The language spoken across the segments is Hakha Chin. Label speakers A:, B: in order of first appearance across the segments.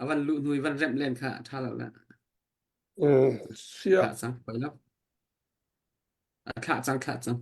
A: A van luh hnu i van remh len kha a ṭha lo le.
B: Mm, sia.
A: Thlah cang, poi lo. A thlah cang, thlah cang.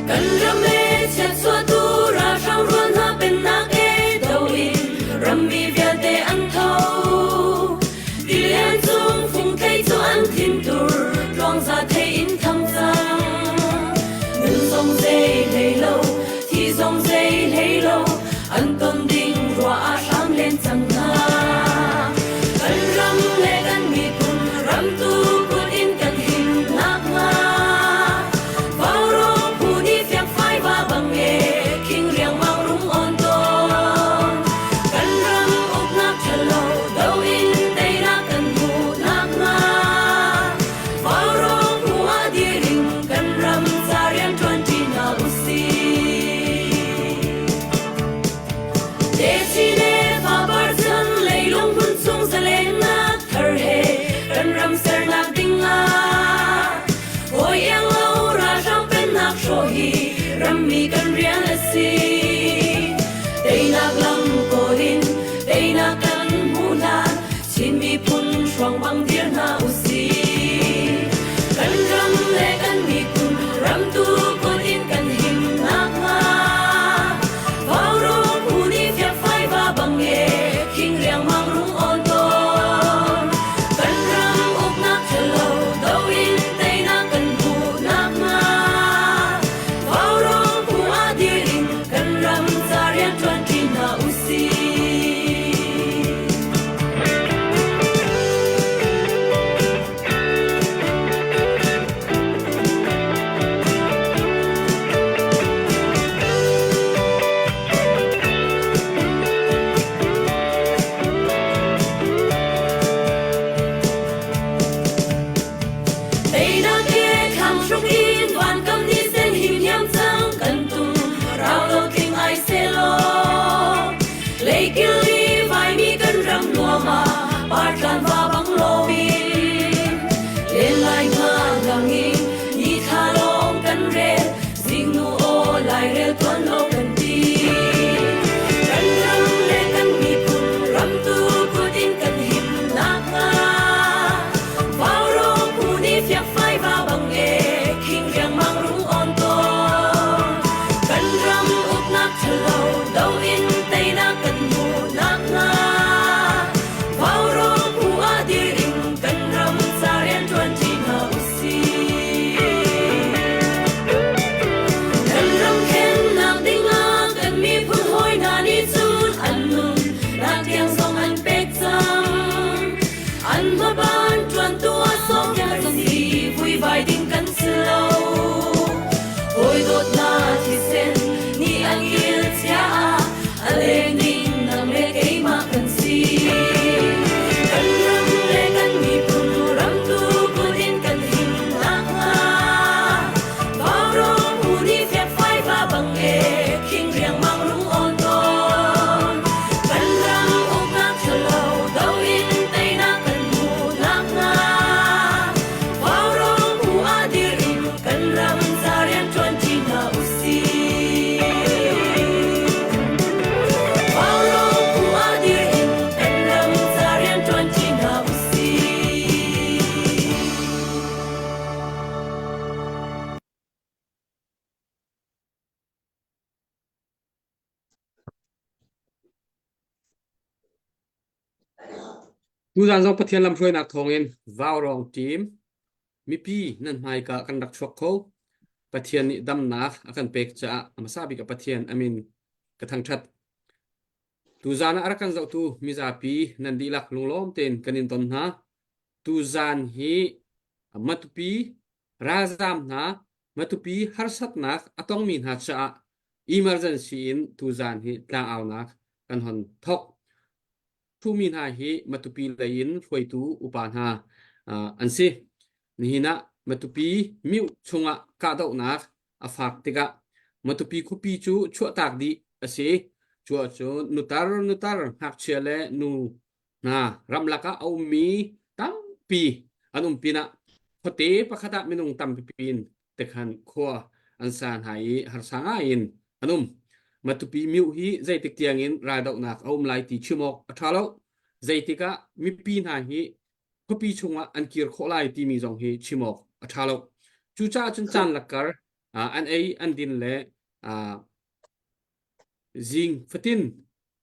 C: Kan ram e chiatchuahtu ralhrang rual hna pennak e do in rammi vialte an tho. Tilian cung fungthei cu an thintur tluangza thei in thang cang. Nun zong zei hlei lo, thi zong zei hlei lo, an ton ding ruah ah hram len cang hna. Kan ram le kan miphun ramtu kut in kan him nakhnga Vaurawng phu nih fiangfai va bang e khing riangmang rung on tawn. Kan ram uknak ṭhalo do in teinak kan hmuh nakhnga Vaurawng phu ah dir in kan ram ca rian ṭuanṭi hna usih. Techin le fapar chan leilung hmun chung zalennak thar he kan ram sernak ding ah hawi iang lo ralhrang pennak hrawh hi rammi kan rian a si. Teinak lam kawl in teinak kan hmuh hlan Chin miphun hruang bang dir hna usih. Kan ram le kan miphun ramtu kut in kan him nakhnga Vaurawng phu nih fiakfai va bang e khing riangmang rung awn tawn. Kan ram uknak ṭhalo do in teinak kan hmuh nakhnga Vaurawng phu ah dir in kan ram ca rian ṭuanṭi hna usih. Teinak ke thlang hruk in vankam ni sen him hiam cang kan tum rau lo tling ai selaw Leikil i vaimi kan ram nuam ah partlan va bang loin len lai nga lang in ni thla lawng kan rel zingnu aw lairel tuan lo kan ti kan ram le kan miphun ramtu kut in kan him nakhnga Vaurawng phu nih fiakfai va bang e khing riangmang rung on tawn kan ram uknak ṭhalo do in teinak kan hmuh nakhnga Vaurawng phu ah dir in kan ram ca rian ṭuanṭi hna usih. Kan ram khennak dingah kan miphun hawi hna nih cun an nun nak tiang zong an pek cang. An hmaban ṭuantu ah sawmnak zong hi vuivai ding kan si lo. Hawi dawtnak thisen nih an kil cia ah a leng ding nang le keimah kan si. Kan ram le kan miphun ramtu kut in kan him nakhnga Vaurawng phu nih fiakfai va bang e khing riangmang rung awn tawn. Kan ram uknak ṭhalo do in teinak kan hmuh nakhnga Vaurawng phu ah dir in kan ram ca rian ṭuanṭi hna usih. Vaurawng phu ah dir in kan ram ca rian ṭuanṭi hna usih.
A: Tuzaan zong Pathian lamhruainak thawngin Vaurawng team mipi nan hmaika kan rak chuak kho. Pathian nih damnak a kan pek caah a hmasa bik ah Pathian a min ka thangṭhat. Tuzaan ah a rak kan zohtu mizapi nan dihlak lunglawm tein kan in ton hna. Tuzaan hi Matupi ralzaam hna. Matupi harsatnak a tongmi hna caah emergency in tuzaan hi tlangaunak kan hon thok. Thumi hna hi Matupi lei in hruaitu upa hna an si. Nihin ah Matupi mioh chungah kahdohnak a fak tikah Matupi khuapi cu chuahtak dih a si. Cu ahcun nutar nutar ngakchia le nu hna ramlak ah a ummi tampi an um pinah khuate pakhat ah minung tampi in tekhan khua an sa hna i harsa ngai in an um. Matupi mioh hi zeitik tiangin raldohnak a um lai ti chim awk a ṭha lo. Zeitik ah mipi hna hi khuapi chungah an kir khawh lai timi zong hi chim awk a ṭha lo. Cucaah cun caan lakkar an ei an din le zing fatin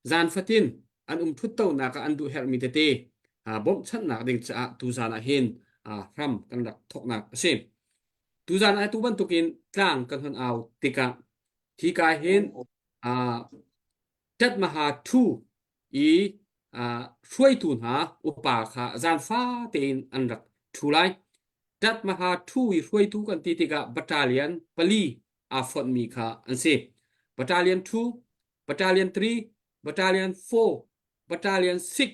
A: zan fatin an um thuttonak ah an duh herhmi tete bawmhchanhnak ding caah tuzan ah hin hram kan rak thawknak a si. Tuzan ah tu bantukin tlang kan hon au tikah hika hin Ṭatmaha ṭhu i hruaitu hna upa kha zaanfa tein an rak ṭhu lai. Ṭatmaha ṭhu i hruaitu kan ti tikah battalion pali aa fonhmi kha an si. Battalion 2, Battalion 3, Battalion 4, Battalion 6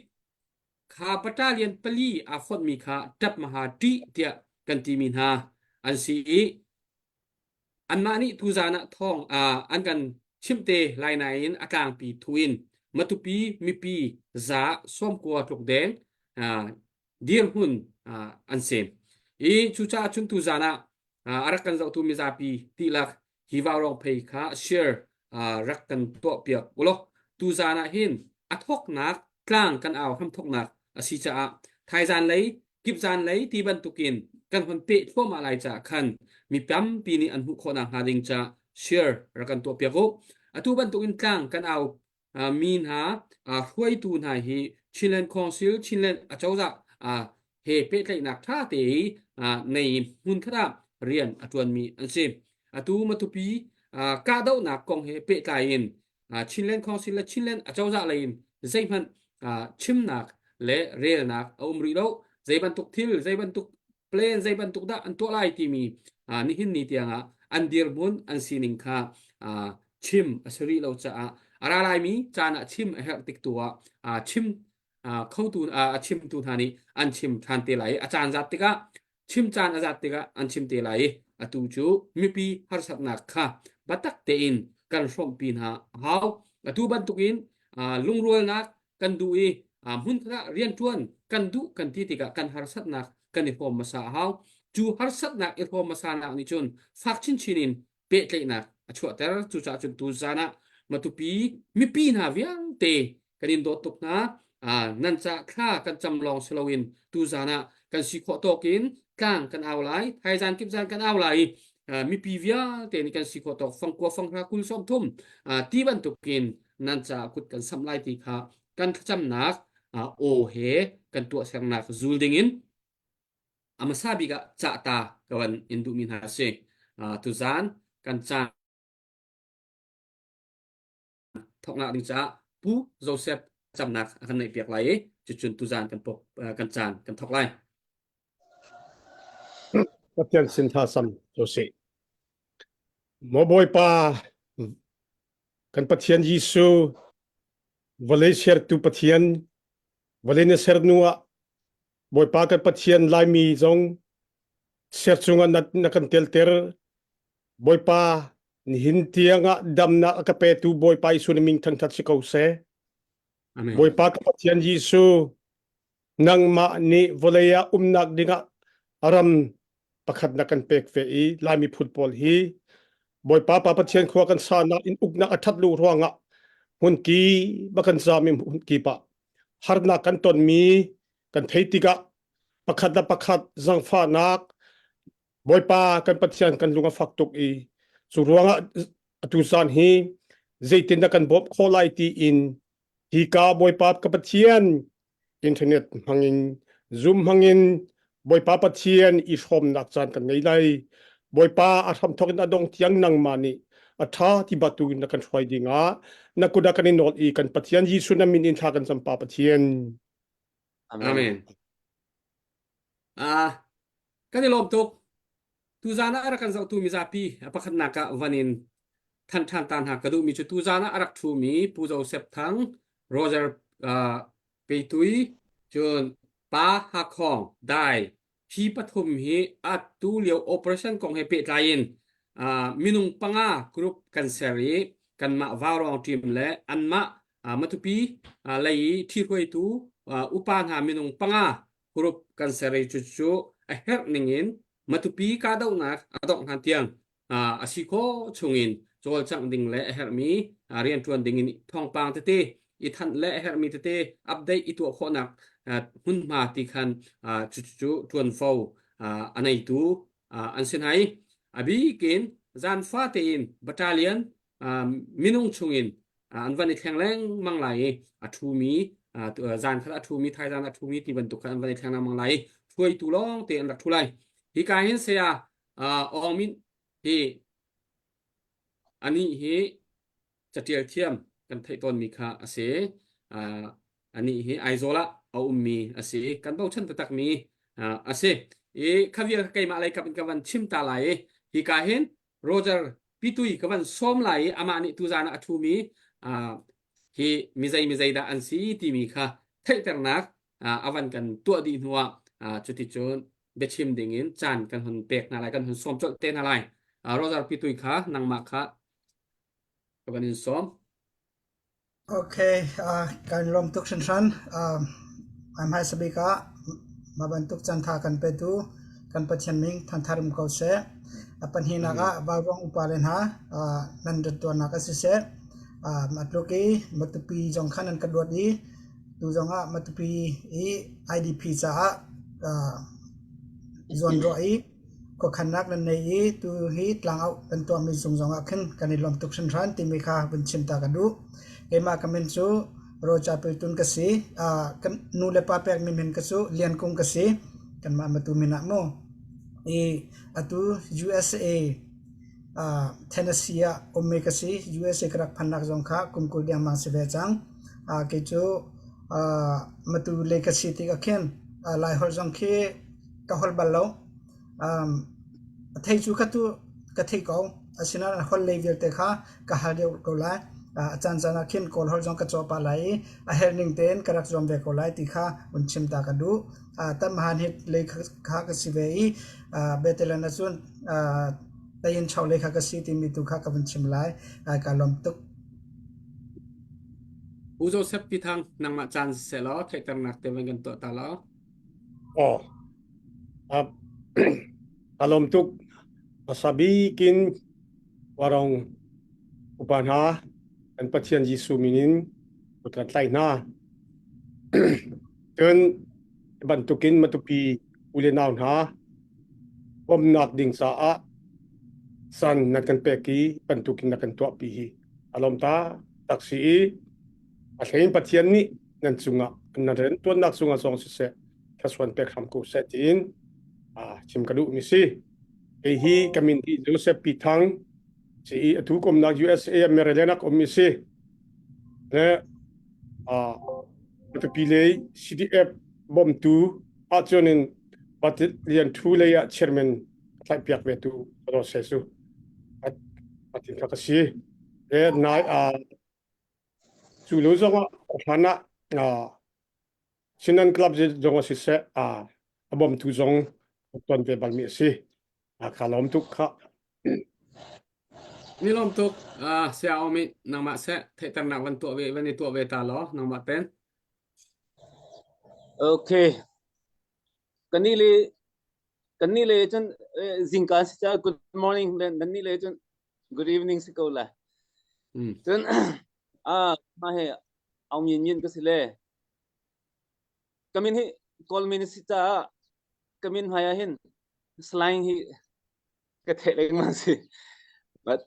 A: kha battalion pali aa fonhmi kha ṭapmaha ṭih tiah kan timi hna an si i anmah nih tuzaan ah thawng an kan chimh te lai nain a tlangpi thu in Matupi mipi za 90 tluk deng dirhmun an si. I cucaah cun tuzaan ah a rak kan zohtu mizapi dihlak hi vaurawng phei kha share rak kan tuahpiak ulaw tuzaan ah hin a thawknak tlang kan au hramthawknak a si caah thaizan lei kipzan lei ti bantukin kan hon peh thluahmah lai caah khan mi tampi nih an hmuh khawh nakhnga ding ca share rak kan tuahpiak u. Atu bantukin tlang kan au mi hna hruaitu hna hi Chinland Council Chinland acozah he pehtlaihnak ṭha te i nei hmunkhat ah rian a ṭuanmi an si. Atu Matupi kahdohnak kong he pehtlai in Chinland Council le Chinland acozah lei in zeihmanh chimnak le relnak a um rih lo. Zei bantuk thil, zei bantuk plan, zei bantuk dah an tuah lai timi nihin ni tiangah an dirhmun, an sining kha chim a si rih lo caah a ra laimi caan ah chim a herh tik tu ah chim khotu a chimtu hna nih an chim ṭhan te lai i a caan zat tikah chim caan a zat tikah an chim te lai i atu cu mipi harsatnak kha biatak tein kan hrawmhpi hna a hau. Atu bantukin lungrualnak kan duh i hmunkhat ah rianṭuan kan duh kan ti tikah kan harsatnak kan i hrawm hmasa a hau. Cu harsatnak i hrawm hmasanak nih cun fak chinchin in pehtlaihnak a chuahter. Cucaah cun tuzaan ah Matupi mipi hna vialte kan in dawt tuk hna. Nan ca thla kan cam lawng si loin tuzaan ah kan si khawh tawk in tlang kan au lai, thaizan kip zan kan au lai i mipi vialte nih kan si khawh tawk fangkua fanghra 20 30 ti bantukin nan caah kut kan samh lai ti kha kan thlacamnak aw he kan tuahsernak zul dingin a hmasa bik ah cah ta ka van in duhmi hna a si. Tuzaan kan caan thawknak ding caah Pu Joseph camnak a kan neihpiak lai i cucun tuzaan kan pok kan caan kan thawk lai.
B: Pathian sin tha sam ko sih. Maw Bawipa kan Pathian Jesuh vawlei sertu Pathian vawlei na ser hnu ah Bawipa kan Pathian Laimi zong ser chungah na, na kan telter. Bawipa nihin tiangah damnak a ka petu Bawipa Jesuh na min thangthat si ko seh.
A: Amen.
B: Bawipa ka Pathian Jesuh nangmah nih vawlei ah umnak dingah ram pakhat na kan pek ve i Laimi phun pawl hi Bawipa Pa Pathian khua kan sanak in uknak a ṭhat lu ruangah hmunki ba kan zami hmunki pa harnak kan tonmi kan theih tikah pakhat le pakhat zangfahnak Bawipa kan Pathian kan lung a fak tuk i cu ruangah atu zan hi zeitindah kan bawmh khawh lai tiin hika Bawipa ka Pathian internet hmangin Zoom hmangin Bawipa Pathian i hrawmnak caan kan ngei lai Bawipa a hramthawk in a dong tiang nangmah nih a ṭha ti batu in na kan hruai dingah na kut ah kan i nawl i kan Pathian Jesuh na min in thla kan cam pa Pathian
A: Amen. Ah, kan i lawm tuk. Tuzaan ah a rak kan zohtu mizapi a pakhatnak ah van in thanh ṭhan ta hna ka duhmi cu tuzaan ah a rak ṭhumi Pu Joseph Thang, Roger uh, Peitui, cun Pa Hakhong, Dai, hi pathum hi atu lio operation kong he pehtlai in uh, minung panga group kan ser i kanmah Vaurawng team le anmah uh, Matupi uh, lei i ṭhihruaitu uh, upa hna minung panga group kan ser i cucu a herh ning in Matupi kahdohnak a dongh hlan tiang a si khawh chungin cawlcangh ding le a herhmi rianṭuan ding in thawngpang tete i thanh le a herhmi tete update i tuah khawhnak hmunhma ti khan cucu ṭuanvo a neitu an si hna i a bik in zaanfa tein battalion minung chungin an van i thleng lengmang lai i a ṭhumi zan khat a ṭhumi thaizan a ṭhumi ti bantuk khan an van i thleng lengmang lai i hruaitu lawng te an rak ṭhu lai. Hika hin saya Aung Min hi anih hi catial thiam kan theih tawnmi kha a si. Anih hi Aizawl ah a ummi a si. Kan bochan taktakmi a si. I kha vial keimah lei kap in ka van chim ta lai i hika hin Roger Pitui ka van sawm lai i amah nih tuzaan ah a ṭhumi hi mizei mizei dah an si timi kha theihternak a van kan tuah dih hnuah cuticun biachim dingin caan kan hun pek hna lai kan hun sawm colh te hna lai. Roger Pitui kha nangmah kha ka van in sawm.
D: Okay, uh, kan lawm tuk hringhran. Uh, hmaisa bik ah mah bantuk cantha kan petu kan Pathian min thangthat um ko seh. A pahnihnak ah Vauruang upa le hna uh, nan rat tuannak a siseh. Uh, mah tluk i Matupi zong khan nan ka duat i tu zong ah Matupi i IDP caah uh, zawnruah i Khuakhannak nan nei i tuhi tlangoh kan tuahmi cung zongah khin kan i lawm tuk hringhran timi kha vun chim ta ka duh. Keimah ka min cu Roca Piltun ka si. Uh, kan nu le pa pekmi min ka cu Lian Kung ka si. Kanmah Matu min ah mu. I atu USA uh, Tennessee ah ummi ka si. USA ka rak phannak zong kha kum 20 dengmang si ve cang. Uh, kei cu uh, Matu lei ka si tik ah khin uh, Laiholh zong khi ka holh bal lo. Um, a thei cu ka tu ka thei ko. Asinain a holh lei vialte kha ka hal deuh ko lai. Uh, a caan caan ah khin Kawl holh zong ka caw pah lai i a herh ning tein ka rak zuam ve ko lai ti kha un chim ta ka duh. Uh, Tamhan hit lei kha, kha ka si ve i uh, Bethlehem ahcun uh, Tayin chau lei kha ka si timi tu kha ka vun chim lai. Uh, ka lawm tuk.
A: U Joseph Pithang nangmah caan siseh law theihternak te van kan tuah ta law.
B: Aw, a lawm tuk. Hmasa bik in Warong upa hna kan Pathian Jesuh min in kut kan tlaih hna. Cun bantukin Matupi u le nau hna bawmhnak ding caah san nan kan pek i bantukin na kan tuahpi hi a lawm ta tak si i a hlein Pathian nih nan cungah nan riantuannak cungah zong siseh thluachuan pek hram ko seh tiin chim ka duhmi si. Kei hi ka min hi Joseph P. Thang si i atu komnak USA Maryland ah ummi si. Le Matupi lei CDF bawmtu ahcun in Patit Lian Thu lei ah chairman tlaih piak ve tu ka se su. Atin kha ka si. Le nai Cu lo zongah hlan ah Sinan Club zong ah siseh a bawmtu zong tuan ve balmi a si. Ka lawm tuk khah.
A: Ni lawm tuk. Saya Omi, nangmah seh theihternak van tuah ve van i tuah ve ta law nangmah ten.
E: Okay. Kan nih le kan nih le cun zingka si ca good morning le nan nih le cun Good evening si ko la. Cun ah mah he Aung Yin Yin ka si le. Ka min hi Kawl min si caah ka min hmai ah hin slang hi ka theih lengmang si. But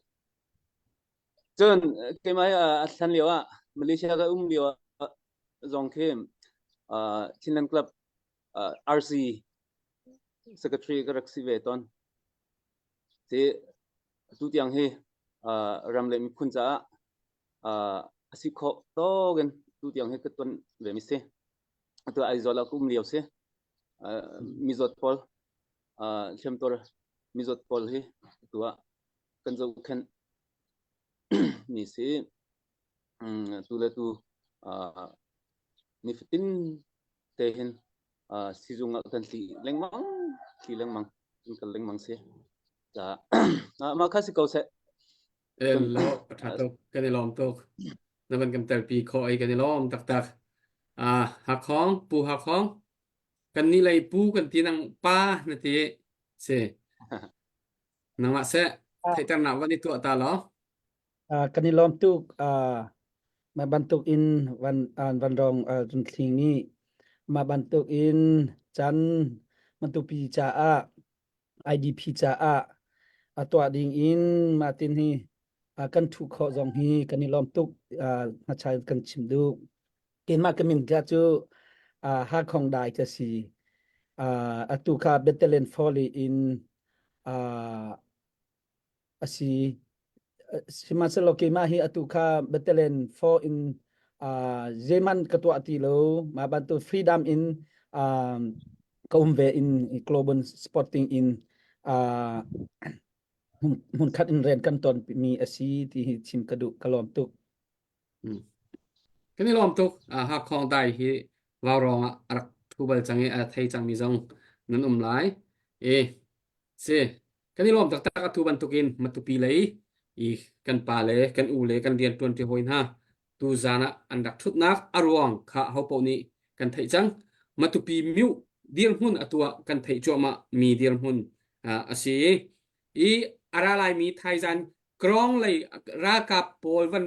E: cun keimah hi a hlan lio ah Malaysia ka um lio ah zong khi uh, Chinland Club uh, RC secretary ka rak si ve ton. Ti atu tiang hi ram le miphun caah a si khawh tawk in tu tiang hi ka tuan ve mi si. Atu Aizawl ah ka um lio si. Mizawt pawl hliamtuar. Mizawt pawl hi atu ah kan zohkhenh mi si. Tu le tu nifatin te hin sizung ah kan tli lengmang, tli lengmang, kan kal lengmang si. Mah kha si ko seh.
A: Hello, a ṭha tuk. Kan i lawm tuk. Na van kan telpi khawh i kan i lawm taktak. Ah, Hakhong, Pu Hakhong, kan nih lei pu kan ti nang pa na ti si. Nangmah seh, theihternak van i tuah ta law.
F: Kan i lawm tuk. Mah bantuk in van van rong run thling i mah bantuk in can Matupi caah IDP caah a tuah ding in mah tin hi kan thuh khawh zong hi kan i lawm tuk hmachai kan chim duh. Keimah ka min kha cu Hakhong Dai ka si. Atu kha Bethlehem Foley in a si. Sihmanhsehlaw keimah hi atu kha Bethlehem 4 in zeihmanh ka tuah ti lo. Mah bantuk freedom in ka um ve in Global Sporting in hmunkhat in rian kan ton mi a si ti hi chim ka duh ka lawm tuk.
A: Kan i lawm tuk. Hakhong dai hi vaurawng ah a rak thu bal cang i a thei cangmi zong nan um lai. E si kan i lawm taktak atu bantukin Matupi lei i kan pa le kan u le kan rian ṭuanṭi hawi hna tu zan ah an rak ṭhutnak a ruang kha hopaoh nih kan theih cang. Matupi myu dirhmun atu ah kan theih cuahmah mi dirhmun a si i i a ra laimi thaizan Krong lei ralkap pawl van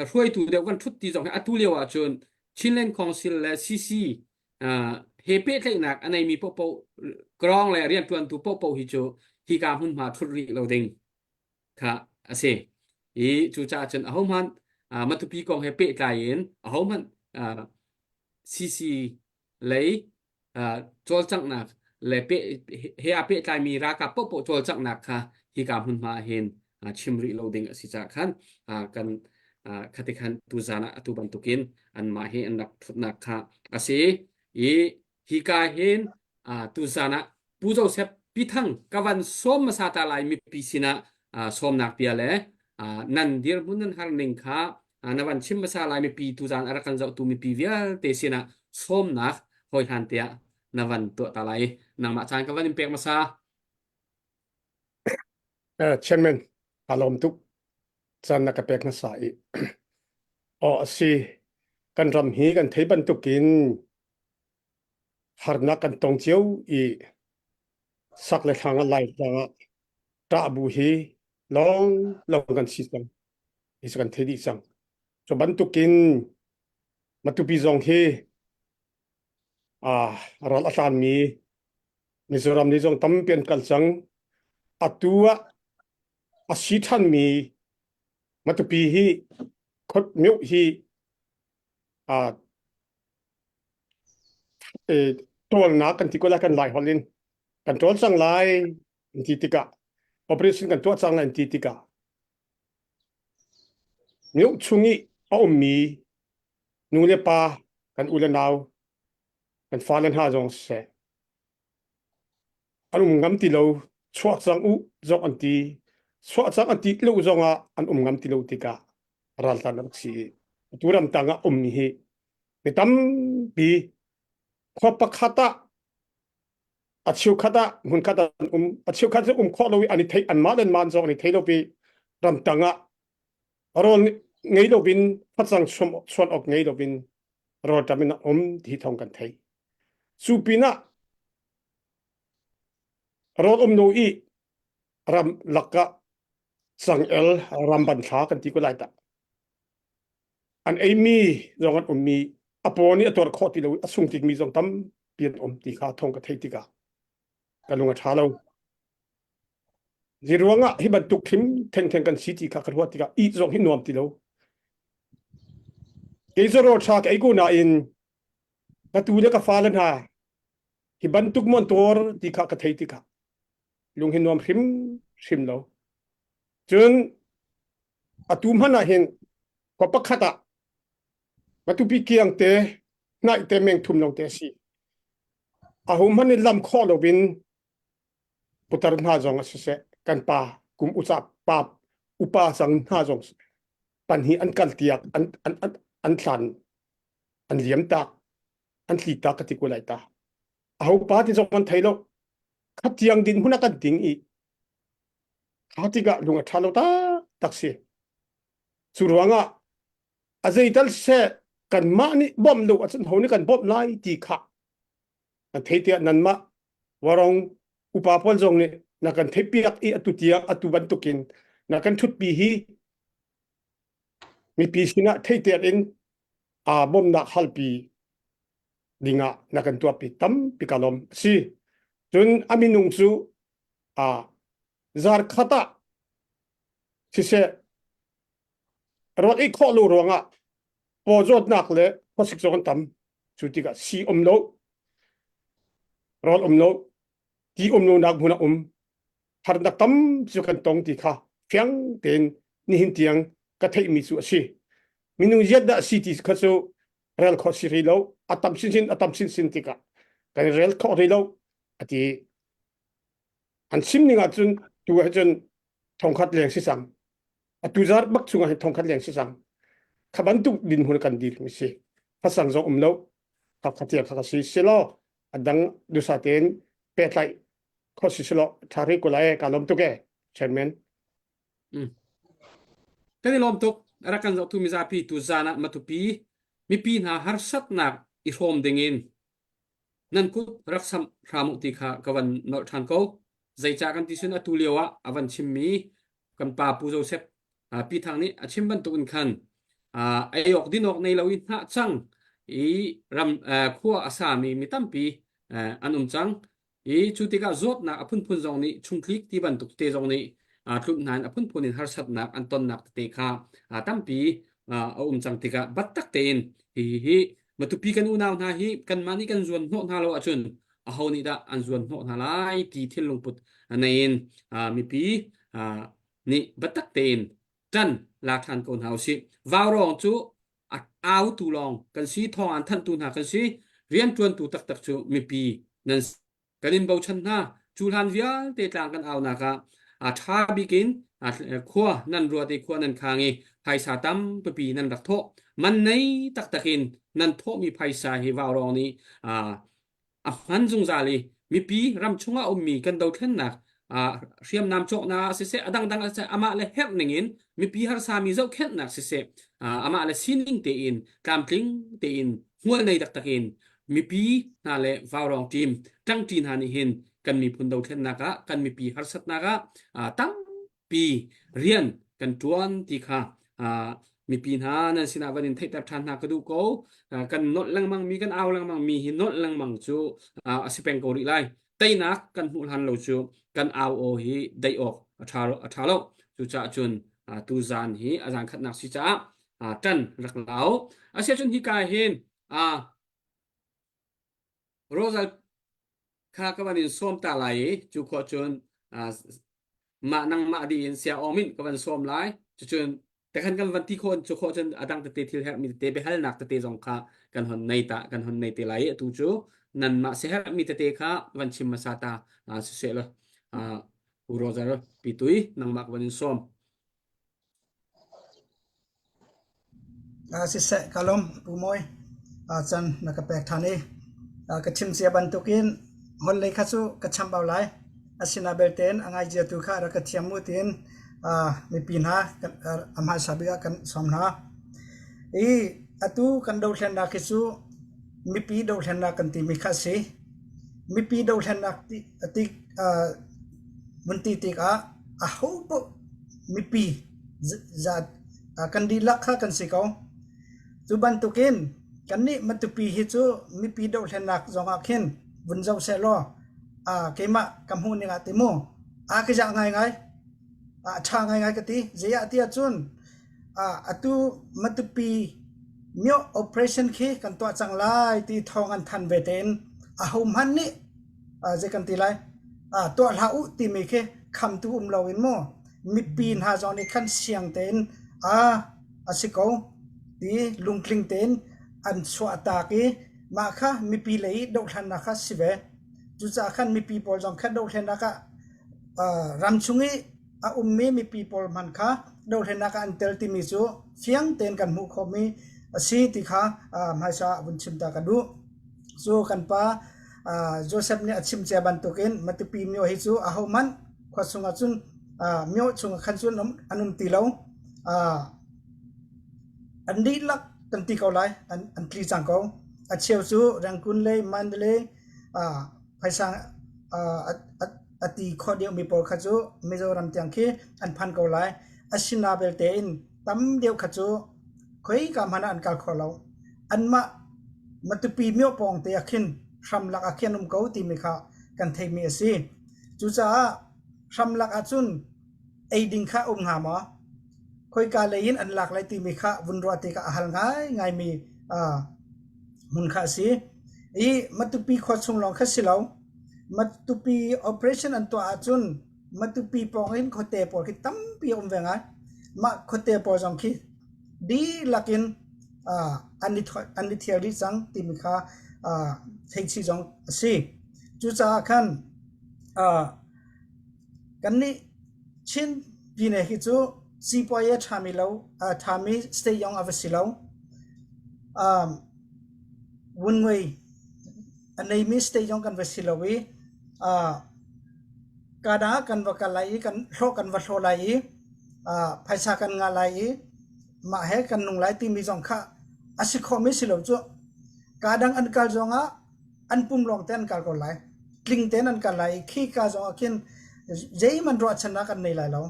A: hruaitu deuh van ṭhut ti zong hi atu lio ahcun Chinland Council le CC he pehtlaihnak a neimi paohpaoh Krong le rianṭuantu paohpaoh hi cu hika hmunhma ṭhut rih lo ding kha a si. I cucaah cun ahohmanh Matupi kong he pehtlai in ahohmanh CC lei cawlcanghnak le he aa pehtlaimi ralkap paohpaoh cawlcanghnak kha hika hmunhma ah hin chim rih lo ding a si caah khan kan khati khan tuzan ah atu bantukin anmah hi an rak thutnak kha a si i hika hin tuzan ah Pu Joseph Pithang ka van sawm hmasa ta lai mipi sinah sawmnak bia le nan dirhmun nan har ning kha na van chim hmasa lai mipi tuzan a rak kan zohtu mipi vialte sinah sawmnak hawi hlan tiah na van tuah ta lai nangmah caan ka van in pek hmasa
B: Chairman ka lawm tuk caan na ka pek hmasa i aw a si kan ram hi kan thei bantukin harnak kan tong cio i sak le thlang ah lai tlang ah ṭah bu hi lawng lawng kan si cang hi cu kan thei dih cang cu bantukin Matupi zong hi ah ral a tlanmi Mizoram nih zong tampi an kal cang atu ah a si ṭhanmi Matupi hi khot meuh hi ah ṭawlnak kan ti ko lai kan lai holh in kan ṭawl cang lai an ti tikah operation kan tuah cang lai an ti tikah mioh chung i a ummi nu le pa kan u le nau kan fale hna zong siseh an um ngam ti lo chuak cang u zong an ti chuah cang an ti lo zong ah an um ngam ti lo tikah raltlan an si i atu ramtang ah ummi hi mi tampi khua pakhat ah a cheukhat ah hmunkhat ah an um a cheukhat cu um khawh lo i an i thei anmah le anmah zong an i thei lo pi ramtang ah rawl ngei lo in facang chuan awk ngei lo in rawlṭam in a um ti thawng kan thei cu pinah rawl um lo i ram lakah cangel ramban thla kan ti ko lai ta an eimi zong an ummi a paw nih a tuar khawh ti lo a sung tikmi zong tampi an um ti kha thawng ka theih tikah ka lung a ṭha lo Hi ruangah hi bantuk thim thengtheng kan si ti kha ka ruah tikah ih zong hi nuam ti lo. Kei cu rawl ṭha ka ei ko nain ka tu le ka fale hna hi bantuk mon tuar ti kha ka thei tikah lung hi nuam hrim hrim lo. Cun atu hmanh ah hin khua pakhat ah Matupi kiang te hnaih te meng thum lo te a si. Aho hmanh in lam khawh lo in. Putar hna zong a siseh kan pa kum uca pa upa cang hna zong pan hi an kal tiak an an an an thlan an liam tak an tli tak ka ti ko lai ta. Aho pa ti zong an thei lo. Khat tiang din hmun a kan ding i kha tikah lung a ṭha lo tak tak si. Cu ruangah a zeital seh kanmah nih bawmh lo ahcun ho nih kan bawmh lai ti kha an thei tiah nanmah warong upa pawl zong nih na kan theihpiak i atu tiang atu bantukin na kan ṭhutpi hi mipi sinah theihter in aa bawmhnak halpi dingah na kan tuahpi tampi ka lawm a si. Cun a minung cu a zar khat ah siseh rawl ei khawh lo ruangah paw zawtnak le khuasik zong an tam. Cu tikah si um lo, rawl um lo, ti um lonak hmun a um. Harnak tam cu kan tong ti kha fiang tein nihin tiang ka theihmi cu a si. Minung ziat dah si ti kha cu rel khawh si rih lo. A tam sinsin a tam sinsin tikah kan rel khawh rih lo a ti. An chim ning ahcun tu ahcun thongkhat leng si cang. Atu zar bak chungah hin thongkhat leng si cang. Kha bantuk dinhmun kan dir mi si. Fasang zong um lo. Kha kha kha si selaw a dang dusa tein pehtlaih kho si selaw tha ri ko lai ka lawm tuk e chairman.
A: Mm. Kan i lawm tuk. Rak kan zohtu mizapi tu zan ah Matupi mipi hna harsatnak i hrawm dingin nan kut rak samh hram u ti kha ka van nolh ṭhan ko. Zeicah kan ti cun atu lio ah a van chimmi kan pa Pu Joseph Pi Thang nih a chim bantuk in khan ei awk din awk nei lo i hnah cang i ram khua a sami mi tampi an um cang. I cu tikah zawtnak a phunphun zong nih chungtlik ti bantuk te zong nih tlunh hna in a phunphun in harsatnak an tonnak tete kha tampi a um cang tikah battak tein hihi hi Matupi kan unau hna hi kanmah nih kan zuan hnawh hna lo ahcun aho nih dah an zuan hnawh hna lai ti thinlungput nei in mipi nih biatak tein ṭan la ṭhan ko hna usih. Vaurawng cu a autu lawng kan si, thawng an thanhtu hna kan si, rianṭuantu taktak cu mipi nan si. Kan in bochan hna. Cu hlan vialte tlang kan aunak ah a ṭha bik in khua nan ruat i khua nan khang i phaisa tampipi nan rak thawh. Man nei taktak in nan thawhmi phaisa hi vaurawng nih a hman zungzal i mipi ram chungah ummi kan dothlennak hriamnam cawknak ah siseh a dangdang ah siseh amah le herh ning in mipi harsami zohkhenhnak siseh amah le sining tein tlamtling tein hmual nei taktak in mipi hna le vaurawng team ṭangṭi hna nih hin kan miphun dothlennak ah kan mipi harsatnak ah tampi rian kan ṭuan ti kha mipi hna nan sinah van in theihter ṭhan hna ka duh ko. Kan nolh lengmang mi kan au lengmang mi hi nolh lengmang cu a si peng ko rih lai. Teinak kan hmuh hlan lo cu kan au aw hi daih awk a ṭha a ṭha lo. Cucaah cun tu zan hi a zan khatnak si caah ṭan rak lau. Asiahcun hika hin Rozal kha ka van in sawm ta lai i cu khawh cun mah nangmah dih in sia awm in ka van sawm lai. Cucun tekhan kan van ti khawh cu khawh cun a dang tete thil herhmi tete biahalnak tete zong kha kan hon nei ta kan hon nei te lai i atu cu nanmah siaherhmi tete kha van chim hmasa ta siseh law U Roger Pitui nangmah ka van in sawm.
D: Siseh ka lawm Pu Mawi. Can na ka pek ṭhan i ka chim cia bantukin holh lei kha cu ka chambau lai. Asinain belte a ngaihcia tu kha rak ka thiam u tiin mipi hna a hmaisa bik ah kan sawm hna. I atu kan dothlennak hi cu mipi dothlennak kan timi kha a si. Mipi dothlennak ti vun ti tikah ahopaoh mipi zat kan dihlak kha kan si ko. Cu bantukin kannih Matupi hi cu mipi dohthlennak zongah khin vun zoh sehlaw keimah ka hmuh ning ah ti mu aa ka zah ngaingai a ṭha ngaingai ka ti. Zeiah ti ahcun atu Matupi myo operation khi kan tuah cang lai ti thawng an thanh ve tein ahohmanh nih zei kan ti lai tuah hlah u timi khi khamtu um loin mu mipi hna zong nih khan siang tein a a si ko ti lungtling tein an chuahtak i mah kha mipi lei dohthlennak kha si ve. Cucaah khan mipi pawl zong kha dohthlennak ah. Ram chung i a ummi mipi pawl hmanh kha dohthlennak ah an tel timi cu fiang tein kan hmuh khawhmi a si ti kha hmaisa ah vun chim ta ka duh. Cu kan pa Joseph nih a chim cia bantukin Matupi myo hi cu ahohmanh khua chungah cun myo chungah khan cun an um ti lo. An dihlak kan ti ko lai, an tli cang ko. A cheu cu Rangoon lei, Mandalay, phaisa a ti khawh deuhmi pawl kha cu Mizoram tiang khi an phan ko lai. Asina belte in tam deuh kha cu khoika hmanh ah an kal kho lo. Anmah Matupi myo pawng te ah khin hramlak ah khin an um ko timi kha kan theihmi a si. Cucaah hramlak ahcun ei ding kha um hnga maw? Khoika lei in an lak lai timi kha vun ruah tikah a hal ngaingaimi hmun kha a si. I Matupi khua chung lawng kha si lo. Matupi operation an tuah ahcun Matupi pawng in khuate pawl khi tampi a um ve ngai. Mah khuate pawl zong khi dihlak in an i an i thial dih cang timi kha theihchih zong a si. Cucaah khan kannih Chin pine hi cu sipuai a ṭhami lo a ṭhami state zong a va si lo. Vunngui a neimi state zong kan va si lo i kada kan va kal lai i kan hlawh kan va hlaw lai i phaisa kan ngah lai i mah he kan nung lai timi zong kha a si khawhmi si lo cu. Kaa dang an kal zongah an pum lawng te an kal ko lai. Tling tein an kal lai i khika zongah khin zeihmanh ruahchannak an nei lai lo.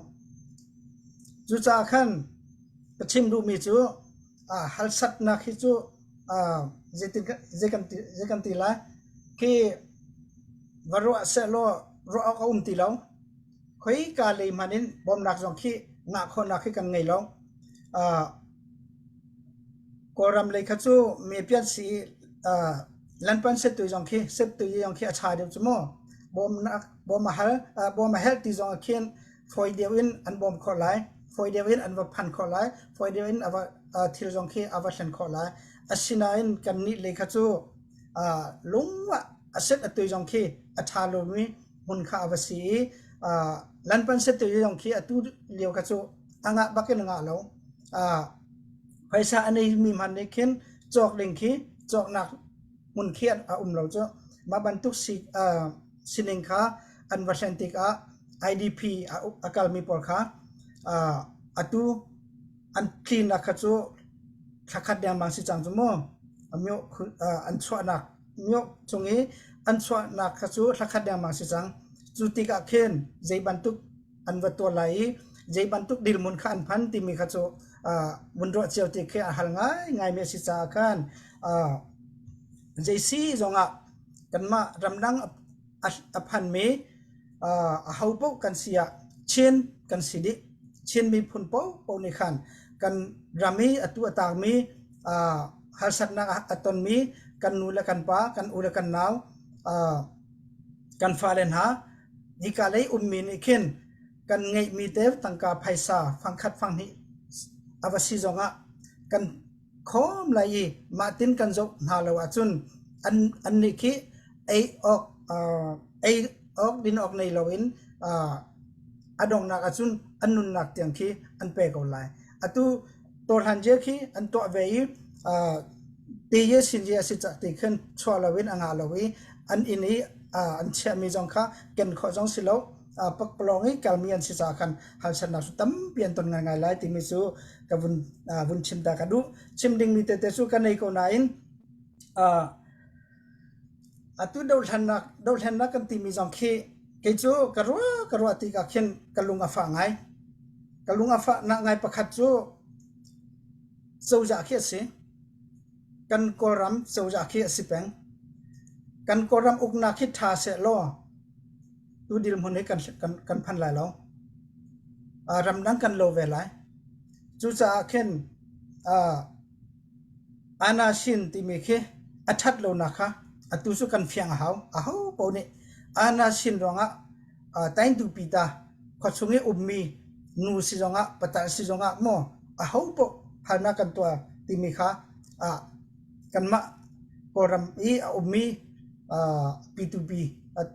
D: Cucaah khan ka chim duhmi cu harsatnak hi cu zeitin zei kan ti zei kan ti lai khi va ruah sehlaw ruah awk a um ti lo. Khoika lei hmanh in bawmhnak zong khi ngah khawhnak khi kan ngei lo. Kawlram lei kha cu mepiat si lanpan settui zong khi settui zong khi a ṭha deuh cu mu. Bawmnak bawm a hal bawm a herh ti zong ah khin fawi deuh in an bawm khawh lai. Fawi deuh in an va phan khawh lai. Fawi deuh in a va thil zong khi a va thlen khawh lai. Asinain kannih lei kha cu lung ah a set a tui zong khi a ṭha lomi hmun kha a va si i lanpan settui zong khi atu lio kha cu a ngah bak in a ngah lo. Phaisa a neimi hmanh nih khin cawk ding khi cawknak hmun khi a um lo cu. Mah bantuk si, sining kha an va thlen tikah IDP a kalmi pawl kha atu an tlinak kha cu thlakhat dengmang si cang cu mu. An chuahnak mioh chung i an chuahnak kha cu thlakhat dengmang si cang. Cu tikah khin zei bantuk an va tuah lai i zei bantuk dirhmun kha an phan timi kha cu vun ruah cio ti khi a hal ngaingaimi a si caah khan zei si zongah kanmah ramdang a phanmi aho paoh kan si ah Chin kan si dih. Chin miphun paohpaoh nih khan kan ram i atu a taangmi harsatnak a tonmi kan nu le kan pa, kan u le kan nau, kan fale hna Hika lei ummi nih khin kan ngeihmi te tangka phaisa fangkhat fanghnih a va si zongah kan khawm lai i mah tin kan zoh hna lo ahcun an annih khi ei awk uh, ei awk din awk nei loin uh, a donghnak ahcun an nunnak tiang khi an pe ko lai. Atu tawhlan je khi an tuah ve i uh, ti ye sin ye a si cak ti khin chuah loin a ngah lo i an inn i an chiahmi zong kha ken khawh zong si lo pakpalawng i kalmi an si caah khan harsatnak cu tampi an ton ngaingai lai timi cu ka vun vun chim ta ka duh chim dingmi tete cu ka nei ko nain atu dohthlennak dohthlennak kan timi zong khi kei cu ka ruah ka ruah tikah khin ka lung a fah ngai ka lung a fah nak ngai pakhat cu cozah khi a si Kan Kawlram cozah khi a si peng. Kan Kawlram uknak hi ṭha sehlaw tu dirhmun hi kan, kan, kan phan lai lo. Uh, ramdang kan lo ve lai. Cucaah khin uh, Anasin timi khi a ṭhat lonak kha atu cu kan fiang a hau. Aho paoh nih Anasin ruangah uh, taingtu pita khuachung i ummi nu si zongah patar si zongah maw aho paoh harnak kan tuar timi kha uh, kanmah Kawlram i a ummi uh, P2P uh,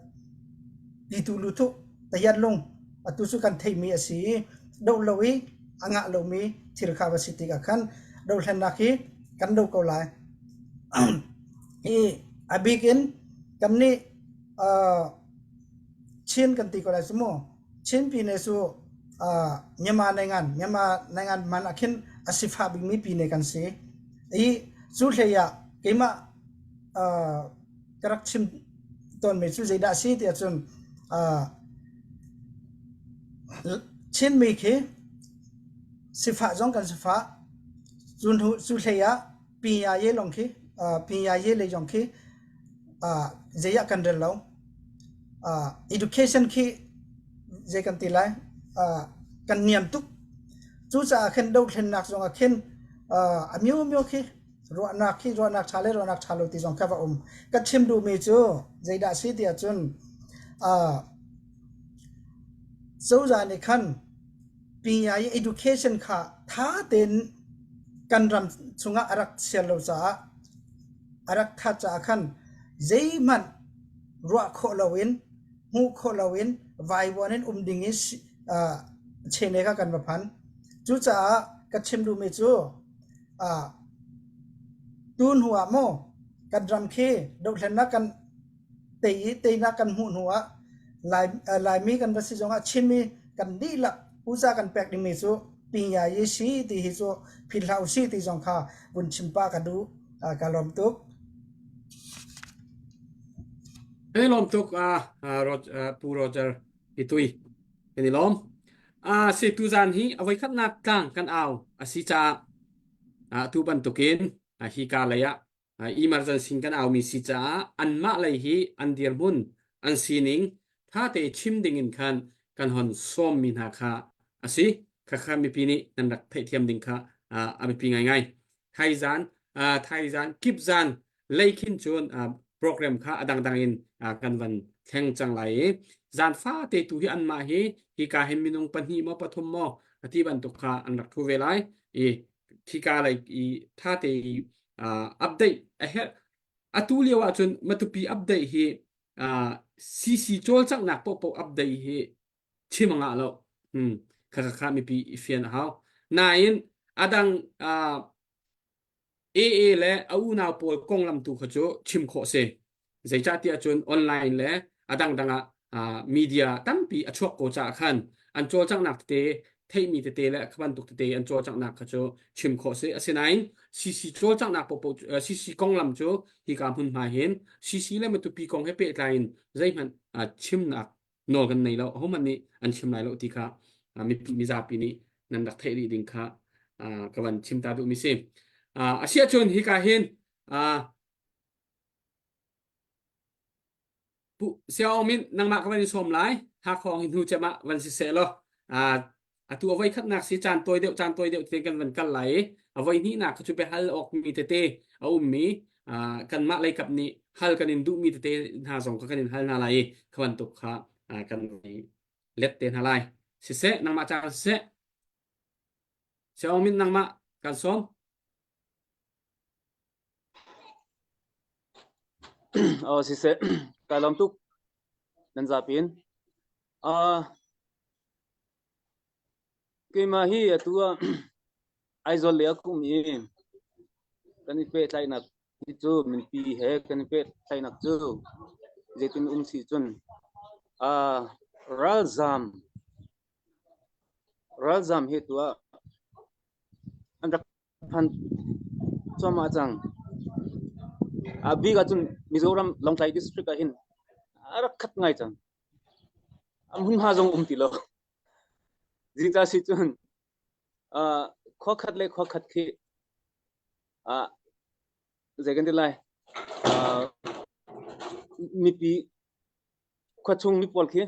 D: P2 Luthu Tahiat lung atu cu kan theihmi a si i doh lo i a ngah lomi thil kha va si tikah khan dohthlennak hi kan do ko lai. Hi a bik in kannih uh, Chin kan ti ko lai cu mu. Chin pine cu uh, Myanmar nengan Myanmar nengan man ah khin a sifah bikmi pine kan si. I cu hlei ah keimah uh, ka rak chim tawnmi cu zeidah a si tiah cun uh, Chinmi khi sifah zong kan sifah. Cu hnu cu hlei ah pinya ye lawng khi uh, pinya ye lei zong khi uh, zei ah kan rel lo. Uh, education khi zei kan ti lai uh, kan niam tuk. Cucaah khin dothlennak zong ah khin uh, a myo myo khi ruahnak khi ruahnak ṭha le ruahnak ṭha lo ti zong kha va um. Ka chim duhmi cu zeidah a si tiah cun uh, cozah nih khan pinya i education kha tha tein kan ram chungah a rak sial lo caah a rak that caah khan zeihmanh ruah khawh loin hmuh khawh loin vaivuan in um ding i uh, chene kha kan va phan. Cucaah ka chim duhmi cu uh, tu hnu ah maw kan ram khi dohthlennak kan tei i teinak kan hmuh hnu ah Lai, Laimi kan va si zongah Chinmi kan dihlak uza kan pek dingmi cu pinya yi si ti hi cu philh hlah usih ti zong kha vun chim pah ka duh. Ka lawm tuk.
A: Kan i lawm tuk Pu Roger Pitui. Kan i lawm. Si tuzan hi a voikhatnak tlang kan au a si caah atu bantukin hika lei ah emergency kan aumi si caah anmah lei hi an dirhmun an sining tha te chim ding in khan kan hon sawmmi hna kha a si. Khakha mipi nih nan rak theihthiam ding kha a biapi ngaingai. Thaizan thaizan kipzan lei khin cun program kha a dangdang in kan van thleng cang lai i zan fate tu hi anmah hi hika hin minung pahnih maw pathum maw ati bantuk kha an rak thu ve lai i khika lei i tha te i update a herh atu lio ahcun Matupi update hi CC cawlcanghnak paohpaoh update hi chim a ngah lo hmm kha kha mipi i fian a hau nain adang AA le a unau pawl konglam tu kha cu chim khawh si. Zeicahtiah cun online le a dangdang ah media tampi a chuak ko caah khan an cawlcanghnak tete theihmi tete le kha bantuk tete an cawlcanghnak kha cu chim khawh si. Asinain CC cawlcanghnak paohpaoh CC konglam cu hika hmunhma hin CC le Matupi kong he pehtlai in zeihmanh chimnak nawl kan nei lo ahohmanh nih an chim lai lo ti kha mipi mizapi nih nan rak theih rih ding kha ka van chim ta duhmi si a si ahcun hika hin Pu Siao Min nangmah ka van in sawm lai Hakha hi hnu cem ah van si seh law atu a voi khatnak si caan tawi deuh caan tawi deuh te kan van kal lai i a voi hnihnak cu biahal awk mi tete a ummi kanmah lei kap nih hal kan in duhmi tete hna zong kha kan in hal hna lai i kha bantuk kha kan let te hna lai siseh nangmah caan siseh Siao Min nangmah kan sawm
E: Oh siseh ka lawm tuk nan zapi in uh, Keimah hi atu ah Aizawl lei ah ka um i kan i pehtlaihnak hi cu mipi he kan i pehtlaihnak cu zeitin um si cun uh, ralzam ralzam hi tu ah an rak phan cuahmah cang. A bik ahcun Mizoram Lawngtlai district ah hin a rak khat ngai cang. A hmunhma zong um ti lo. Zeicah si cun uh, khua khat le khua khat khi uh, zei kan ti lai uh, mipi khua chung mi pawl khi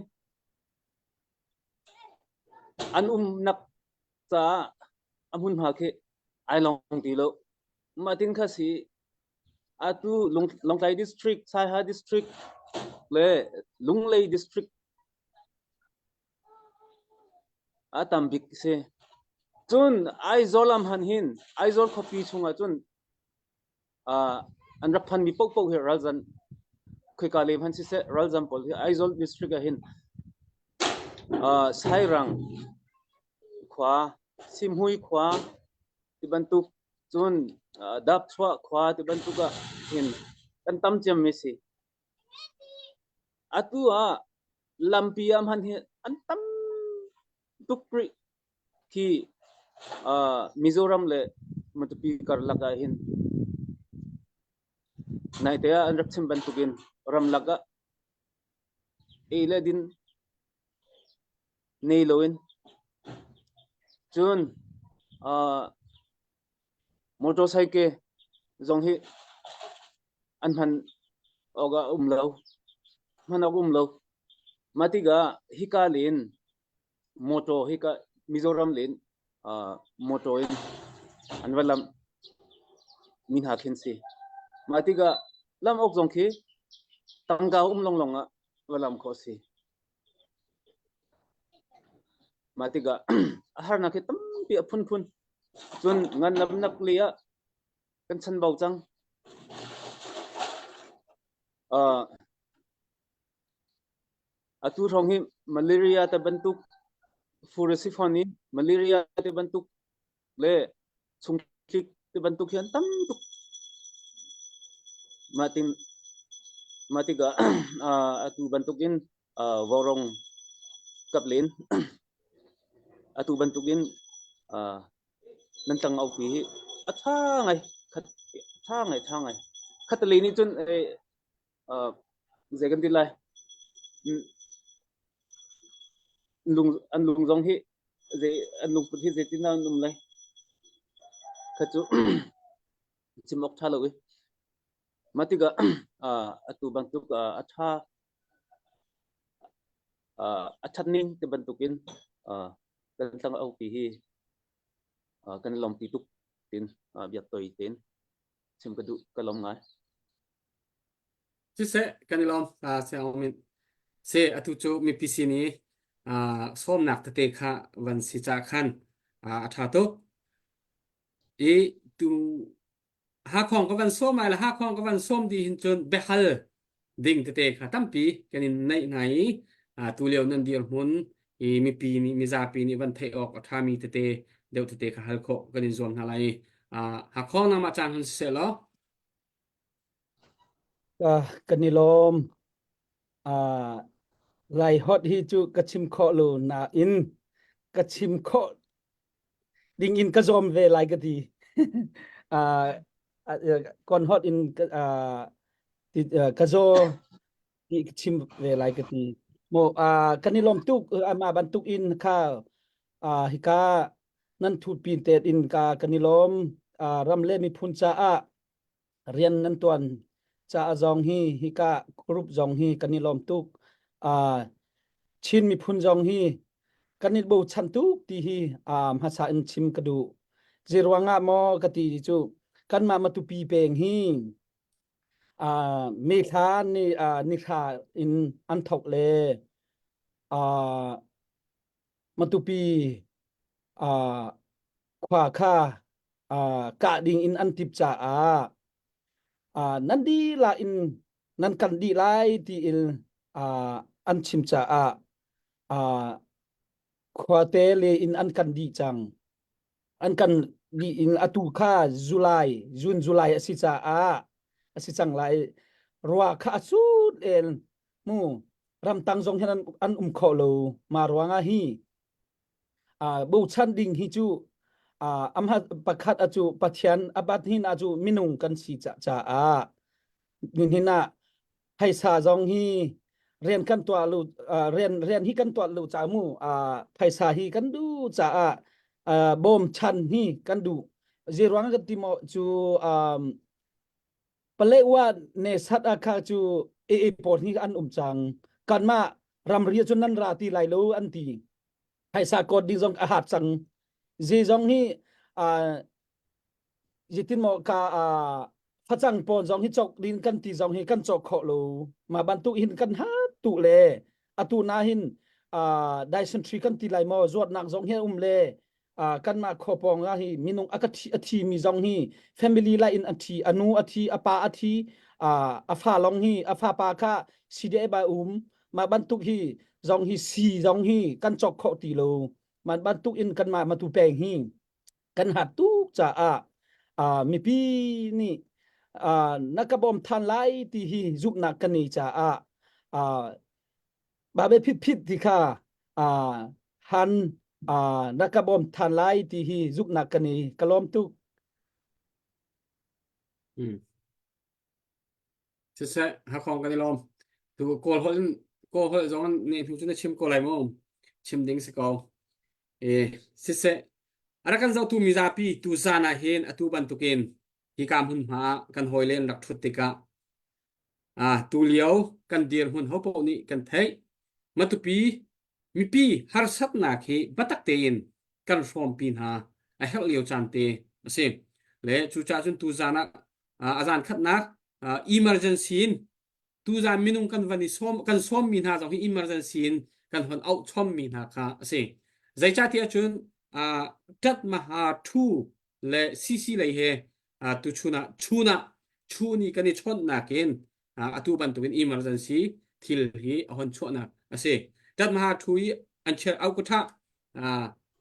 E: an umnak caah a hmunhma khi ai long ti lo. Mah tin kha si atu Lawngtlai district, Saiha district le Lunglei district a tam bik si. Cun Aizawl am han hin Aizawl khuapi chungah cun uh, an rak phanmi paohpaoh hi ralzan khoika lei hmanh siseh ralzam pawl hi Aizawl district ah hin. Uh, Sairang khua, Simhui khua ti bantuk cun uh, Dapchuah khua ti bantuk ah hin kan tam ciam mi si. Atu ah lampi ah hman hi an tam tuk rih khi uh, Mizoram le Matupi karlak ah hin naite ah an rak chim bantukin ramlak ah ei le din nei loin cun uh, motorcycle zong hi an hman awk ah um lo hman awk um lo mah tikah hika len motor hika Mizoram len uh, motor in an va lam mi hna khin si mah tikah lam awk zong khi tangka um longlong ah va lam khawh si Mah tikah a harnak hi tampi a phunphun. Cun ngandamnak lei ah kan chanbau cang. Uh, atu hrawng hi malaria te bantuk furasifon hi malaria te bantuk le chungtlik ti bantuk hi an tam tuk. Mah tin mah tikah atu bantukin vaurawng kap len atu bantukin nan tlang aupi hi a tha ngai khat tha ngai tha ngai khat le nih cun zei kan ti lai lung an lung zong hi zei an lungput hi zeitin dah an um lai kha cu chim awk ṭha lo i mah tikah atu bantuk a ṭha a ṭhat ning ti bantukin kan tlang aupi hi kan lawmpi tuk tin biak toi tin chim ka duh ka lawm ngai.
A: Siseh, kan i lawm. Uh, Siang Min. Se, atu cu mipi sin i uh, sawmnak tete kha van si ca khan uh, a ṭha tuk. I tu Hakhong ka van sawm ai le Hakhong ka van sawm di hin cun biahal ding tete kha tampi kan in neih hna i uh, tu lio nan dirhmun i mipi nih mizapi nih van theih awk a ṭhami tete deuh tete kha hal khawh kan in zuam hna lai. Uh, Hakhong nangmah caan hun siseh law.
F: Uh, kan i lawm. Uh, Lai hot hi cu ka chim khawh lo nain ka chim khawh ding in ka zawm ve lai ka ti. uh, kon hot in uh, ka zaw ti ka chim ve lai ka ti. Mo uh, kan i lawm tuk ama bantuk in kha uh, hika nan thu pin te in ka kan i lawm uh, ram le miphun caah rian nan tuan caah zong hi hika group zong hi kan i lawm tuk. Uh, Chin miphun zong hi kan i bochan tuk ti hi uh, hmasa in chim ka duh. Zeiruangah maw ka ti cu kanmah Matupi peng hi uh, May thla ni uh, ni thla in an thok le uh, Matupi uh, khua kha uh, kah ding in an tip caah uh, nan dilah in nan kan dih lai tiin uh, an chim caah uh, khuate le in an kan dih cang. An kan dih in atu kha July, June July a si caah a si cang lai. Rua kha a sut el mu ramtang zong hin an, an um kho lo ma ruangah hi uh, bochan ding hi cu uh, amha pakhat acu Pathian abat hin acu minung kan si ca caah nihin ah phaisa zong hi rian kan tuah lu uh, rian rian hi kan tuah lu ca mu uh, phaisa hi kan du caah uh, bawm chan hi kan du ziruang kan ti mo cu um, Palewa ne sat ah kha cu AA pawl hi an um cang. Kanmah ramri cun nan ra ti lai lo an ti. Phaisa kawt ding zong a hat cang. Zi zong hi uh, zitin maw ka uh, facang pawn zong hi cok din kan ti zong hi kan cok khawh lo. Ma bantuk hin kan hat tu le atu na hin uh, dysentery kan ti lai maw zuatnak zong hi um le uh, kanmah khua pawng ah hi minung a ka thi a thi mi zong hi family la in a thi a nu a thi a pa a thi uh, a fa long hi a fa pa kha CDA ba um mah bantuk hi zong hi si zong hi kan cawk khawh ti lo man bantuk in kanmah matu peng hi kan hat tuk caah uh, mipi nih uh, na ka bawm than lai ti hi zumhnak kan nei caah uh, babe phit phit ti kha uh, han uh, na ka bawm than lai ti hi zumhnak kan nei ka lawm tuk
A: Hmm. Siseh, Hakawng kan i lawm. Tu Kawl holh in Kawl holh zong ne hnu cu na chim ko lai mu. Chim ding si ko. E, siseh, a rak kan zohtu mizapi tu zan ah hin atu bantukin hika hmunhma ah kan hawile an rak ṭhut tikah ah tu lio kan dirhmun hopaoh nih kan theih. Matupi mipi harsatnak hi biatak tein kan hrawmpi hna a herh lio caan te a si. Le cucaah cun tuzan ah a zan khatnak emergency in tuzan minung kan van i sawm kan sawmmi hna zong hi emergency in kan hon auh chommi hna kha a si. Zeicahtiah cun ṭat maha ṭhu le CC lei he tuchun ah chun ah chun i kan i chawnhnak in atu bantukin emergency thil hi a hon chuahnak a si. Tatmaha thu i an chiar au ka ṭha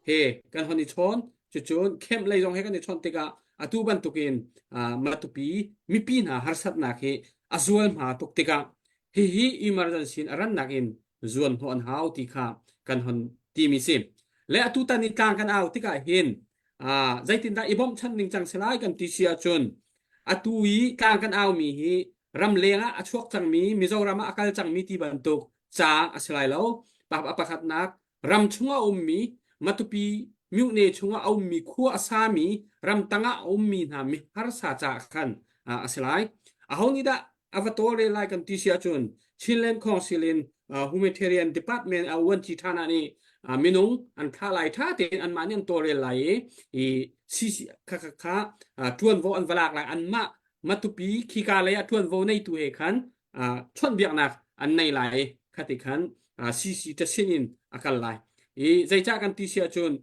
A: he kan hon i chawn cucun camp lei zong he kan i chawnh tikah atu bantukin Matupi mipi hna harsatnak hi a zual hma tuk tikah hihi emergency in a rannak in zuan hnawh an hau ti kha kan hon timi si. Le atu tan i tlang kan au tikah hin zeitindah i bawmhchanh ning cang si lai kan ti si ahcun atu i tlang kan aumi hi ramleng ah a chuak cangmi Mizoram ah a kal cangmi ti bantuk ca a si lai lo. A pakhatnak ram chung ah a ummi Matupi myone chung ah a ummi khua a sami ramtang ah a ummi hna mi harsa caah khan a si lai. Aho nih dah a va tawlrel lai kan ti si ahcun Chinland Council in Humanitarian Department a uanci ṭhan ah nih minung an thlah lai ṭha tein anmah nih an tawlrel lai i i kha kha kha ṭuanvo an va lak lai anmah Matupi khika lei ah ṭuanvo neitu he khan chawnhbiaknak an nei lai i khati khan CC ṭasin in a kal lai. I zeicah kan ti si ahcun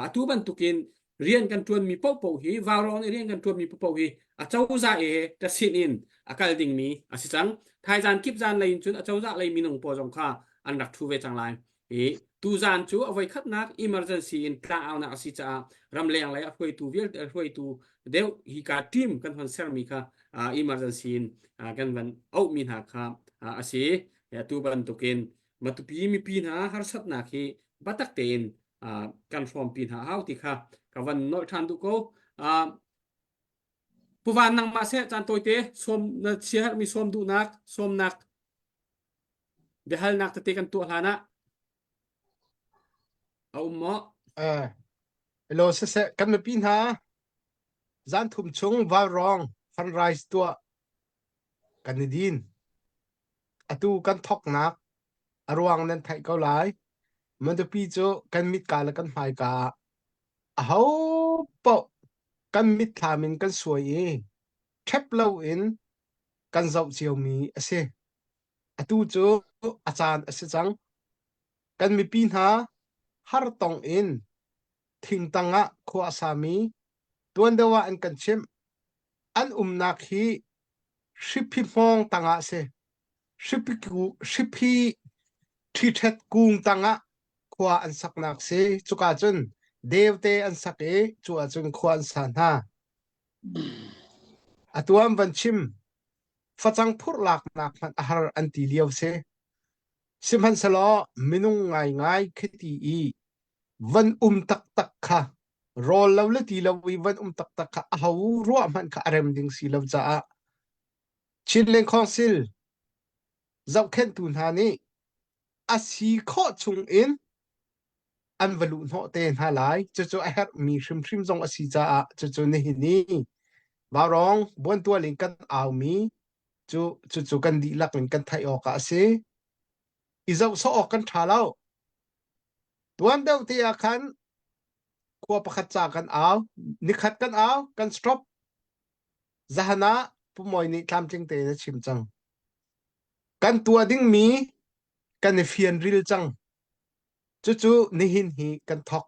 A: atu bantukin rian kan ṭuanmi paohpaoh hi vaurawng nih rian kan ṭuanmi paohpaoh hi a cozah i ṭasin in a kal dingmi a si cang. Thaizan kip zan lei in cun a cozah lei minung pawl zong kha an rak ṭhu ve cang lai. I tuzan cu a voikhatnak emergency in tlangaunak a si caah ramleng lei a hruaitu vialte a hruaitu deuh hika team kan hon sermi kha emergency in kan van auhmi hna kha a si. Atu bantukin Matupi mipi hna harsatnak hi biatak tein kan hrawmpi hna hau ti kha ka van nolh ṭhan duh ko. Pu Van nangmah seh caan tawite sawm na siaherhmi sawm duhnak sawmnak biahalnak tete kan tuah hlan ah a um maw?
G: Uh, hello siseh kan mipi hna zan thum chung valrong funrise tuah kan i din. Atu kan thoknak a ruang nan theih ko lai. Matupi cu kan mitka le kan hmaika ah aho paoh kan mitthlam in kan suai i ṭhep loin kan zoh ciomi a si. Atu cu a caan a si cang. Kan mipi hna hartong in thingtang ah khua a sami tuan deuh ah an kan chimh. An umnak hi hriphi hmawng tangah a si. Hriphi hriphi ṭhiṭhet kung tangah khua an saknak si. Cuka cun deute an sak i cu ahcun khua an sa hna. Atu an van chim facang phurh laknak hmanh a har an ti lio si. Sihmanhsehlaw minung ngaingai khiti i van um taktak kha rawl lo le ti lo i van um taktak kha aho ruah hmanh kha a rem ding si lo caah Chinland Council zohkhenhtu hna nih a si khawh chung in an va luh hnawh te hna lai. Cucu a herhmi hrimhrim zong a si caah cucu nihin i Vaurawng buantual in kan aumi cu cucu kan dihlak in kan theih awk ah a si. I zoh sawh awk kan ṭha lo. Tuan deuh te ah khan khua pakhat ca kan au, nikhat kan au, kan stop. Zahan ah Pu Mawi nih tlamtling tein a chim cang. Kan tuah dingmi kan i fianril cang. Cucu nihin hi kan thawk.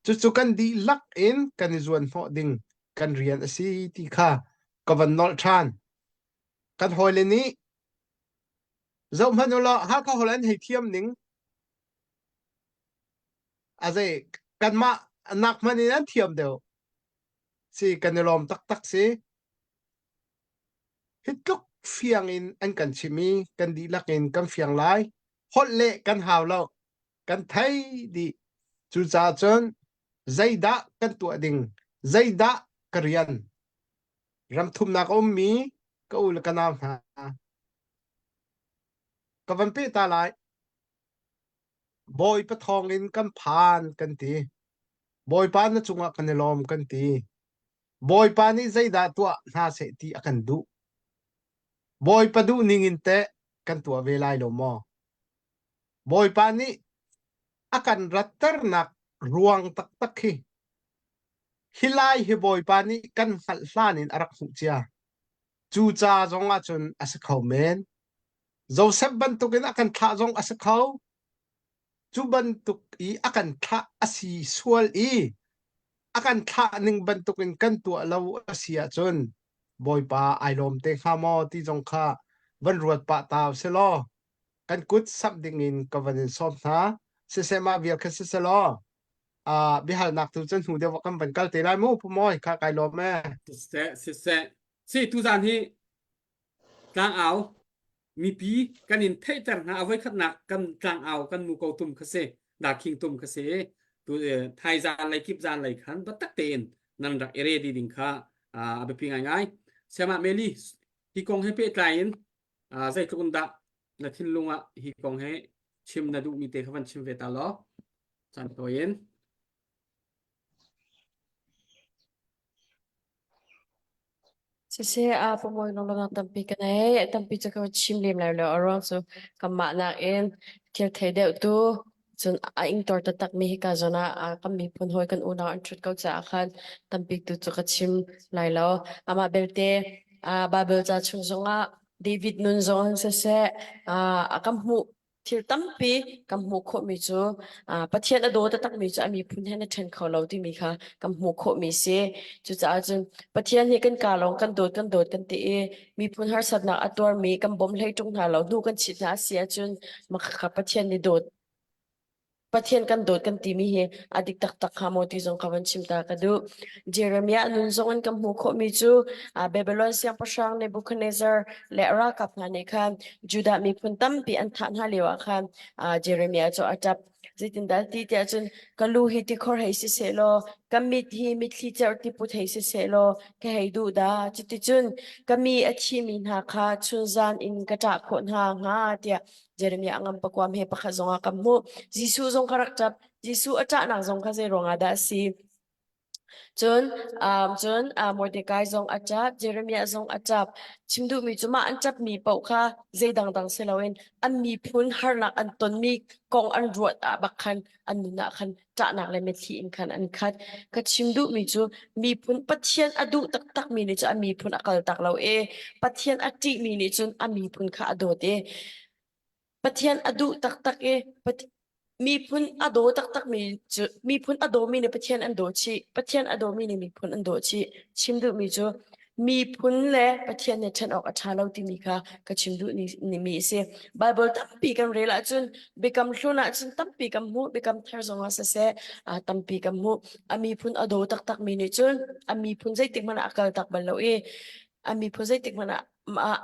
G: Cucu kan dihlak in kan i zuan hnawh ding kan rian a si ti kha ka van nolh ṭhan. Kan hawile nih zohhmanh u law Hakha holh an hei thiam ning. A zei kanmah nak hmanh in an thiam deuh. Si kan i lawm taktak si. Hi tluk fiang in an kan chim i kan dihlak in kan fiang lai. Holh leh kan hau lo. Kan thei dih. Cucaah cun zeidah kan tuah ding, zeidah ka rian, ram thumnak a ummi ka u le ka nau hna ka van peh ta lai. Bawipa thawng in kan phan kan ti. Bawipa na cungah kan i lawm kan ti. Bawipa nih zeidah tuah hna seh ti a kan duh. Bawipa duh ning in teh kan tuah ve lai lo maw? Bawipa nih a kan ratternak ruang taktak hi hi lai hi Bawipa nih kan hngalh hlan in a rak hmuh cia. Cu ca zong ah cun a si kho men. Joseph bantukin a kan thlah zong a si kho. Cu bantuk i a kan thlah a si sual i a kan thlah ning bantukin kan tuah lo a si ahcun Bawipa ai lawm te hnga maw ti zong kha van ruat pah ta usih law kan kut samh dingin ka van in sawm hna. Siseh mah vial kha siseh law uh, biahalnak tu cun hnu deuh kan van kal te lai mu Pu Mawi kha kai lawm e.
A: Siseh siseh si tuzan hi tlangau mipi kan in theihter hna a voikhatnak kan tlangau kan muko tum kha si darkhing tum kha si tu thaizan lei kip zan lei khan biatak tein nan rak i ready ding kha a biapi ngaingai siama meli hi kong he pehtlai in zeitluk in dah na thinlung ah hi kong he chim na duhmi te kha van chim ve ta law caan tawi in
H: Siseh aa pamuai lunglawmhnak tampi ka nei. Tampi cu ka chim lem lai lo. A ruang cu kanmah nakin thil thei deuh tu cun a ingtor taktakmi hika zawn ah kan miphun hawi kan unau an ṭhut ko caah khan tampi tu cu ka chim lai lo. Amah belte Baibal ca chung zongah David nun zong in siseh a kan hmuh thil tampi kan hmuh khawhmi cu Pathian a daw taktakmi cu a miphun he na ṭhen kho lo timi kha kan hmuh khawhmi si. Cucaah cun Pathian hi kan kaa lawng kan dawt kan dawt kan ti i miphun harsatnak a tuarmi kan bawmh hlei ṭung hna lo hnu kan chit hna a si ahcun mah kha Pathian nih dawt Pathian kan dawt kan timi hi a dik taktak hnga maw ti zong ka van chim ta ka duh. Jeremiah nun zong in kan hmuh khawhmi cu Babylon siangpahrang Nebuchadnezzar le a ralkap hna nih khan Judah miphun tampi an thah hna lio ah khan Jeremiah cu a ṭap. Zeitindah ti tiah cun ka lu hi tikhor hei si seh law ka mit hi mitthli cerh tiput hei si seh law ka hei duh dah. Cuticun ka mi a thimi hna kha chunzan in ka ṭah khawh hna hnga tiah Jeremiah ngam pakuam he pakhat zong ah kan hmuh. Jesuh zong kha rak ṭap. Jesuh a ṭahnak zong kha zei ruangah dah a si? Cun, um, cun uh, Mordecai zong a ṭap, Jeremiah zong a ṭap. Chim duhmi cu mah an ṭapmi paoh kha zei dangdang si loin an miphun harnak an tonmi kong an ruat ah bak khan an nun ah khan ṭahnak le mitthli in khan an khat. Ka chim duhmi cu miphun Pathian a duh taktakmi nih cun a miphun a kaltak lo i Pathian a ṭihmi nih cun a miphun kha a dawt i Pathian a duh taktak i miphun a daw taktakmi cu miphun a dawmi nih Pathian an daw chih Pathian a dawmi nih miphun an daw chih chim duhmi cu miphun le Pathian nih ṭhen awk a ṭha lo timi kha ka chim duh ni a si. Bible tampi kan rel ahcun Biakam Hlun ahcun tampi kan hmuh, Biakam Thar zongah siseh tampi kan hmuh. A miphun a daw taktakmi nih cun a miphun zeitik hmanh ah a kal tak bal lo i a miphun zeitik hmanh ah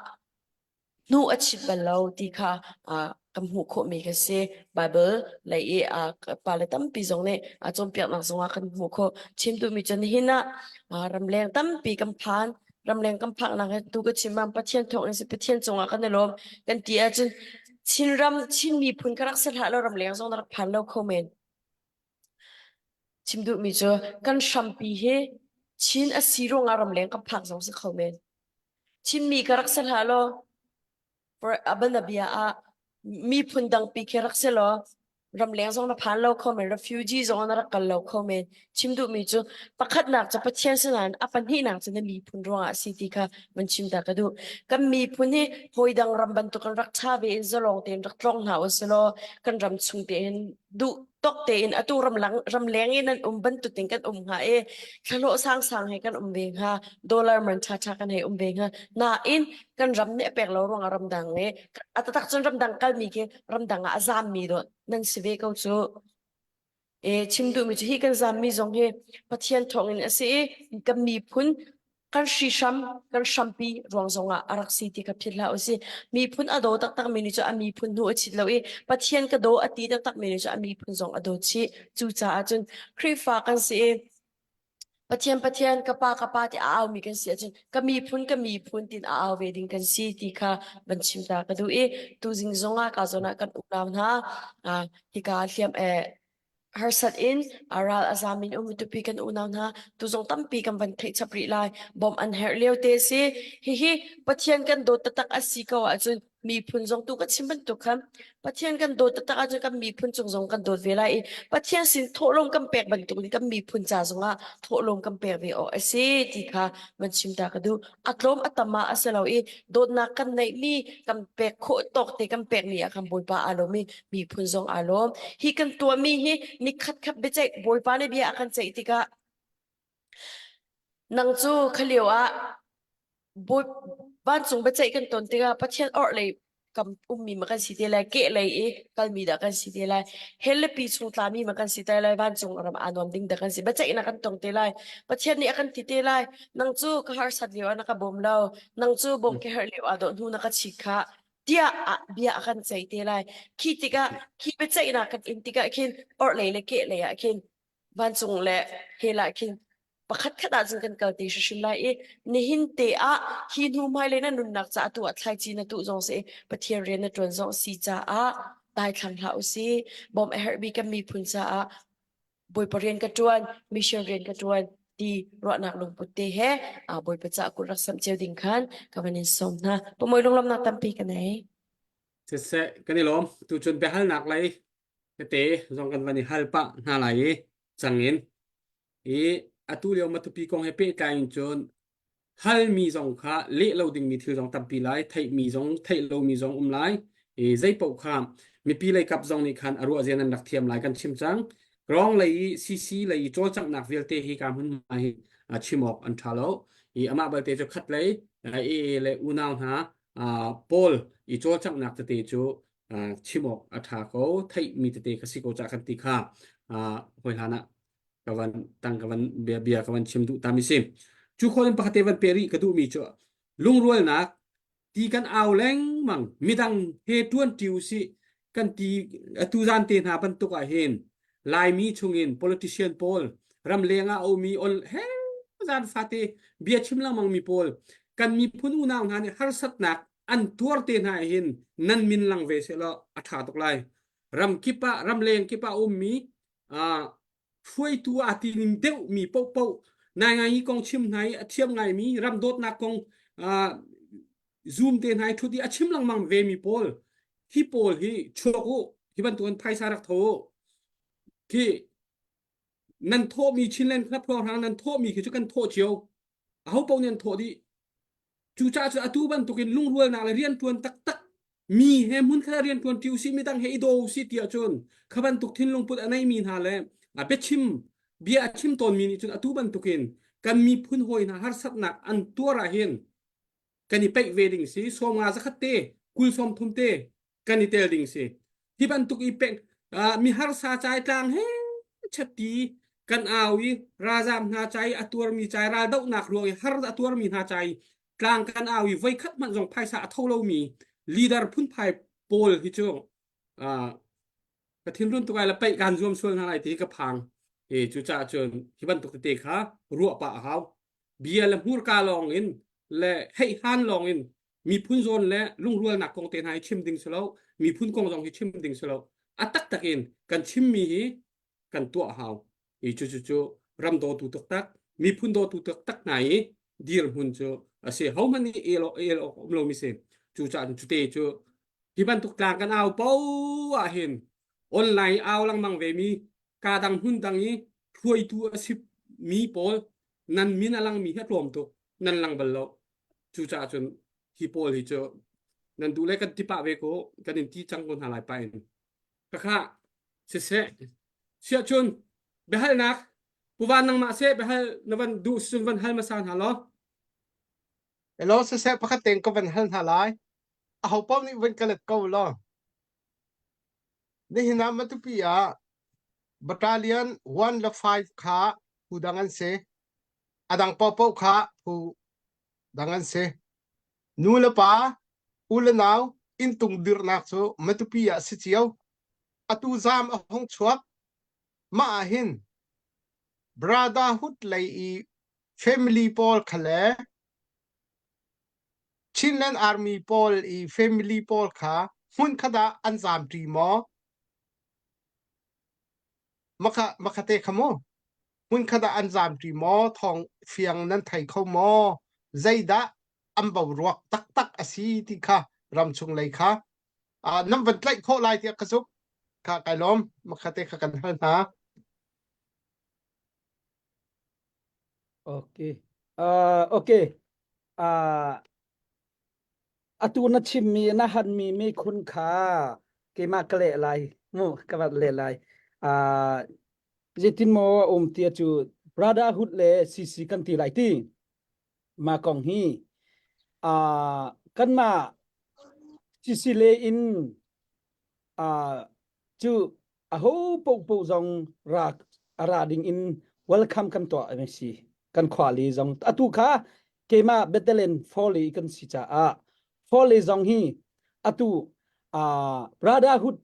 H: hnu a chit bal lo ti kha kan hmuh khawhmi kan si. Bible lei i pale tampi zong nih a cawnpiaknak zongah kan hmuh khawh. Chim duhmi cu nihin ah ramleng tampi kan phan. Ramleng kan phaknak hi tu ka chim bang Pathian thawng in si Pathian cungah kan i lawm kan ti ahcun Chinram Chin miphun ka rak si hlah lo ramleng zong na rak phan lo kho men. Chim duhmi cu kan hrampi hi Chin a si ruangah ramleng kan phak zong si kho men. Chinmi ka rak si hlah law abanabia ah miphun dangpi khi rak si law ramleng zong na phan lo kho men refugee zong na rak kal lo kho men chim duhmi cu pakhatnak cu Pathian sinain a pahnihnak cu na miphun ruangah a si ti kha van chim ta ka duh kan miphun hi hawi dang ram bantuk kan rak ṭha ve in zalong tein rak tlong hna usih law kan ram chung tein duh tok tein atu ramlang ramleng in an um bantuk in kan um hnga i thlahlawh sangsang he kan um ve hnga dollar man ṭha ṭha kan hei um ve hnga nain kan ram nih a pek lo ruangah ramdang i a taktak cun ramdang kalmi khi ramdang ah a zammi dawh nan si ve ko cu. E chim duhmi cu hi kan zammi zong hi Pathian thawngin a si i kan miphun kan hrihram kan hrampi ruang zongah a rak si ti kha philh hlah usih. Miphun a daw taktak mi nih cu a miphun hnu a chit lo i Pathian ka daw a ti taktak mi nih cu a miphun zong a dawt chih. Cucaah cun Khrihfa kan si i Pathian Pathian ka pa ka pa ti a aumi kan si ahcun ka miphun ka miphun tin a au ve ding kan si ti kha van chim ta ka duh i tuzing zongah ka zawn ah kan unau hna hika hliam eh harsat in ral a zam in um tupi kan unau hna tu zong tampi kan van theih chap rih lai bawmh an herh lio te si hihi Pathian kan dawt taktak a si ko ahcun miphun zong tu ka chim bantuk khan Pathian kan dawt taktak ahcun kan miphun cung zong kan dawt ve lai i Pathian sin thawhlawm kan pek bantuk in kan miphun ca zongah thawhlawm kan pek ve awk a si ti kha van chim ta ka duh a tlawm a tam ah a si lo i dawtnak kan neihmi kan pek khawh tawk te kan pekmi ah khan Bawipa aa lawm i miphun zong aa lawm hi kan tuahmi hi nikhat khat biaceih Bawipa nih bia a kan ceih tikah nang cu khalio ah Vancung biaceih kan ton tikah Pathian orhlei kam ummi ma kan si te lai, kehlei i kalmi dah kan si te lai, hell le pi chung tlami ma kan si te lai, vancung ram aa nuam ding dah kan si. Biaceihnak kan tong te lai. Pathian nih a kan ti te lai. Nang cu ka harsat lio ah na ka bawm lo. Nang cu bawm ka herh lio ah dawh hnu na ka chit khah. Tiah bia a kan ceih te lai. Khi tikah, khi biaceihnak kan in tikah khin orhlei le kehlei ah khin vancung le hell ah khin pakhat khat ahcun kan kal te hrimhrim lai i nihin te ah hi hnu hmailei na nunnak caah tu ah thlaici na tuh zong si Pathian rian na ṭuan zong si caah daithlang hlah usih bawmh a herh bik kan miphun caah Bawipa rian ka ṭuan mission rian ka ṭuan ti ruahnak lungput te he Bawipa caah kut rak samh cio ding khan ka van in sawm hna pumoi lunglawmhnak tampi ka nei
A: Siseh kan i lawm tuchun biahalnak lei tete zong kan van i hal pah hna lai i cangin I atu lio Matupi kong he pehtlai in cun halmi zong kha leh lo dingmi thil zong tampi lai, theihmi zong theih lomi zong um lai. I zeipaoh kha mipi lei kap zong nih khan a ruah zia nan rak thiam lai kan chim cang. Rong lei i CC lei i cawlcanghnak vialte hi ka hmunhma hi chim awk an ṭha lo. I amah balte cu khat lei AA le unau hna pawl i cawlcanghnak tete cu chim awk a ṭha ko, theihmi tete ka si ko cah kan ti kha hawi hlan ah ka van tang ka van bia bia ka van chim duh ta mi si cu khawh in pakhat te van pe rih ka duh mi cu lungrualnak ti kan au lengmang midang he tuan ṭi usih kan ti atu zan te hna bantuk ah hin Laimi chungin politician pawl ramleng ah a ummi ol he zan fate bia chim lengmang mi pawl kan miphun unau hna nih harsatnak an tuar te hna hin nan min lang ve seh law a ṭha tuk lai ram kip ah ramleng kip ah ummi hruaitu aa ti ning deuhmi paohpaoh naingai kong chim hna i a thiam ngaimi ram dawtnak kong zoom te hna i ṭhut i a chim lengmang vemi pawl hi pawl hi chuak u hi bantukin phaisa rak tho u khi nan thawhmi Chinland Club hrawnghrang nan thawhmi khi cu kan thawh cio aho paoh nih an thawh dih Cucaah cun atu bantukin lungrualnak le rianṭuan taktak mi he hmunkhat ah rianṭuan ṭi usih midang he i daw usih ti ahcun kha bantuk thinlungput a neimi hna le a biachim bia a chim tawnmi nih cun atu bantukin kan miphun hawi hna harsatnak an tuar ahhin kan i peih ve ding si 50 zakhat te 20 sawm thum te kan i tel ding si hi bantuk i pek mi harsa cai tlang he chatti kan au i ralzam hna cai a tuarmi cai raldohnak ruang i har a tuarmi hna cai tlang kan au i voikhat hmanh zong phaisa a tho lomi leader phunphai pawl hi cu ka thinrun tuk ai la peih kan zuam sual hna lai ti ka phang e cucaah cun hi bantuk tete kha ruah pah a hau bia le hmurka lawng in le heih han lawng in miphun zawn le lungrualnak kong te hna hi chim ding si lo miphun kong zong hi chim ding si lo a taktak in kan chimmi hi kan tuah hau i cu cu cu ram dawtu taktak miphun dawtu taktak hna i dirhmun cu a si hohmanh nih el el awk um lomi si cu caah cute cu hi bantuk tlang kan au po ah hin online au lengmang ve mi ka dang hmun dang i hruaitu a si mi pawl nan min a langmi hi a tlawm tuk nan lang bal lo Cucaah cun hi pawl hi cu nan duh le kan ti pah ve ko kan in ti cang ko hna lai pa in. Khakha siseh siah cun biahalnak puvan nangmah seh biahal na van duh cun van hal hmasa hna law.
G: Hello siseh pakhat tein ka van hal hna lai. Aho paoh nih van ka let ko law. Nihin ah Matupi ah. Battalion 1 le 5 kha phu dang an si. A dang paohpaoh kha phu dang an si. Nu le pa, u le nau inntung dirhnak cu Matupi ah si cio. Atu zaam a hung chuak. Mah ah hin Brotherhood lei i family pawl kha le Chinland Army pawl i family pawl kha hmunkhat ah an zaamṭi maw? Makha makhate kha mu. Hmunkhat ah an zaamṭi maw? Thawng fiang nan thei kho maw? Zeidah an boruak taktak a si ti kha ramchung lei kha uh, nan van tlaih khawh lai tiah ka zumh. Kha kai lawm. Makhate kha kan hal hna.
F: Okay. Uh, okay. Uh, atu na chimmi na hanmi mikhun kha keimah ka leh lai mu ka vat leh lai. Uh, zeitin maw a um tia cu brotherhood le CC kan ti lai ti. Ma kong hi uh, kanmah CC le in uh, cu aho popo zong ra a ra ding in welcome kan tuah mi si kan khua li zong atu kha keimah Bethlehem Foley kan si caah Foley zong hi atu uh, brotherhood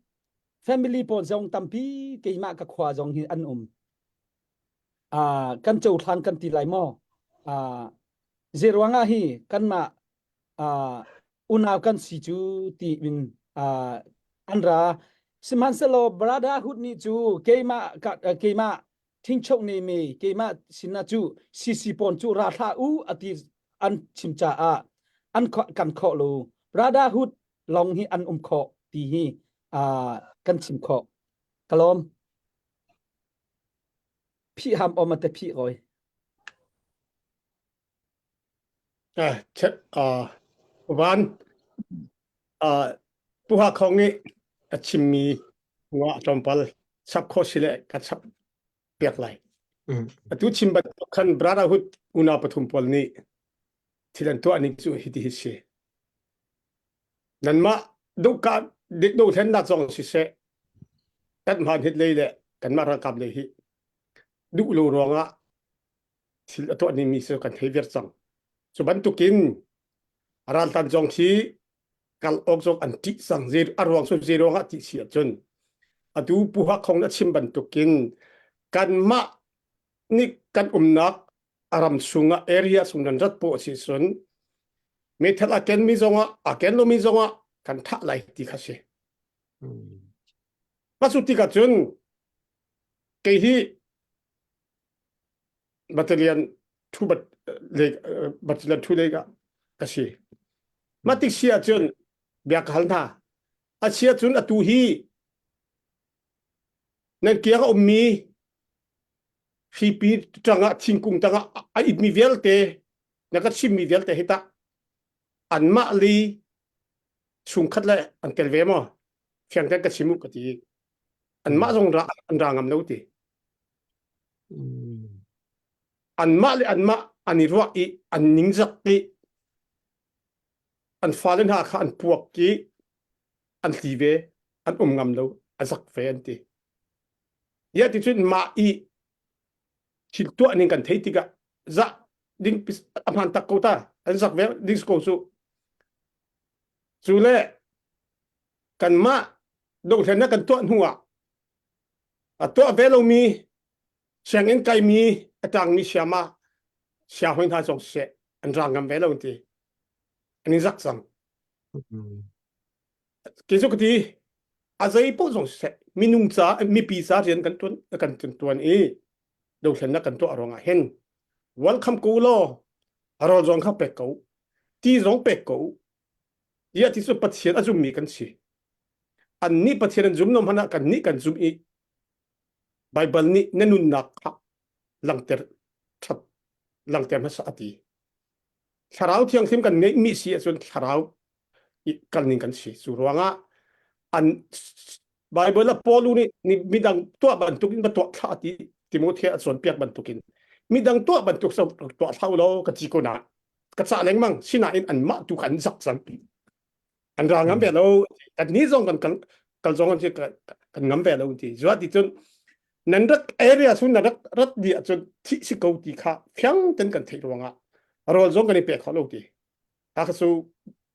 F: family pawl zong tampi keimah ka khua zong hi an um uh, kan cohlan kan ti lai maw uh, zeruangah hi kanmah uh, unau kan si cu ti in uh, an ra sihmanhsehlaw brotherhood nih cu keimah keimah thingchok ne me keimah sinah cu CC pawn cu ra hlah u ati an chim caah an kan khawh lo brotherhood long hi an um khawh ti hi uh, kan chim khawh kalom phih ham om ate phih roi
B: Ah, check ah van ah Pu Ha Khong nih a chimmi nga tlawmpal chap kho si le ka chap piak lai. Atu chim bantuk khan Brotherhood unau pathum pawl nih thil an tuah ning cu hiti hi si. Nanmah duhka dik dothlennak zong siseh kan hmaan hit lei le kanmah ralkap lei hi duh lo ruangah thil a tuah ningmi cu kan thei viar cang. Cu bantukin raltan zong hi kal awk zong an ṭih cang. A ruang cu zei ruangah ṭih si ahcun atu Pu Hak Khong a chim bantukin kanmah nih kan umnak a ram chungah area chung nan rat poh si cun meithal a kenmi zongah a ken lomi zongah kan thah lai ti kha si. Mah cu tikah cun kei hi battalion thu bat le battalion thu le ka ka si mah tik si ahcun bia ka hal hna a si ahcun atu hi nan kiang a ummi hripi tangah thingkung tangah a itmi vialte na ka chimmi vialte hi tah anmah li chungkhat le an tel ve maw fiang ten ka chim u ka ti anmah zong ra an ra ngam lo ti Anmah le anmah an i ruah i an ningzak i an fale hna kha an puak i an tli ve, an um ngam lo, a zak ve an ti. Ya ti cun mah i thil tuah ning kan theih tikah zah ding a hmaan tak ko ta an zak ve ding ko cu cu le kanmah dohthlennak kan tuah hnu ah A tuah ve lomi sianginn kaimi a tangmi siama sianghawi hna zong siseh an ra ngam ve lo an ti. An i zak cang. Kei cu ka ti a zei paoh zong siseh minung ca mipi ca rian kan tuan kan tuan i dothlennak kan tuah ruangah hin welcome ko law rawl zong kha pek ko ti zong pek ko tiah ti cu Pathian a zummi kan si. Annih Pathian an zum lo hmanh ah kannih kan zum i Baibal nih na nunnak kha langhter ṭhat langhter hmasa a ti. Thlarau Thianghlim kan ngeihmi si ahcun thlarau i kalning kan si. Cu ruangah an Baibal ah Paul nih midang tuah bantukin va tuah thlah ti Timothea a cawnpiak bantukin midang tuah bantuk tuah thlah law ka ci ko na ka cah lengmang sinain anmah tu kha an zak cang. An ra ngam ve lo. Kan ni zong kan kal kal zong an kan ngam ve lo ti. Zuat ti cun Nan rak area chung na rak rat di ahcun thih si ko ti kha fiang ten kan theih ruangah rawl zong kan i pe kho lo ti. Kha kha cu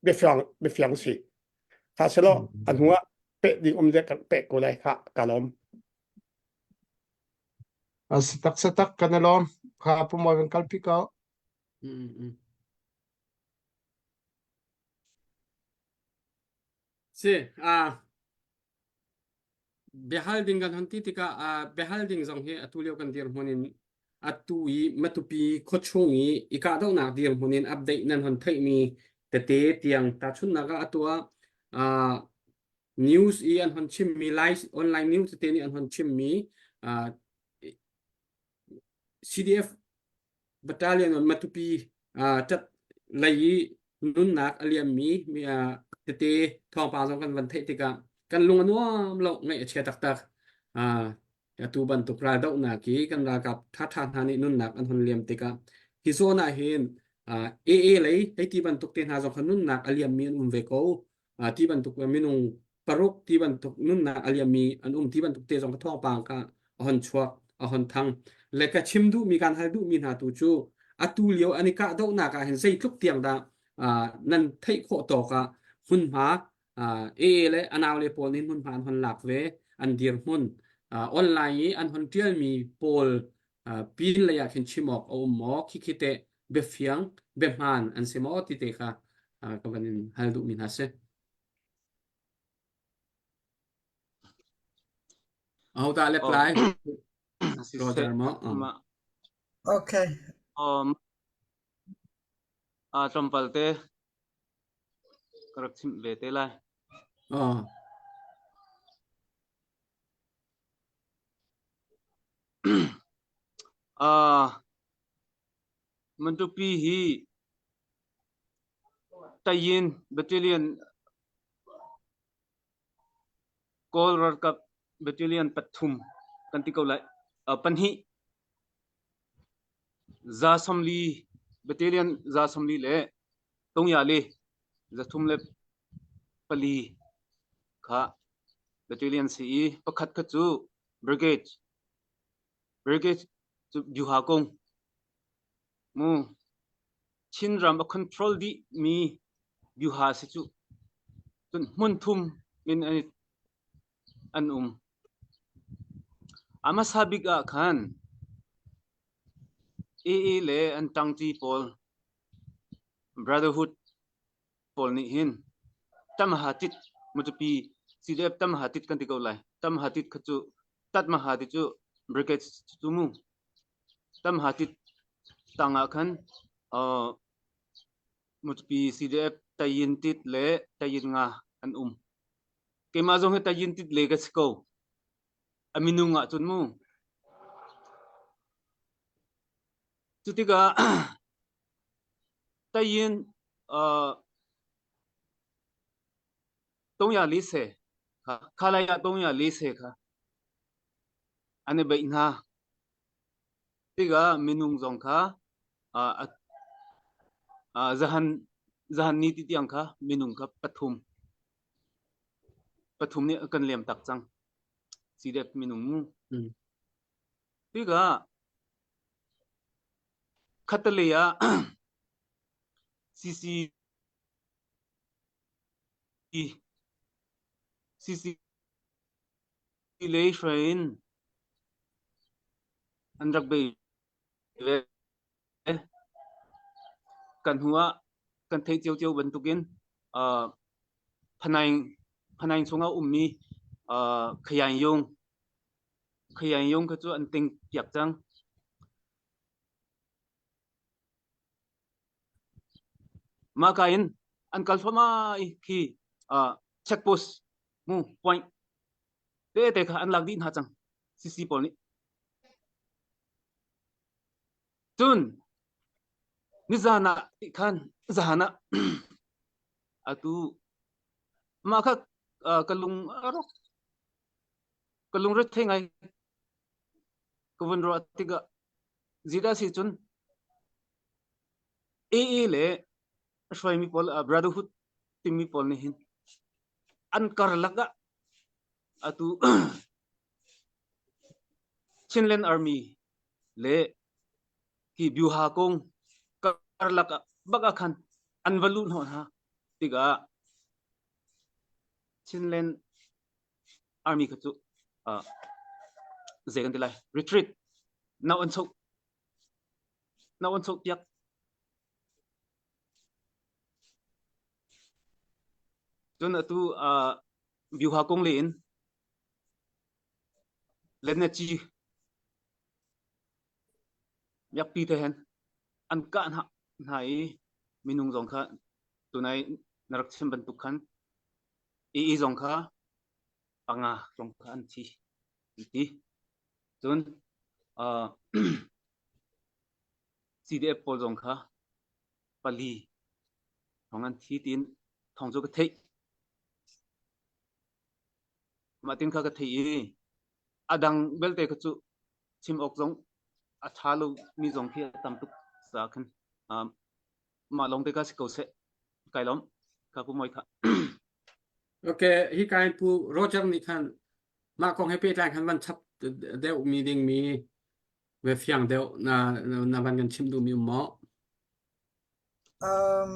B: biafiang biafiang si. Kha selo an hnu ah peh ding um le kan peh ko lai kha ka lawm.
G: A si tak sa tak kan lawm. Kha pumawi kan kalpi ko.
A: Mm, mm. Si, ah biahal ding kan hon ti tikah ah biahal ding zong hi atu lio kan dirhmun in atu i Matupi khuachung i i kahdohnak dirhmun in update nan hon theihmi tete tiang tahchunhnak ah atu ah ah news i an hon chimmi live online news tete nih an hon chimmi ah CDF battalion on Matupi ṭat lei i nunnak a liammi mi tete thawngpang zong kan van theih tikah kan lung a nuam lo ngaih a chia taktak. Atu bantuk raldohnak i kan ralkap ṭhaṭha hna nih nunnak an hun liam tikah hi zawn ah hin AA lei hei ti bantuk te hna zong kha nunnak a liammi an um ve ko. Ti bantuk minung paruk ti bantuk nunnak a liammi an um ti bantuk te zong ka thawngpang ka a hon chuak a hon thang le ka chim duhmi kan hal duhmi hna tu cu atu lio an i kahdohnak ah hin zeitluk tiang dah nan theih khawh tawk ah hmunhma AA le anau le pawl nih hmunhma an hon lak ve an dirhmun online i an hon ṭialmi pawl pin lei ah khin chim awk a um maw khikhi teh biafiang biahmaan an si maw ti te kha ka van in hal duhmi hna si. Ahodah lep
E: Oh.
A: lai?
E: Siseh,
A: Roger maw? Um.
E: mah
D: Okay.
E: um a tlawmpal te ka rak chimh ve te lai.
A: Oh.
E: Ah Matupi hi Tayin Battalion Kawl ralkap battalion pathum kan ti ko lai. Pahnih 140 battalion 140 le tungya le 304 kha battalion si i pakhat kha cu brigade brigade cu Byuha kung mu Chinram a control dih mi Byuha si cu cun hmun thum in an um. A hmasa bik ah khan AA le an ṭangṭi pawl Brotherhood pawl nih hin Tamhatit Matupi CDF Tamhatit kan ti ko lai. Tamhatit kha cu Tatmaha ti cu brigade cu mu. Tamhatit tang ah khan uh, Matupi CDF Tayin Tit le Tayin Nga an um. Keimah zong hi Tayin Tit le ka si ko. A minung ah cun mu. Cu tikah Tayin uh, 340 kha khalaya 340 kha an i beih hna. Tikah minung zong kha uh, uh, zahan zahan ni ti tiang kha minung kha pathum pathum nih kan liam tak cang. CDF minung mu.
A: Mm.
E: Tikah khatalei ah CC CC lei hruai in an rak bei ve. Kan hnu ah kan theih ciocio bantukin uh, Phanaing Phanaing chungah ummi uh, Khayaing Yung Khayaing Yung kha cu an ting piak cang. Mah ka in an kal thluahmah i khi uh, checkpost mu point te te kha an lak dih hna cang CC pawl nih. Cun nizan ah khan zahan ah atu mah kha uh, ka lung a rawk ka lungre thei ngai ka vun ruah tikah Judah si cun AA le a hruaimi pawl Brotherhood timi pawl nih hin an karlak ah atu Chinland Army le hi Byuha kung karlak ah bak ah khan an va luh hnawh hna tikah Chinland Army kha cu uh, zei kan ti lai retreat nau an choh nau an choh piak cun atu uh, Byuha kung le in Lennaci miakpi te hen an kah hna hna i minung zong kha tunai na rak chim bantuk khan ii zong kha panga zong kha an thi an ti cun uh, CDF pawl zong kha pali thong an thi tiin thong cu ka theih Mah tin kha ka theih i a dang belte kha cu chim awk zong a ṭha lomi zong khi a tam tuk caah khan um, mah lawng te kha si ko seh. Kai lawm. Ka pu moi kha.
A: Okay, hi kai pu Roger nih khan mah kong he pehtlai khan van chap deuh mi ding mi ve fiang deuh na na van kan chim duh mi um maw?
D: Um,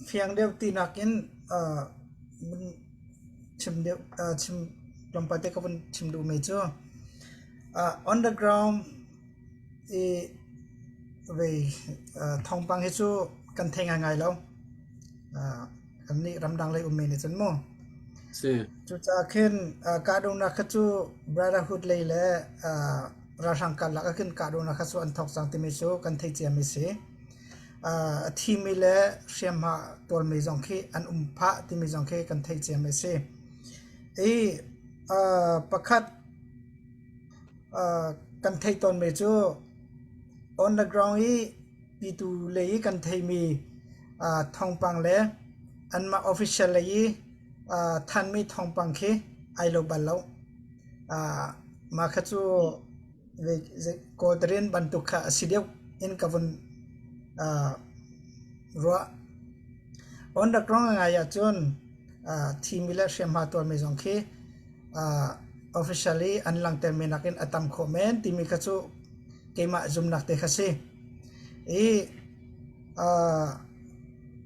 D: fiang deuh ti nakin uh, chim deuh uh, chim tlawmpal te ka vun chim duhmi cu uh, on the ground i vei uh, thawngpang hi cu kan thei ngaingai lo. Uh, kannih ramdang lei ummi nih cun mu.
A: Si.
D: Cucaah khin uh, kahdohnak kha cu Brotherhood lei le uh, ralhrang karlak ah khin kahdohnak kha cu an thawk cang timi cu kan theih ciami si. A thimi le hriamhma tuarmi zong khi an um phah timi zong khi kan theih ciami a si. I pakhat kan theih tawnmi cu on the ground i pitu lei i kan theihmi thawngpang le anmah official lei i thanmi thawngpang khi ai lo bal lo. Mah kha cu Kawltarin bantuk kha a si deuh in ka vun ruah. On the ground ngai ahcun thimi le hriamhma tuarmi zong khi officially an langhtermi nakin a tam khawh men timi kha cu keimah zumnak te kha si. I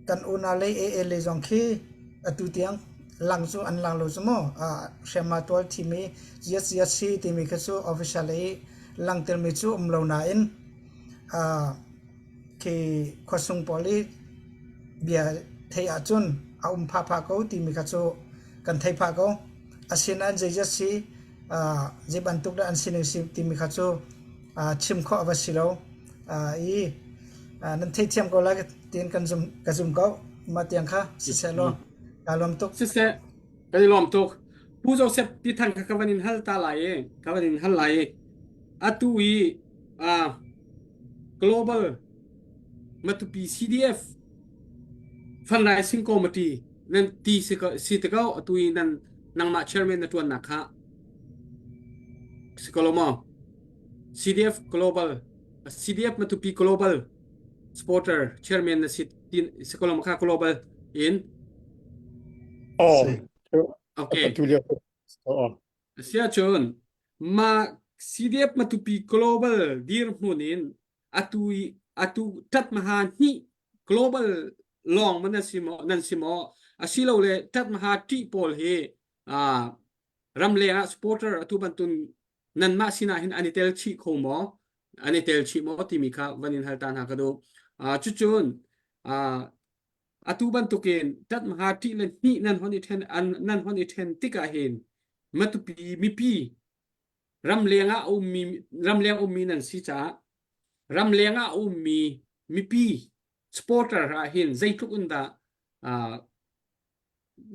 D: kan unau lei AA lei zong khi atu tiang lang cu an lang lo cu mu. Hriamhma tual thimi ziat si timi kha cu official i langhtermi cu um lo nain khi khuasung pawl i bia theih ahcun a um phahphah ko timi kha cu kan theih phah ko. Asinain zeizat si zei bantuk dah an sining si timi kha cu chim khawh a va si lo. I nan theithiam ko lai tiin kan zum ka zum ko. Mah tiang kha siseh law kaa lawm tuk.
A: Siseh kan i lawm tuk. Pu Joseph Tithang kha ka van in hal ta lai i ka van in hal lai i atu i uh, Global Matupi CDF Fundraising Committee nan ti si ko si te ko atu i nan nangmah chairman na tuannak kha si ko lo maw? CDF Global CDF Matupi Global Supporter Chairman na si tin si ko lo maw kha Global in
B: Oh,
A: Okay.
B: atu lio. Oh.
A: Asiahcun mah CDF Matupi Global dirhmun in atu i atu ṭat maha hnih global lawng man si maw nan si maw asilole ṭat maha ṭih pawl hi ah ramleng ah supporter atu bantun nanmah sinah hin an i tel chih kho maw an i tel chih maw timi kha van in hal ta hna ka duh uh, cucun uh, atu bantukin tat maha ṭih le hnih nan hon i ṭhen an nan hon i ṭhen tikah hin matupi mipi ramleng ah ummi ramleng ummi nan si caah ramleng ah ummi mipi supporter ah hin zeitluk in dah uh,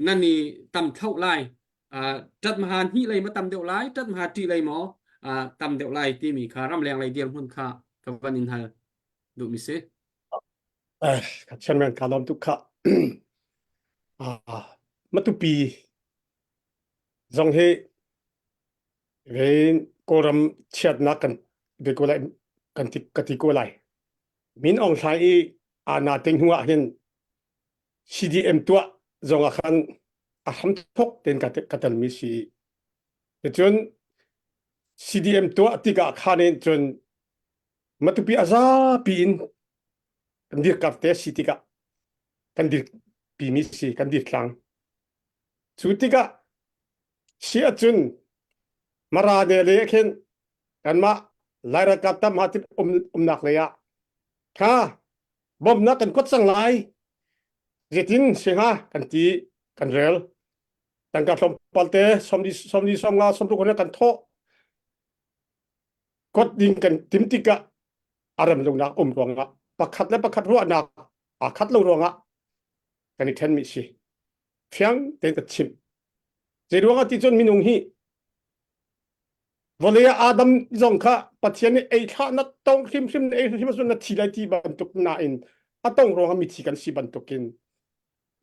A: nan i tam thloh lai ṭat maha hnih lei ma tam deuh lai ṭat maha ṭih lei maw tam deuh lai timi kha ramleng lei dirhmun kha ka van in hal duhmi si.
B: Eh, ka chairman ka lawm tuk kha. Ah, matupi zong hi ve Kawlram chiatnak kan ve ko lai kan ti ka ti ko lai. Min Aung Hlaing i ana ting hnu ah hin CDM tuah zong ah khan a hramthok tein ka, ka telmi si. Cun CDM tuah tikah khan in cun Matupi a zapi in kan dirkar te si tikah kan dirpimi si kan dirtlang. Cu tikah si ahcun Mara ne le khin kanmah Lai ralkap tam ha tip um, umnak lei ah kha bawmhnak kan kuat cang lai zeitin si hnga kan ti kan rel tangka tlawmpal te somli somli somnga somruk kan thawh kuat ding kan tim tikah a rem lonak um ruangah pakhat le pakhat ruahnak aa khat lo ruangah kan i ṭhenmi si fiang tein ka chimh zei ruangah ti cun minung hi vawlei ah Adam zong kha Pathian nih ei thlah na tong hrimhrim na ei hrimhrim ahcun na thi lai ti bantuk nain a tong ruangah mithi kan si bantukin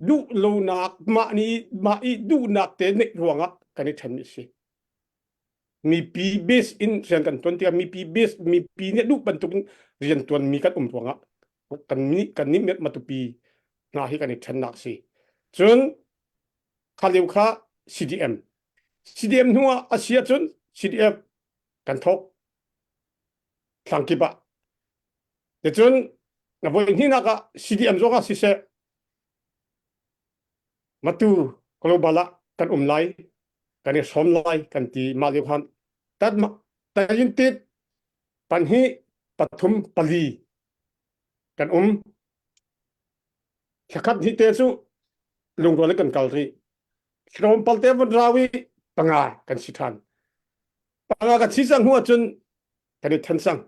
B: duh lonak mah nih mah i duhnak te neih ruangah kan i ṭhenmi si mipi base in rian kan tuan tikah mipi base mipi nih duh bantuk in rian tuanmi kan um ruangah kan nih kan nih matupi hna hi kan i ṭhennak si cun kha lio kha CDM CDM hnu ah a si ahcun CDF kan thawk thlangkip ah ticun voi hnihnak ah CDM zong ah siseh Matu global ah kan um lai kan i hrawm lai kan ti mah lio khan tat tayin tit panhi pathum pali kan um thlakhat hi te cu lungrual in kan kal rih tlawmpal te von rau i panga kan si ṭhan panga kan si cang hnu ahcun kan i then cang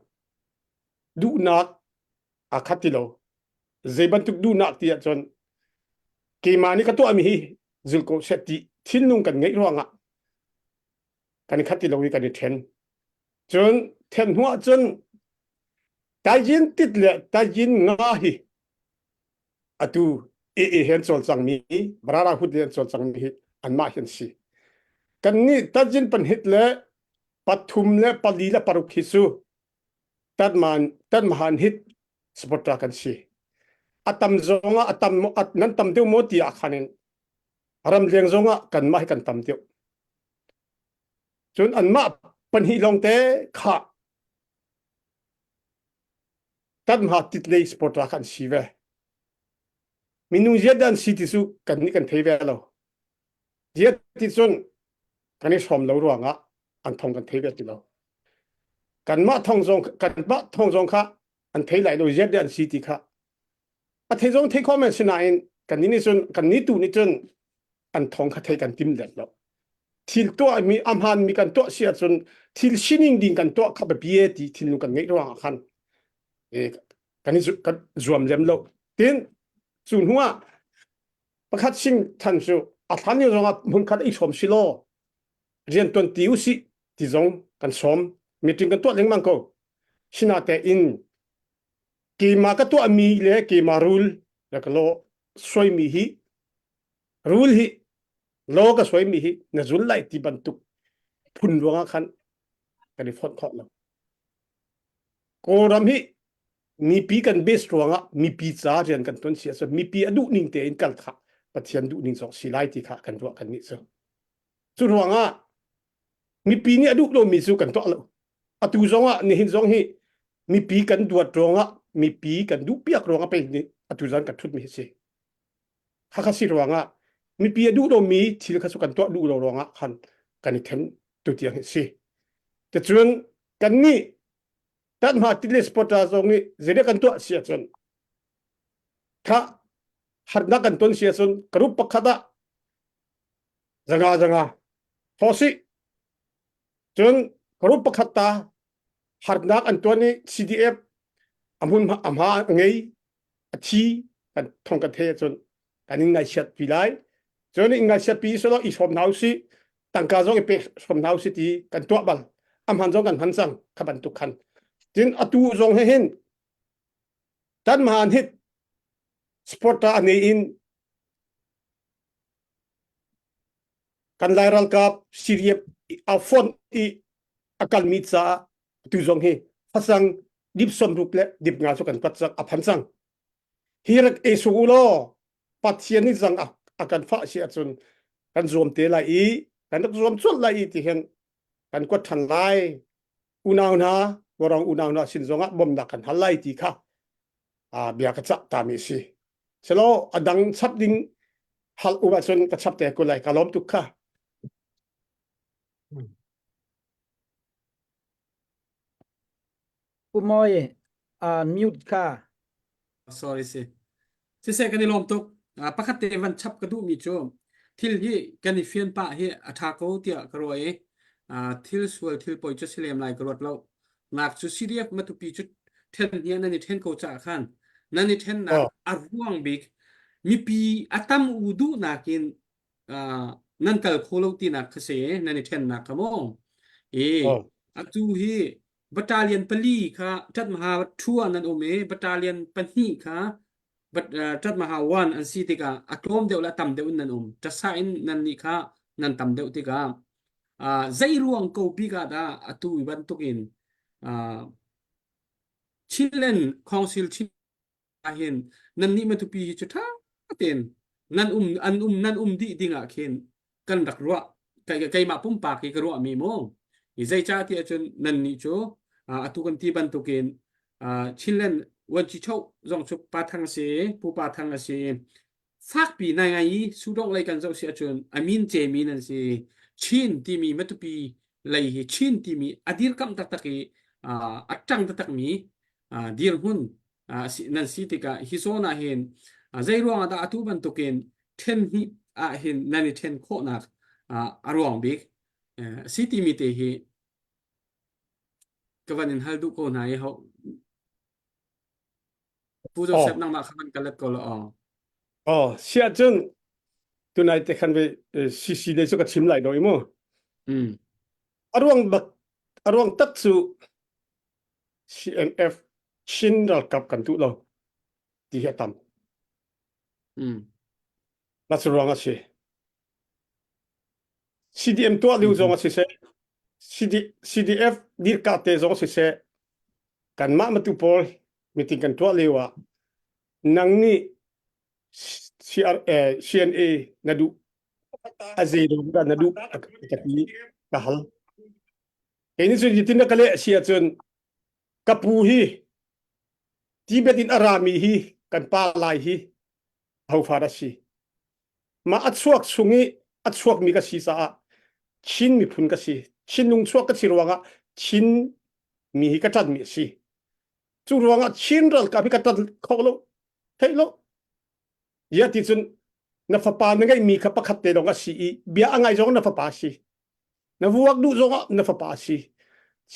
B: duhnak aa khat ti lo zei bantuk duhnak ti ahcun keimah nih ka tuahmi hi zul ko seh ti thinlung kan ngeih ruangah kan i khat ti lo i kan i then cun then hnu ahcun taijin tit le taijin nga hi atu AA he an cawlcangmi Barara Hut le an cawlcangmi hi anmah hi an si. Kannih tajin panhit le pathum le pali le paruk hi cu tatman tatmahan hit supporter kan si. A tam zong ah a tam nan tam deuh maw ti ah khan in ramleng zong ah kanmah hi kan tam deuh. Cun anmah pahnih lawng te kha Kanmah titlei supporter kha an si ve. Minung ziat dah an si ti cu kan nih kan thei ve lo. Ziat ti cun kan i hrawm lo ruangah an thong kan thei ve ti lo. Kanmah thong zong kanmah thong zong kha an thei lai lo ziat dah an si ti kha a thei zong thei kho men sinain kan nih cun kan nih tu nih cun an thong kha thei kan tim let lo. Thil tuah mi a hmaan mi kan tuah si ahcun thil sining ding kan tuah kha biapi e ti thinlung kan ngeih ruangah khan kan i kan zuam lem lo. Tin cu hnu ah pakhat sing than cu a thlan lio zongah hmunkhat i hrawm si law rian tuan ti usih ti zong kan sawm meeting kan tuah lengmang ko. Sinate in keimah ka tuahmi le keimah rul le ka law suaimi hi rul hi law ka suaimi hi na zul lai ti bantuk phun ruangah khan kan i fonh khawh lo. Kawlram hi mipi kan base ruangah mipi ca rian kan tuan si ahcun mipi a duh ning tein kal kha Pathian duh ning zong si lai ti kha kan ruah kan nih cu. Cu ruangah mipi nih a duh lomi cu kan tuah lo. Atu zong ah nihin zong hi mipi kan duat ruangah mipi kan duh piak ruangah pei nih atu zan kan thutmi hi si. Khakha si ruangah mipi a duh lomi thil kha cu kan tuah duh lo ruangah khan kan i then tu tiang hi si. Ticun kannih tanhma tile supporter zong nih zeidah kan tuah si ahcun kha harnak kan ton si ahcun group pakhat ah zanga zanga thosi cun group pakhat ta harnak an tuan i CDF a hmun a hma a ngei a thi kan thong kan thei ahcun kan in ngaihchiat pi lai cun in ngaihchiat pi solo i hrawm hna usih tangka zong i pe hrawm hna usih ti kan tuah bal a hman zong kan hman cang kha bantuk khan tin atu zong he hin tan mahan hit supporter a nei in kan lai ralkap Syria a font i a kalmi caah tu zong hi fasang dip som ruk le dip nga cu kan pat cang a phan cang hi rak e su u law pathian nih zang a kan fah si ahcun kan zuam te lai i kan rak zuam colh lai i ti hin. kan kuat ṭhan lai. Unau hna, Vaurawng unau hna sin zongah bawmhnak kan hal lai ti kha bia ka cah tami a si. Selaw a dang chap ding hal um ahcun ka chap te ko lai. Ka lawm tuk kha.
F: Pu Mawi, uh, mute kha.
A: Sorry si. Siseh kan i lawm tuk. Uh, pakhat te van chap ka duhmi cu thil hi kan i fian pah hi a ṭha ko tiah ka ruah i uh, thil sual thil poi cu si lem lai ka ruat lo. Nak cu CDF Matupi cu ṭhen hi nan i ṭhen ko caah khan nan i ṭhennak
B: Oh.
A: a ruang bik mipi a tam u duhnak in uh, nan kal kho lo tinak kha si nan i ṭhennak kha maw. E
B: Oh.
A: atu hi Battalion pali kha Ṭatmaha ṭhu ah nan um i battalion pahnih kha Ṭatmaha one an si tikah a tlawm deuh le a tam deuh in nan um. Ṭasa in nannih kha nan tam deuh tikah uh, zei ruang ko bik ah dah atu bantukin uh, Chinland Council Chin ahhin nannih Matupi hi cu ṭha tein nan um an um nan um dih ding ah khin kan rak ruah keimah pumpak hi ka ruahmi mu i zeicah ti ahcun nannih cu atu kan ti bantukin Chinland Vuanci Choh zong cu Pa Thang a si Pu Pa Thang a si fakpi nai ngai i sudong lei kan zoh si ahcun a min cemi nan si Chin timi Matupi lei hi Chin timi a dirkamh taktak i a ṭang taktakmi dirhmun nan si tikah hi zawn ah hin zei ruangah dah atu bantukin ṭhen hnih ah hin nan i ṭhen khawhnak a ruang bik si timi te hi ka van in hal duh ko hna i ho Pu Joseph nangmah kha van ka let ko la aw.
B: Oh, siah cun tunai te khan ve CC le cu ka chim lai do i mu.
A: Mm.
B: A ruang bak a ruang tak cu CNF Chin ralkap kan duh lo ti hi a tam.
A: Mm.
B: Na cu ruang a si. CDM tuah lio zong a si seh, CD, CDF dirka te zong si seh, kanmah matu pawl meeting kan tuah lio ah nang nih CR, eh, CNA na duh a zei dah na duh ka ti ka hal. Kei nih cun hitin na ka leh si ahcun ka pu hi Tibet in a rami hi kan pa lai hi hofa dah si. Mah a chuak chung i a chuakmi ka si caah Chin miphun ka si. Chin lungchuak ka si ruangah Chin mi hi ka ṭanmi a si. Cu ruangah Chin ralkap hi ka ṭan kho lo. Theih lo. Ya ti cun na fapa na ngeihmi kha pakhat te lawng a si i bia a ngai zong na fapa a si. Na vuak duh zongah na fapa a si.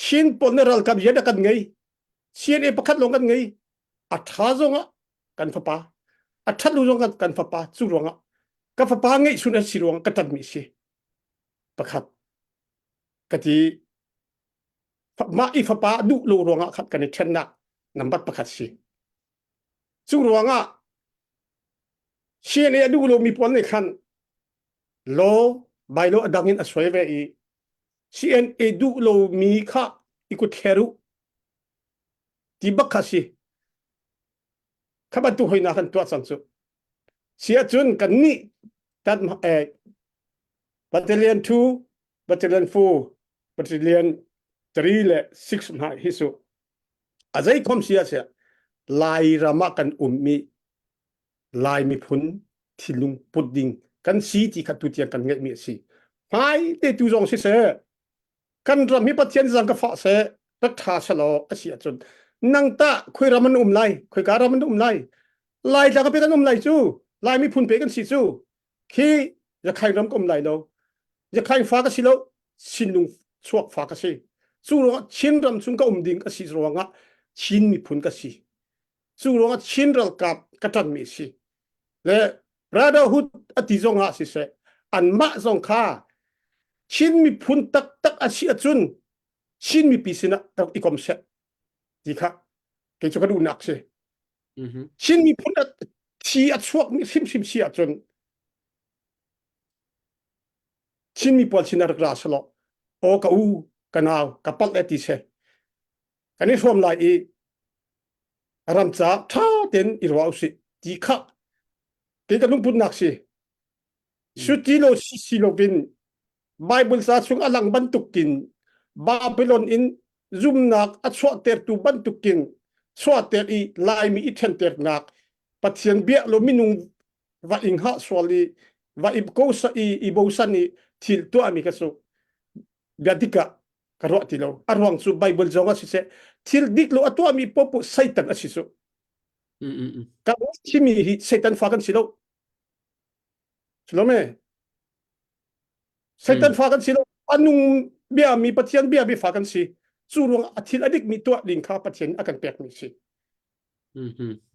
B: Chin pawl na ralkap rian a kan ngei. CNA pakhat lawng kan ngei. A ṭha zongah kan fapa. A ṭhat lo zong kan fapa. Cu ruangah ka fapa ngeihchun a si ruangah ka ṭanhmi a si. Pakhat ka ti mah i fapa duh lo ruangah khat kan i ṭhennak number pakhat si. Cu ruangah CNA a duh lomi pawl nih khan law bylaw a dang in a suai ve i CNA duh lomi kha i kut thler u ti bak kha si. Kha bantuk hoina kan tuah cang cu. Si ahcun kan nih tat eh, battalion 2, battalion 4, battalion 3 le 6 hna hi su A zeikhom si ah siah Lairam ah kan ummi Lai miphun thinlung put ding kan si ti kha tutiang kan ngeihmi a si. Hmai te tu zong siseh, kan ram hi Pathian zang ka fah seh, rak ṭha selaw a si ahcun nang tah khoi ram an um lai, khoika ram an um lai, Laitlang pe kan um lai cu, Lai miphun pe kan si cu, khi Yakhain ram ka um lai lo, Yakhain fa ka si lo, Chinlung chuak fa ka si. Cu ruangah Chin ram chung ka um ding a si ruangah Chin miphun ka si. Cu ruangah Chin ralkap ka ṭanmi a si. Le Brotherhood a ti zong ah siseh, anmah zong kha Chin miphun taktak a si ahcun Chin mipi sinah rak i kom seh ti kha kei cu ka duhnak si. Chin miphun thi a chuakmi hrimhrim si ahcun Chinmi pawl sin ah rak ra selaw aw ka u ka nau ka palh e ti seh kan i hrawm lai i ram ca ṭha tein i ruah usih ti kha kei ka lungputnak si suti lo si si lo in Bible ca chung a lang bantukin. Babylon in zumnak a chuahtertu bantukin chuahter i Laimi i ṭhenternak Pathian bia lo minung va ing ha sual i va i ko sa i i bosan i thil tuahmi ka su bia dik ah ka ruah ti lo a ruang cu Bible zong ah siseh thil dik lo a tuahmi popu Satan a si su ka thimi hi Satan fa kan si lo Silome Satan fa kan si lo anung bia mi Pathian bia mi fa kan si cu ruang a thil a dik mi tuah ding kha Pathian a kan pek mi si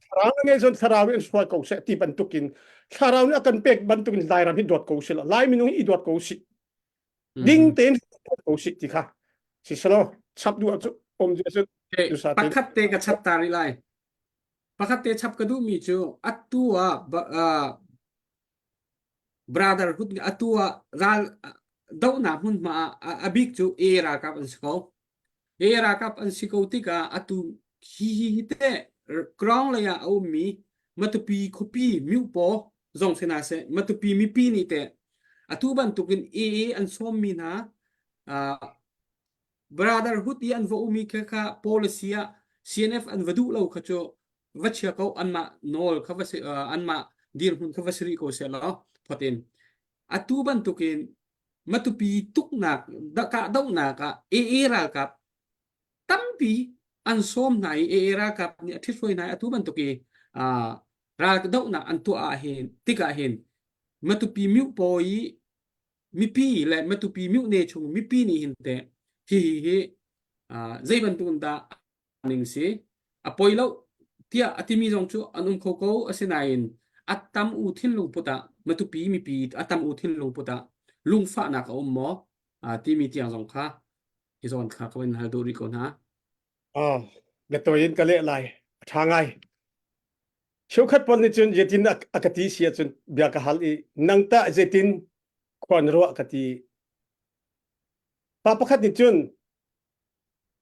B: Thlarau na ngei cun thlarau in hruai ko seh ti bantukin thlarau nih a kan pek bantukin Lairam hi dawt ko sih la Lai minung hi i dawt ko sih ding tein dawt ko sih ti kha si selo chap duh cu om je cu
A: pakhat te ka chap ta rih lai pakhat te chap ka duh mi cu atu ah brotherhood atu ah ral dohnak hmunhma ah a bik cu A ralkap an si ko A ralkap an si ko tikah atu hi hi hi te ground lei ah a ummi Matupi khuapi Myupaw zong si hna seh Matupi mipi nih teh atu bantukin AA an sawmmi hna brotherhood i an va umi kha kha policy ah CNF an va duh lo kha cu va chia ko anmah nawl kha va si anmah dirhmun kha va si rih ko seh law photin atu bantukin Matupi tuknak kahdohnak ah AA ralkap tampi an sawm hna i AA ralkap nih a ṭhithruai hna i atu bantuk i raldohnak an tuah ah hin tikah hin Matupi Myuhpaw i mipi le Matupi Myuhne chung mipi nih hin teh hihi hi zei bantuk in dah ning si a poi lo tiah a timi zong cu an um kho ko asinain a tam u thinlung put ah Matupi mipi a tam u thinlung put ah lungfahnak a um maw timi tiang zong kha hi zawn kha ka van hal duh rih ko hna.
B: Ah, biatawi in ka leh lai. A ṭha ngai. Cheukhat pawl nih cun zeitin a ka ti si ahcun bia ka hal i nang tah zeitin khua na ruah ka ti. Pa pakhat nih cun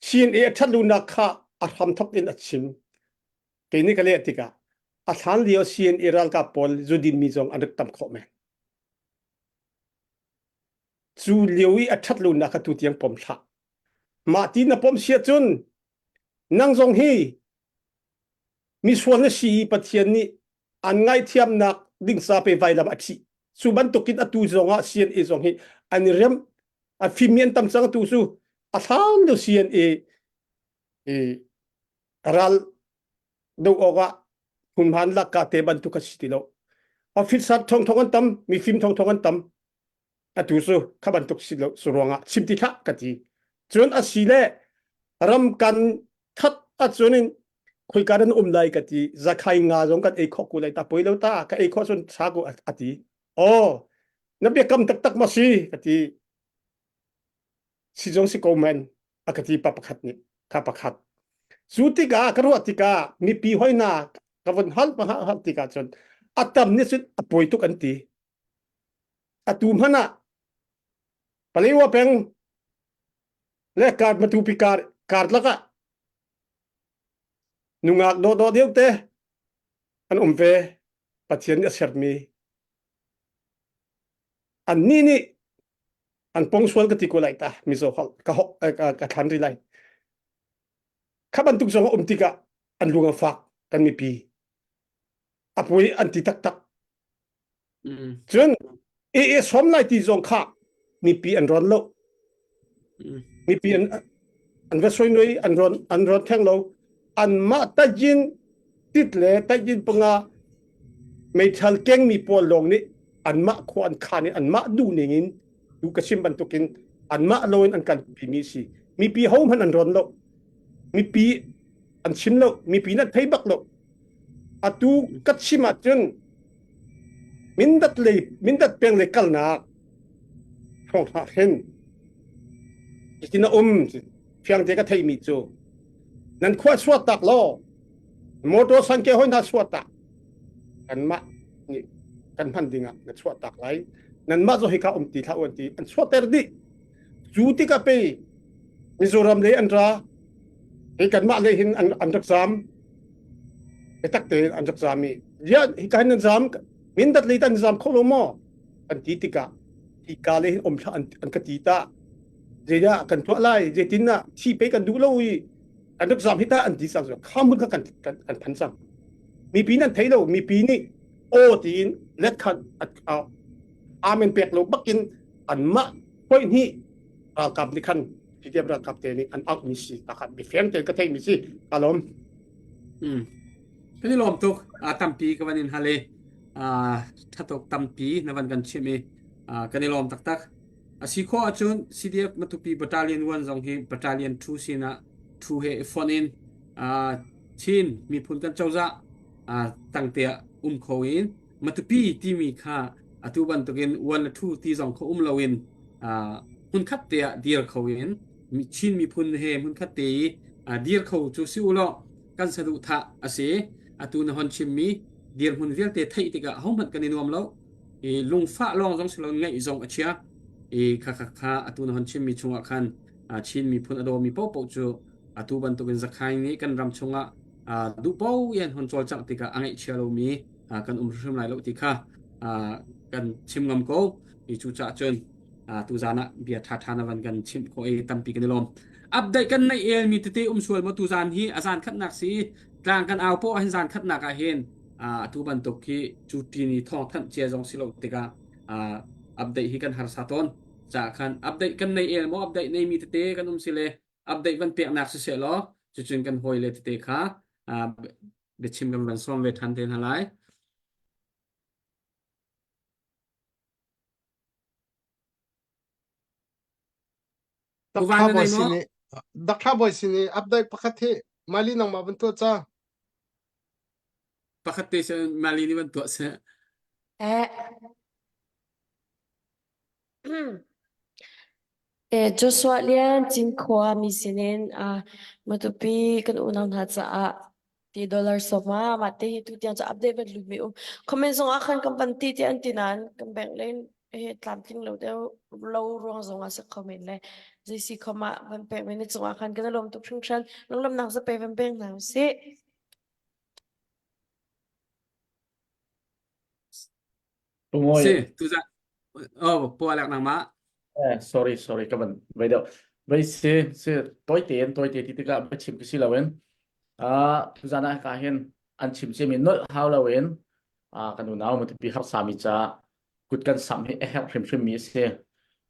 B: CNA a ṭhatlonak kha a hramthawk in a chim. Kei nih ka leh tikah a hlan lio CNA ralkap pawl zudin mi zong an rak tam khawh men. Cu lio i a ṭhatlonak kha tutiang pom hlah. Mah ti na pom si ahcun nang zong hi misual na si i Pathian nih an ngaihthiamnak ding sa pe vailam a thih. Cu bantukin atu zong ah CNA zong hi an i rem a fimmi an tam cang tu cu a hlan lio CNA i ral do awk ah hmunhman lakka te bantuk a si ti lo. Officer thong thong an tam, mifim thong thong an tam. Atu cu kha bantuk si lo su ruangah chim ti hlah ka ti. Cun a si le ram kan that ahcun in khoika nan um lai ka ti. Zakhai nga zong kan ei khawh ko lai ta poi lo ta ka ei khawh cun sa ko a ti. Oh, na biakam taktak ma si ka ti. Si zong si ko men a ka ti pa pakhat nih kha pakhat. Cu tikah ka ruah tikah mipi hoi hna ka vun hal pa hal tikah cun a tam nih cun a poi tuk an ti. Atu hmanh ah Palewa peng le kar Matupi kar karlak ah nungak dawhdawh deuh te an um ve Pathian nih a sermi annih nih an pong sual ka ti ko lai ta mizo holh ka hok ka thlan ri lai kha bantuk zong a um tikah an lung a fak kan mipi a pui an ti taktak Cun i sawm lai ti zong kha mipi an rawn lo. Mipi an an va soi noi an rawn an rawn theng lo. Anmah tajin tit le tajin panga meithal kengmi pawl lawng nih anmah khua an khan i anmah duh ning in tu ka chim bantukin anmah lo in an kan pimi si. Mipi ho hmanh an rawn lo. Mipi an chim lo. Mipi nan thei bak lo. Atu ka chim ahcun Mindat lei Mindat peng lei kalnak hrawng hlah hin cutin a um fiang te ka theimi cu nan khua suat tak law motor sanke hoi hna suat tak kanmah nih kan hman ding ah na chuah tak lai nanmah zo hika um ti thlah u an ti an chuahter dih cu tikah pei Mizoram lei an ra hi kanmah lei hin an, an rak zaam biatak tein an rak zaam i ya hika hin an zaam mindat lei an zaam kho lo maw an ti tikah hika lei hin um hlah an, an ka ti ta. Zeidah kan tuah lai zeitin ah thi pe kan duh lo i kan rak zam hi ta an ti cang kha hmun kha kan kan kan phan cang. Mipi nan thei lo mipi nih aw tiin let khan amen pek lo bakin anmah hoi hnih ralkap nih khan PDF ralkap te nih an out mi si ta khan bifiang tein ka theih mi si ka lawm.
A: Mm. Kan i lawm tuk. Uh, tampi ka van in hal i uh, thatok tampi na van kan chim i uh, kan i lawm taktak. A si khawh ahcun CDF Matupi Battalion 1 zong hi Battalion 2 sinah 2 he i fonh in uh, Chin miphun kan cozah uh, tangte ah um kho in Matupi timi kha atu bantukin 1 le 2 ti zong kha um loin uh, hmunkhat te ah dir kho in Chin miphun he hmunkhat te i uh, dir kho cu si u law kan saduhthah a si. Atu na hon chimmi dirhmun vialte theih tikah hohmanh kan i nuam lo. I lungfah lawng zong si lo ngaih zong a chia. I kha kha kha atu na hon chimmi chungah khan Chin miphun a dawmi paohpaoh cu atu bantukin Zakhaing nih kan ram chungah duh paoh in hon cawlcangh tikah a ngaihchia lomi kan um hrimhrim lai lo ti kha kan chim ngam ko. I cucaah cun tuzan ah bia ṭhaṭha na van kan chimh khawh i tampi kan i lawm. Update kan neih elmi tete um sual maw tuzan hi a zan khatnak si tlang kan au poh hin zan khatnak ah hin atu bantuk hi cu tini thawng thanh cia zong si lo tikah update hi kan harsa tawn. Ca khan update kan nei el maw update nei mi tete kan um si le update van peknak si seh law cucun kan hawi le tete kha biachim kan van sawm ve ṭhan te hna lai.
G: Dr. Boy sin i Dr. Boy sin i update pakhat hi Mali nangmah van tuah ca.
A: Pakhat te se Mali nih van tuah seh.
H: Eh. Eh, Joshua Lian Cinkhua mi sinin ah Matupi kan unau hna caah ti dollar sawma mah te hi tu tiang cu update van lut mi um comment zong ah khan kan van ti ti an ti nain kan bank len he tlamtling lo deuh lo ruang zong ah si kho men le zei si khom ah van pek mi na cungah khan kan i lawm tuk hringhran lunglawmhnak zape van pek hna usih.
I: Pungoy.
A: Si, tuzan oh pualak nangmah.
I: Eh, sorry, sorry, ka van vai deuh. Vai si, si, toi tein, toi te ti tikah va chim ka si loin. Ah, tuzan ah ka hin an chim ciami nolh hau loin ah kan unau matupi harsami ca kut kan sam hi a herh hrimhrim mi a si.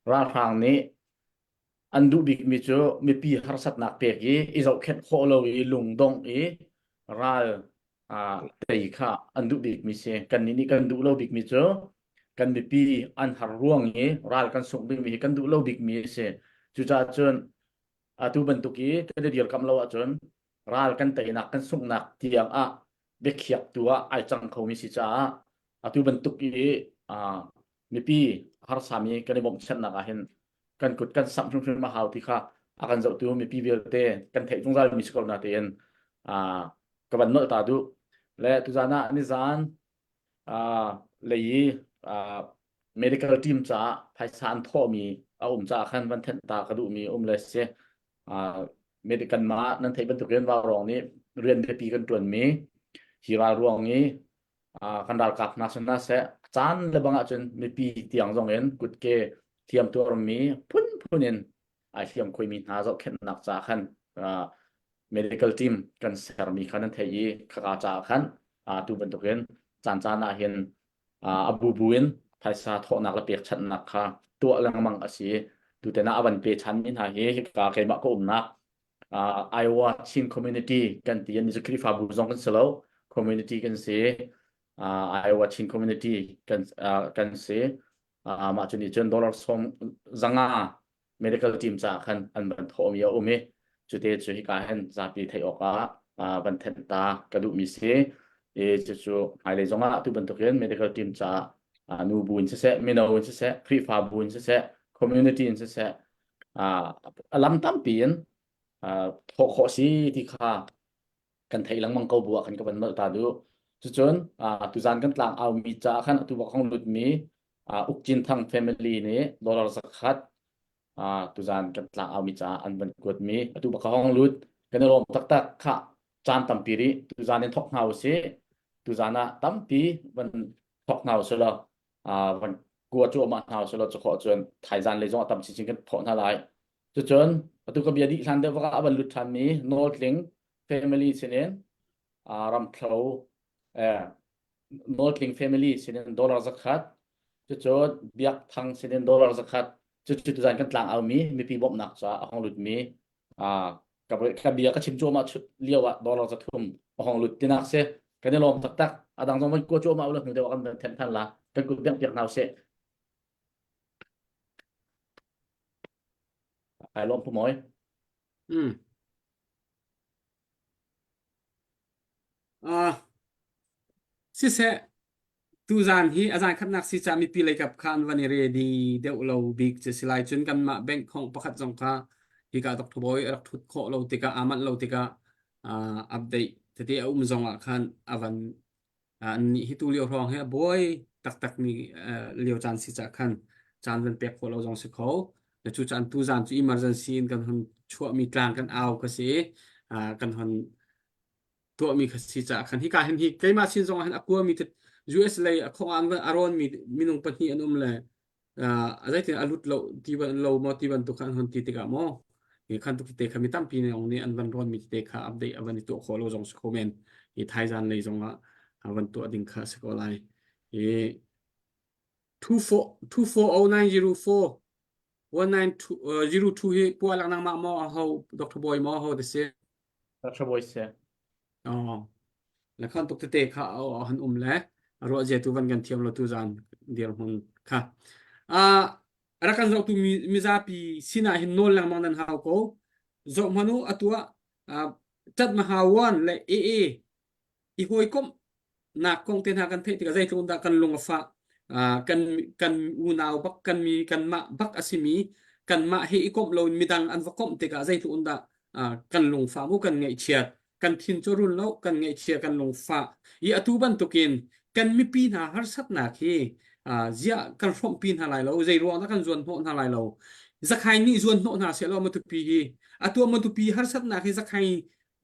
I: Ralhrang nih an duh bikmi cu mipi harsatnak pek i i zohkhenh khawh lo i lungdongh i ral tei kha an duh bikmi si. Kannih nih kan duh lo bikmi cu kan mipi an har ruang i ral kan sungh dingmi hi kan duh lo bikmi a si. Cucaah cun atu bantuk i kan i dirkamh lo ahcun ral kan teinak kan sunghnak tiang ah biakhiaktu ah ai cang khomi si caah atu bantuk i mipi harsami kan i bawmhchanhnak ah hin kan kut kan samh hrimhrim a hau ti kha a kan zohtu mipi vialte kan theih zungzal mi si ko na tein ka van nolh ta duh le tuzan ah nizan lei i medical team caah phaisa an thawhmi a um caah khan van thenh ta ka duhmi um le si medical ma nan theih bantukin vaurawng nih rian biapi kan ṭuanmi hi ral ruang i kan ralkap hna sin hna seh caan le bang ahcun mipi tiang zong in kutke hliam tuarmi phunphun in ai hliam khoimi hna zohkhenhnak ca khan medical team kan sermi kha nan theih i khaka caah khan tu bantukin caan caan ah hin a bubu in phaisa thawhnak le pekchanhnak kha tuah lengmang a si tuten ah a van pe chanmi hna hi hika keimah ka umnak Iowa Chin Community kan ti an Khrihfabu zong kan si lo community kan si Iowa Chin Community kan kan si mah cu nih cun dollar sawm zanga medical team caah khan an van thawhmi a um i cute cu hika hin zapi theih awkah van thenh ta ka duhmi si i cucu hmailei zongah atu bantukin medical team caah nu bu in siseh mino in siseh Khrihfabu in siseh community in siseh a lam tampi in thawh khawh si ti kha kan theih lengmang ko bu ah khan ka van nolh ta duh. Cucun tuzan kan tlang aumi caah khan atu bak hong lutmi Uk Cin Thang family nih dollar zakhat tuzan kan tlang aumi caah an van kuatmi atu bak hong lut kan i lawm taktak kha caan tampi rih tuzan in thok hna usih tuzan ah tampi van thok hna usih law van kua cuahmah hna usih law cu khawh cun thaizan lei zong ah tam chinchin kan thawh hna lai. Cucun atu ka bia dih hlan deuh ah a van lut ṭhanmi Nawltling family sinin Ramthlo eh, Nawltling family sinin dollar zakhat cucun Biak Thang sinin dollar zakhat cucu tuzan kan tlang aumi mipi bawmhnak caah a hong lutmi ka ka bia ka chim cuahmah lio ah dollar 300 a hong lut tinak si kan i lawm taktak a dang zong van kua cuahmah ula hnu deuh kan van thenh than la kan kut beng piak hna usih ai lawm pu moi
A: mm ah siseh Tuzaan hi a zaankhatnak si caah mipi leikap kha an van i ready deuh lo bik cu si lai. Cun kanmah bank khong pakhat zong kha hika Dr. Bawi a rak ṭhut khawh lo tikah aa manh lo tikah uh, update tete a um zong ah khan a van uh, annih hi tu lio hrawng hi a buai taktakmi uh, lio caan si caah khan caan van pek khawh lo zong si kho. Cu caan tuzaan cu emergency in kan hon chuahmi tlang kan au ka si i uh, kan hon tuahmi kha si caah khan hika hin hi keimah sin zong ah hin a kuami te US lei a khong an a rawn mi minung pahnih an um le uh, zeitin a lut lo ti ban lo maw ti bantuk kha an hon ti tikah maw hi khan tuk te kha mi tampi ne ong nih an van rawn mi te kha update a van i tuah khawh lo zong si kho men hi thaizan lei zong ah a van tuah ding kha si ko lai hi 24 240904 1902 hi puah lak nangmah maw a ho Dr. Boy maw ho te si
I: Dr. Boy si.
A: Oh. Le khan tuk tete kha a han um le ruah zia tu van kan thiam lo tu zan dir hmun kha. A rak kan zoh tu mi mizapi sinah hin nawl lengmang nan hau ko. Zoh hmanu atua tat mahawan le AA i hawikomh nak kong te hna kan theih tikah zeitluk dah kan lung a fah kan kan unau bak kan mi kanmah bak a simi kanmah he i komh loin midang an va komh tikah zeitluk dah kan lungfah mu kan ngaihchiat kan thin cu run lo kan ngaihchia kan lungfah i atu bantukin kan mipi hna harsatnak hi ziah kan hrawmhpi hna lai lo zei ruang dah kan zuan hnawh hna lai lo zakhai nih zuan hnawh hna seh law matupi hi atu matupi harsatnak hi zakhai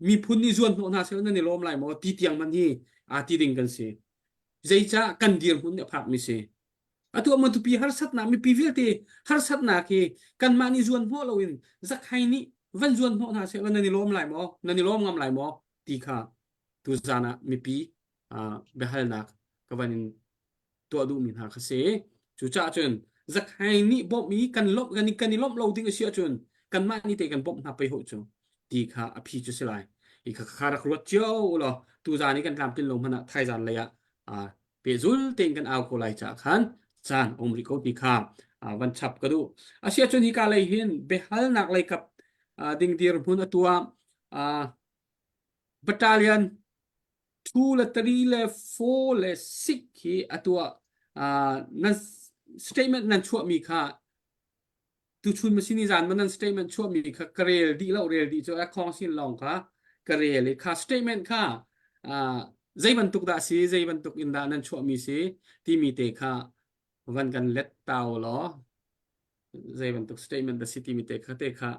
A: miphun nih zuan hnawh hna seh nan i lawm lai maw ti tiang man hi aa ti ding kan si zeicah kan dirhmun nih a phakmi si atu matupi harsatnak mipi vialte harsatnak hi kanmah nih zuan hnawh loin zakhai nih van zuan hnawh hna seh nan i lawm lai maw nan i lawm ngam lai maw ti kha tuzan ah mipi biahalnak ka van in tuah duhmi hna kha si. Cucaah cun Zakhai nih bawmh i kan lawmh kan i kan i lawmh lo ding a si ahcun kanmah nih te kan bawmh hna pei ho cu ti kha a phi cu si lai. I kha kha rak ruat cio law tuzaan i kan tlamtlin lo hmanh ah thaizaan lei ah aa pehzul tein kan au ko lai caah khan caan a um rih ko ti kha van chap ka duh. Asiahcun hika lei hin biahalnak lei kap ding dirhmun a tuah battalion 2 le 3 le 4 le 6 hi a tuah nan statement nan chuahmi kha tuchun masini zan ma nan statement chuahmi kha ka rel dih lo rel dih cu a khong sin lawng kha ka rel i kha statement kha zei bantuk dah si zei bantuk in dah nan chuahmi si timi te kha van kan let tau law zei bantuk statement dah si timi te kha te kha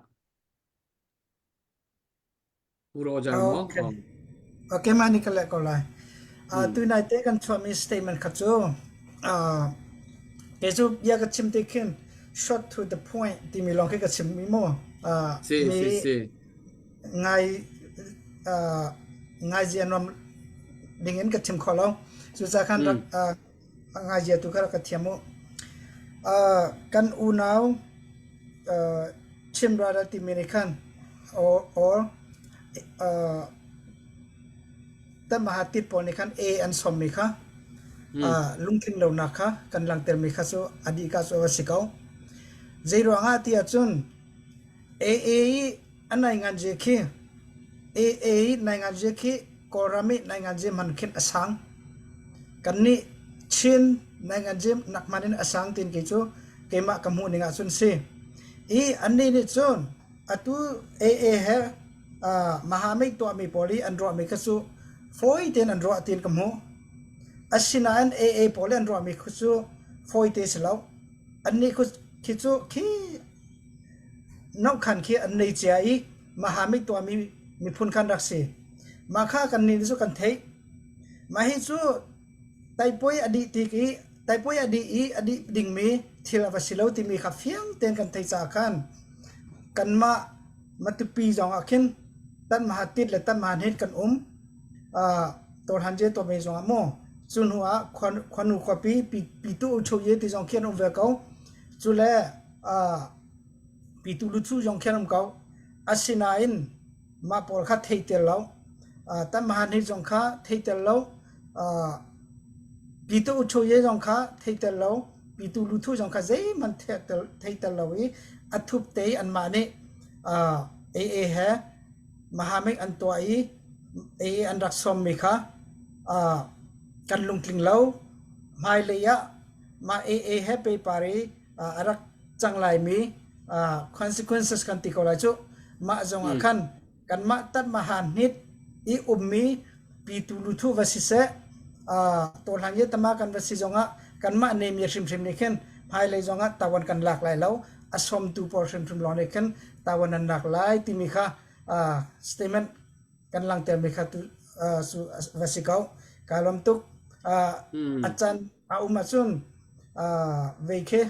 A: Roger maw?
D: Okay. Okay, mah nih ka leh ko lai. Uh, tunai te kan chuahmi statement kha cu uh, kei cu bia ka chim te khin short to the point timi lawng khi ka chim mi mu. Uh,
A: Si,
D: mi
A: si, si.
D: ngai uh, ngai zia nuam ding in ka chim kho lo. Cucaah khan rak uh, ngai zia tu kha rak ka thiam u. Uh, kan unau uh, Chin brother timi nih khan or, or uh, Tamahatit pawl nih khan A an sawmmi kha uh, lungtling lonak kha kan langhtermi kha cu a dih ka cu a si ko. Zei ruangah ti ahcun AA i a nainganzi khi AA i nainganzi khi Kawlram i nainganzi hman khin a sang. Kannih Chin nainganzi nak hman in a sang tiin kei cu keimah ka hmuh ning ahcun si. I annih nih cun atu AA he uh, Mahamik tuahmi pawl i an ruahmi kha cu fawi tein an ruah tiin ka hmuh. Asinain AA pawl i an ruahmi kha cu fawite si lo. Annih khi cu khi Nokhan khi an nei cia i Mahamik tuahmi miphun khan rak si. Mah kha kannih nih cu kan theih. Mah hi cu taipuai a dih tik i taipuai a dih i a dih dingmi thil a va si lo timi kha fiang tein kan theih caah khan. Kanmah Matupi zong ah khin Tanmaha tit le Tanmaha hnit kan um. Uh, Tawlhan je to me zong ah mu. Cu hnu ah khuanu khuapi Pitu Uchu ye ti zong khi an um ve ko. Cu le uh, Pitu Luchu zong khi an um ko. Asinain mah pawl kha thei tel lo. Uh, Tanmaha hnit zong kha thei tel lo. Uh, Pitu Uchu ye zong kha thei tel lo. Pitu Luthu zong kha zeihmanh thei tel lo i a thup te i anmah nih uh, AA he Mahamik an tuah i AA an rak sawmmi kha uh, kan lungtling lo. Hmailei ah mah AA he paper i uh, a rak cang laimi uh, consequences kan ti ko lai cu. Mah zong ah khan kanmah tatmahan hnit i ummi pitu luthu va siseh uh, tawhlang ye tama kan va si zongah kanmah nemi hrimhrim nih khin hmailei zongah tawan kan lak lai lo a sawmtu pawl hrimhrim lawng nih khin tawan an lak lai timi kha uh, statement kan langtermi kha tu uh, su va si ko ka lawm tuk uh, a can a um ahcun uh, vei khi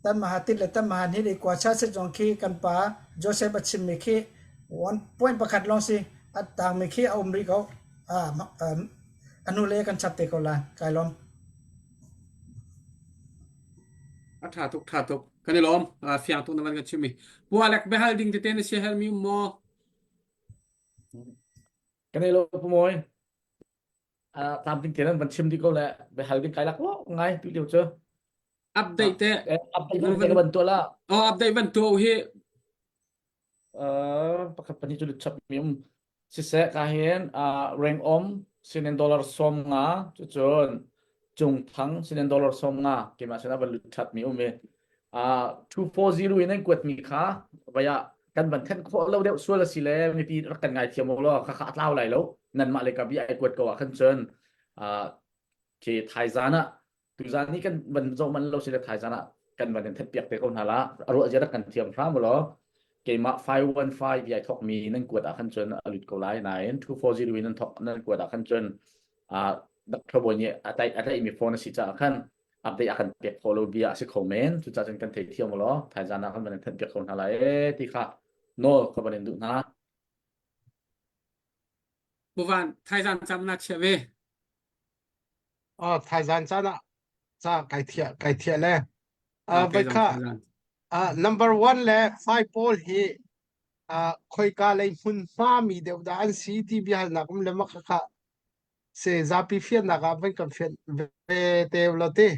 D: Tan maha tit le tan maha hnih i kuacha set zong khi kan pa Joseph a chimmi khi one point pakhat lawng si a tangmi khi a um rih ko. A hnulei kan chap te ko lai. Kai lawm.
A: A ṭha tuk, ṭha tuk. Kan i lawm. Fiang tuk na van kan chimmi. Pu Alec biahal ding tete na sia helmi um maw?
I: Kan i lawm Pu Mawi. Tlamtling tein an van chim dih ko le biahal ding kai lak lo ngai tu lio cu.
A: Update te.
I: Update van te van tuah la.
A: Oh, update van tuah hi.
I: Pakhat pahnih cu chap mi um. Siseh ka hin reng om sinen dollar som nga cucun cung thang sinen dollar som nga keimah sinah van lut that mi um i 240 in an kuat mi kha vaya kan van then khawh lo deuh sual a si le mipi rak kan ngai thiam lo kha kha a tlau lai lo nan mah le ka bi ai kuat ko ah khan cun khi thaizan ah tuzan ni kan van zoh man lo si le thaizan ah kan van in that piak te ko hna la a ruah zia rak kan thiam hram law keimah 515 bia thok mi nan kuat ah khan cun a lut ko lai nain 240 in nan thok nan kuat ah khan cun Dr. Bawi nih a tlaih a tlaihmi phone a si caah khan update a kan pek khawh lo bia a si kho men cucaah cun kan theithiam law thaizan ah kan van in thanh piak ko hna lai ee ti kha nawl ka van in duh hna.
A: Puvan thaizan cam na chia ve.
G: Oh thaizan caan ah ca kai thiah kai thiah le uh, vai kha uh, number one le five pawl hi uh, khoika lei hmun hma mi deuh dah an si ti biahalnak um le mak kha Se zapi fiannak ah van kan fianh ve te lo ti.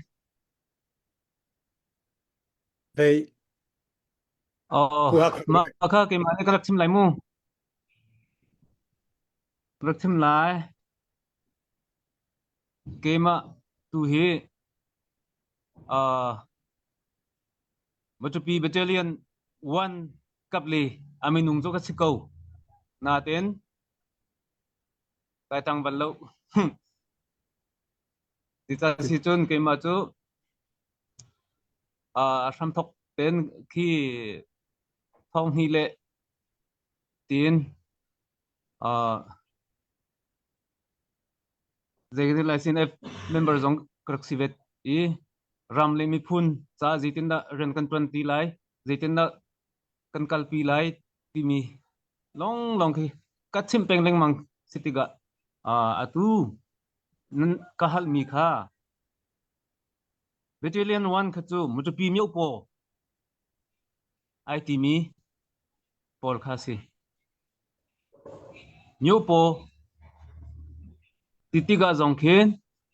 B: Vei.
E: Oh, mah kha keimah nih ka rak chim lai mu. Ka rak chim lai. Keimah tu hi uh, Matupi Battalion 1 kap le a minung cu ka si ko. Natin Kai ṭang bal lo. Cuca si cun keimah cu a hramthawk tein khi thonghnih le tiin zei kan ti lai CNF member zong ka rak si ve i ram le miphun caah zeitindah rian kan ṭuan ti lai, zeitindah kan kalpi lai timi lawnglawng khi ka chimh peng lengmang si tikah atu nan ka halmi kha Battalion 1 kha cu Matupi miopaw ai timi pawl kha si. Miopaw ti tikah zong khin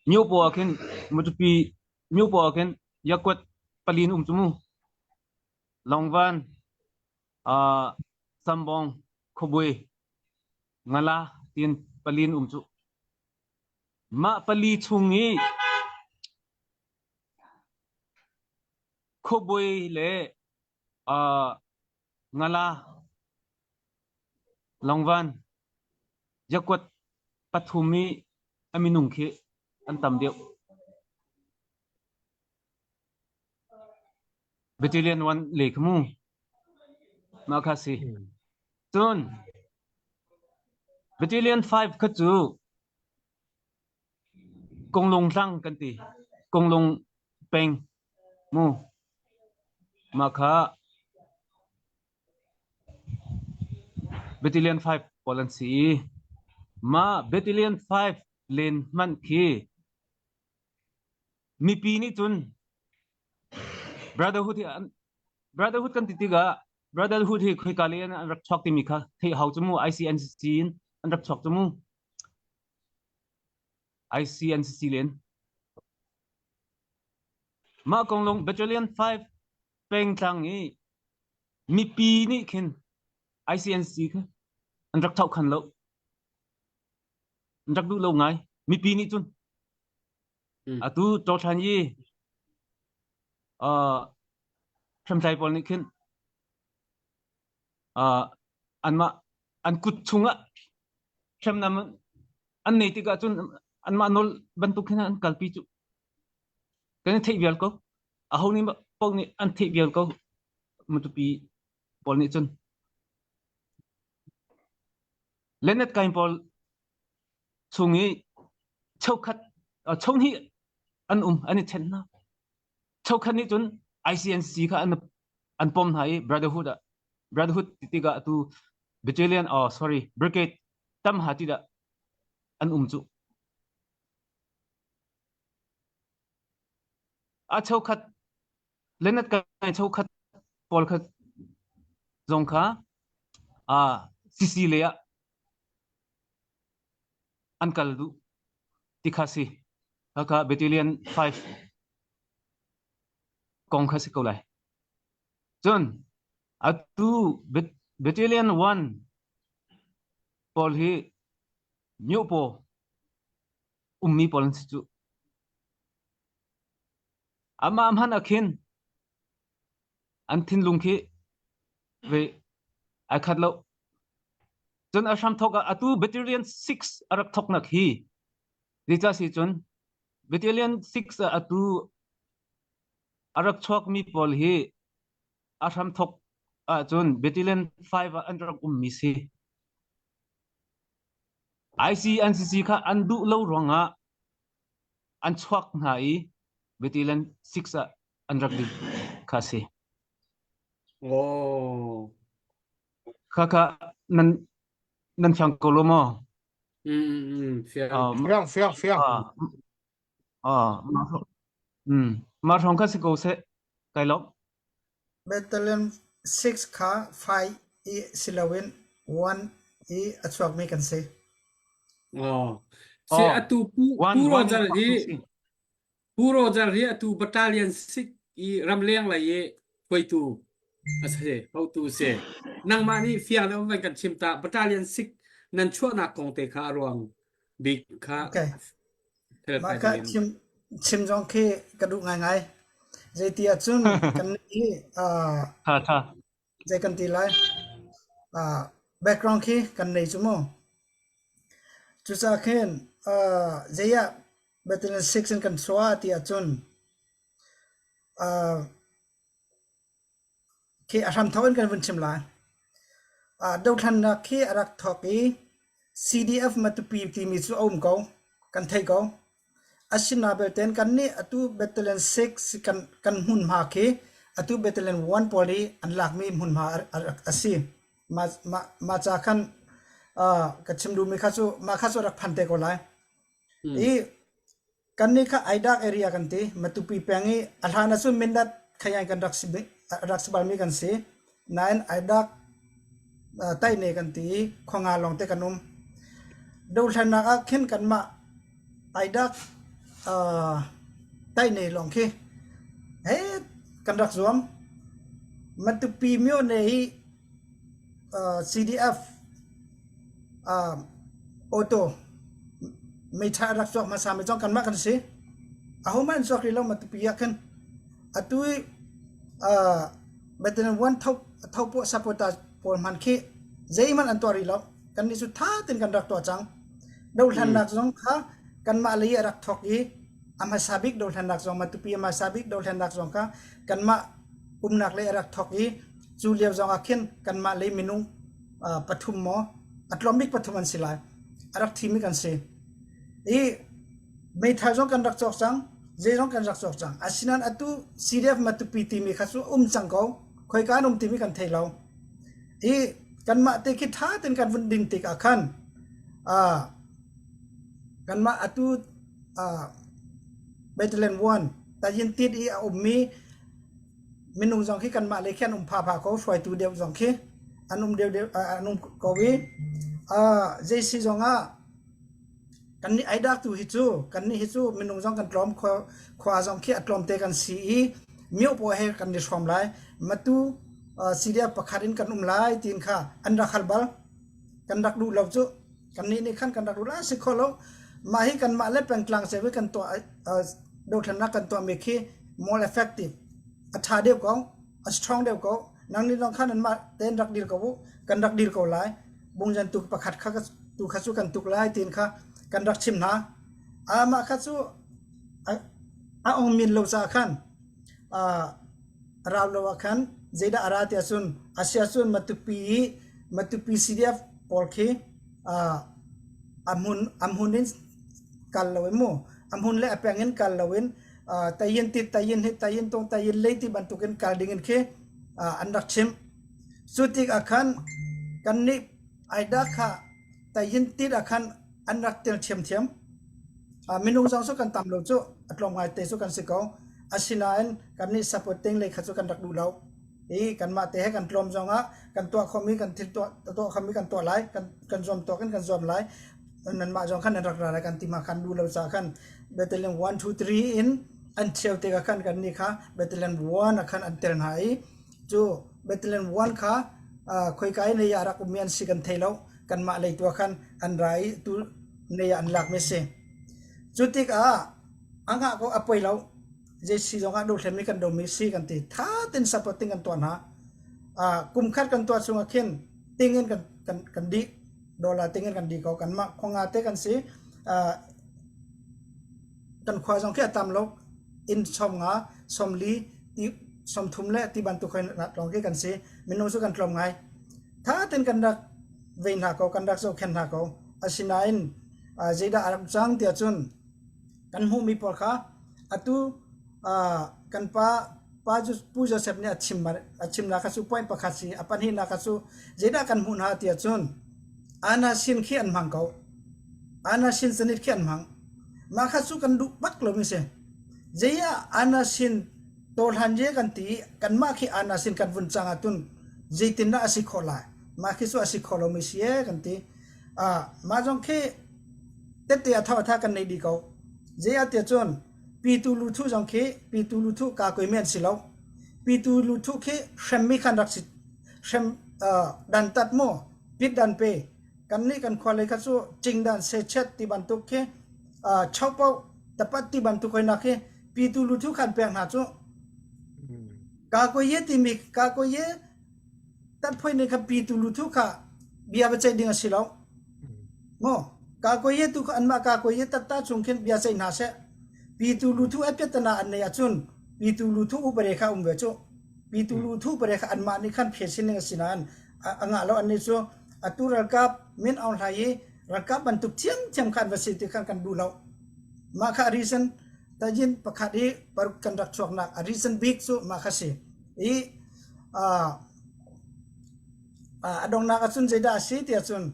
E: miopaw ah khin Matupi miopaw ah khin yakuat palin um cu mu. Longvan, uh, Sambong, Khuabui, Ngala tiin palin um cu. Mah pali chung i Khuabui le uh, Ngala, Longvan, Yakuat pathum i a minung khi an tam deuh. Battalion 1 le kha mu. Mah kha si. Cun Battalion 5 kha cu Konglung tlang kan ti. Konglung peng mu. Mah kha. Battalion 5 pawl an si i mah Battalion 5 len hmanh khi mipi nih cun Brotherhood hi an Brotherhood kan ti tikah Brotherhood hi khoika lei in an rak chuak timi kha theih hau cu mu ICNCC in an rak chuak cu mu ICNCC len mah kong lung Battalion 5 pengtlang i mipi nih khin ICNC kha an rak thoh khan lo an rak duh lo ngai mipi nih cun atu Tawthlan i uh, hriamtlai pawl nih khin uh, anmah an kut chungah hriamnam an nei tikah cun anmah nawl bantuk khin an kalpi cu kan i theih vial ko aho nih paoh nih an theih vial ko Matupi pawl nih cun Leonard Kain pawl chung i cheukhat chonghnih an um an i then hna cheukhat nih cun ICNC kha an an pom hna i brotherhood ah brotherhood ti tikah atu battalion oh sorry brigade tam ha ti dah an um cu a cheukhat Leonard kai cheukhat pawl kha zong kha ah CC lei ah an kal duh ti kha si. Khakha Battalion 5 kong kha si ko lai. Cun atu Battalion 1 pawl hi Myopaw ummi pawl an si cu. Amah hmanh ah khin an thinlung khi ve ai khat lo. Cun a hramthawk ah atu Battalion 6 a rak thawknak hi zeicah si cun Battalion 6 ah atu a rak chuakmi pawl hi a hramthawk ahcun Battalion 5 ah an rak ummi si. ICNCC kha an duh lo ruangah an chuak hna i Battalion 6 ah an rak dir kha si.
A: Oh.
E: Kha kha nan nan fiang ko lo maw?
A: Mm, mm, mm, fiang.
E: Uh,
G: Fiang, fiang, fiang.
E: uh, uh, mm, mah hrawng kha si ko seh. Kai lawm.
D: Battalion 6 kha 5 i si loin 1 i a chuakmi kan si.
A: Oh. Si
E: Oh,
A: atu Pu
E: one
A: Pu
E: one
A: Roger
E: in
A: hi
E: si.
A: Pu Roger hi atu battalion 6 i ramleng lei i hruaitu a si, hotu si. Nangmah nih fiang deuh van kan chim ta battalion 6 nan chuahnak kong te kha a ruang bik kha
D: Okay. Mah
A: clarify
D: kha
A: ding in.
D: chim chim zong khi ka duh ngaingai. Zeiti ahcun kan hi uh,
E: Tha tha.
D: zei kan ti lai uh, background khi kan nei cu mu. Cucaah khin uh, zei ah Battalion 6 in kan chuah ti ahcun uh, Khi a hramthawk in kan vun chim lai. Uh, dothlannak khi a rak thawk i CDF Matupi timi cu a um ko. Kan thei ko. Asina belte kan nih atu Battalion 6 kan, kan hmunhma khi atu Battalion 1 pawl i an lakmi hmunhma a, a, a si. Ma, ma, ma ca khan uh, ka chim duhmi kha cu mah kha cu rak phan te ko lai.
A: Hmm.
D: I Kannih kha Aidak area kan ti. Matupi peng i a hlan ahcun Mindat khayan kan rak si rak si balmi kan si. Nain Aidak uh, Taine kan ti i khuanga lawngte kan um. Dohthlennak ah khin kanmah Aidak uh, Taine lawng khi he kan rak zuam. Matupi myone hi uh, CDF uh, auto meitha a rak chuak hmasa mi zong kanmah kan si. Ahohmanh an chuak rih lo Matupi ah khin. Atu i uh, Battalion 1 tho thopuah supporter pawl hmanh khi zeihmanh an tuah rih lo. Kannih cu tha tein kan rak tuah cang. Dohthlennak zong kha kanmah lei a rak thawk i a hmasa bik dohthlennak zong Matupi a hmasa bik dohthlennak zong kha kanmah umnak lei a rak thawk i cu lio zong ah khin kanmah lei minung uh, pathum maw a tlawm bik pathum an si lai a rak thimi kan si i meithal zong kan rak cawk cang zeizong kan rak cawk cang asinain atu CDF Matupi timi kha cu um cang ko khoika an um timi kan thei lo i Kanmah te khi ṭha tein kan vun ding tik ah khan uh, kanmah atu uh, Battalion 1 tayin tit i a ummi minung zong khi kanmah lei khi an um phapha ko hruaitu deuh zong khi an um deuh deuh an um ko i uh, zei si zong ah Kannih Aidak tu hi cu kannih hi cu minung zong kan tlawm khua, khua zong khi a tlawmte kan si i mioh pawl he kan i hrawm lai. Matu uh, CDF pakhat in kan um lai tiin kha an rak hal bal. Kan rak duh lo cu. Kannih nih khan kan rak duh la si kho lo. Mah hi kanmah le pengtlang cio kan tuah uh, dothlennak kan tuahmi khi more effective a ṭha deuh ko a strong deuh ko nang nih lawng khan anmah tein rak dir ko u kan rak dir ko lai bungzan tuk pakhat kha tu kha cu kan tuk lai tiin kha kan rak chim hna amah kha cu a ong min lo caah khan rau lo ah khan zeidah a ra ti ahcun asia cun Matupi i Matupi CDF pawl khi a hmun a hmun in kal lo in mu a hmun le a peng in kal lo in tayin ti tayin hi tayin tong tayin lei ti bantukin kal ding in khi an rak chim Cu tikah khan kannih Aida kha tayin tit ah khan an rak tel ṭhiamṭhiam. Minung zong cu kan tam lo cu, a tlawm ngaite cu kan si ko. Asinain kannih supporting lei kha cu kan rak duh lo. I kanmah te he kan tlawm zongah kan tuah khomi kan thil tuah tuah khomi kan tuah lai, kan kan zuam tawk in kan zuam lai. Nanmah zong khan nan rak ra lai kan ti ma khan duh lo caah khan Battalion 1 2 3 in an cheu tikah khan kannih kha Battalion 1 ah khan an tel hna i Cu Bethlehem 1 kha khoika i nei ah rak ummi an si kan thei lo. Kanmah lei tu ah khan an ra i tu nei ah an lakmi a si. Cu tikah a ngah ko a poi lo. Zei si zong ah dothlenmi kan domi si kan ti. Tha tein supporting kan tuah hna. Kum khat kan tuah chungah khin ting in kan, kan, kan dih. Dollar ting in kan dih ko. Kanmah khua nga te kan si. Kan khua zong khi a tam lo. Inn 50, 40 ti 30 le ti bantuk hoi lawng khi kan si. Minung cu kan tlawm ngai. Tha tein kan rak vei hna ko, kan rak zohkhenh hna ko. Asinain zeidah a rak cang tiah cun kan hmuhmi pawl kha atu kan pa pa Pu Joseph nih a chim a chimnak kha cu point pakhat si a pahnihnak kha cu zeidah kan hmuh hna tiah cun Ana sin khi an hmang ko. Ana sin sanit khi an hmang. Mah kha cu kan duh bak lomi si. Zei ah ana sin tawhlan je kan ti i kanmah khi ana sin kan vun cang ahcun zeitindah a si khawh lai? Mah khi cu a si khawh lomi si ee kan ti. Ah, mah zong khi tette a tho a tha kan nei dih ko. Zei ah tiah cun pitu luthu zong khi pitu luthu ka koi men si lo. Pitu luthu khi hremmi khan rak si hrem uh, dantat mu pit dan pe Kannih kan khua lei kha cu cingdan sechet ti bantuk khi uh, chopo tapat ti bantuk hoi nak khi pitu luthu khan pek hna cu ka ko ye timi ka ko ye tat phoi ne kha pitu luthu kha bia va ceih ding a si lo mo ka ko ye tu kha anmah ka ko ye tatta chung khin bia ceih hna seh pitu luthu ai piatana an nei ahcun pitu luthu upare kha um ve cu pitu luthu pare kha anmah nih khan phe sin ning a si nain a ngah lo annih cu atu ralkap Min Aung Hlaing i ralkap bantuk thiamthiam kha an va si ti khan kan duh lo. Mah kha a reason tajin pakhat i paruk kan rak chuaknak a reason bik cu mah kha si. I a donghnak ahcun zeidah a si tiah cun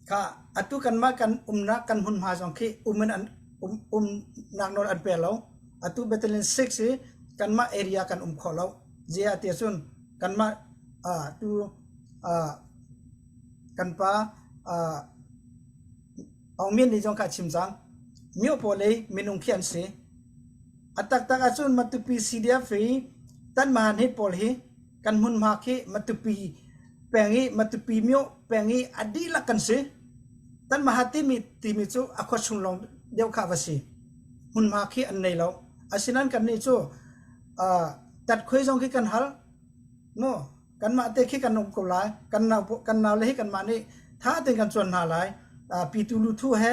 D: kha atu kanmah kan umnak kan hmunhma zong khi um in an um umnak nawl an pe lo. Atu Battalion 6 hi kanmah area kan um kho lo. Ziah tiah cun kanmah tu kan pa Aung Min nih zong kha a chim cang. Myo pawl i minung khi an si. A taktak ahcun Matupi CDF hi Tanmahan hi pawl hi kan hmunhma khi Matupi peng i Matupi myo peng i a dihlak kan si. Tanmaha timi timi cu a khua chung lawng deuh kha va si. Hmunhma khi an nei lo. Asinain kannih cu tatkhuai zong khi kan hal. Mu kanmah te khi kan um ko lai. Kan nau kan nau le hi kanmah nih tha tein kan cuan hna lai. Pitu luthu he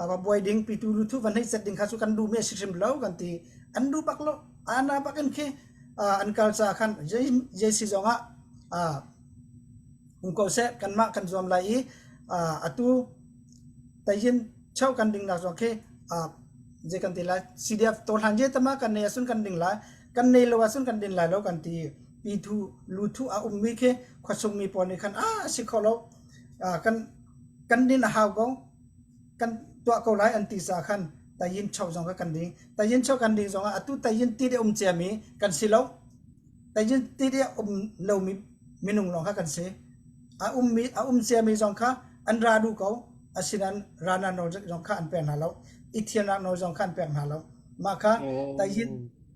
D: va buai ding pitu luthu van hei set ding kha cu kan duh mi a si hrim lo kan ti. An duh bak lo. Ana bak in khi an kal ca khan zei si zong ah um ko seh kanmah kan zuam lai i atu tayin cheu kan ding nak zong khi zei kan ti lai CDF tohlan je tama kan nei ahcun kan ding lai kan nei lo ahcun kan din lai lo kan ti. Pyithu Luthu a ummi khi khuasung mi pawl nih khan a si kho lo kan kan din a hau ko kan tuah ko lai an ti caah khan tayin cho zong kha kan ding. Tayin cho kan ding zongah atu tayin ti deh um ciami kan si lo. Tayin ti deh um lomi minung lawng kha kan si. A ummi a um ciami zong kha an ra duh ko. Asinain rana nawl zong kha an pek hna lo. I thiannak nawl zong kha an pek hna lo. Mah kha tayin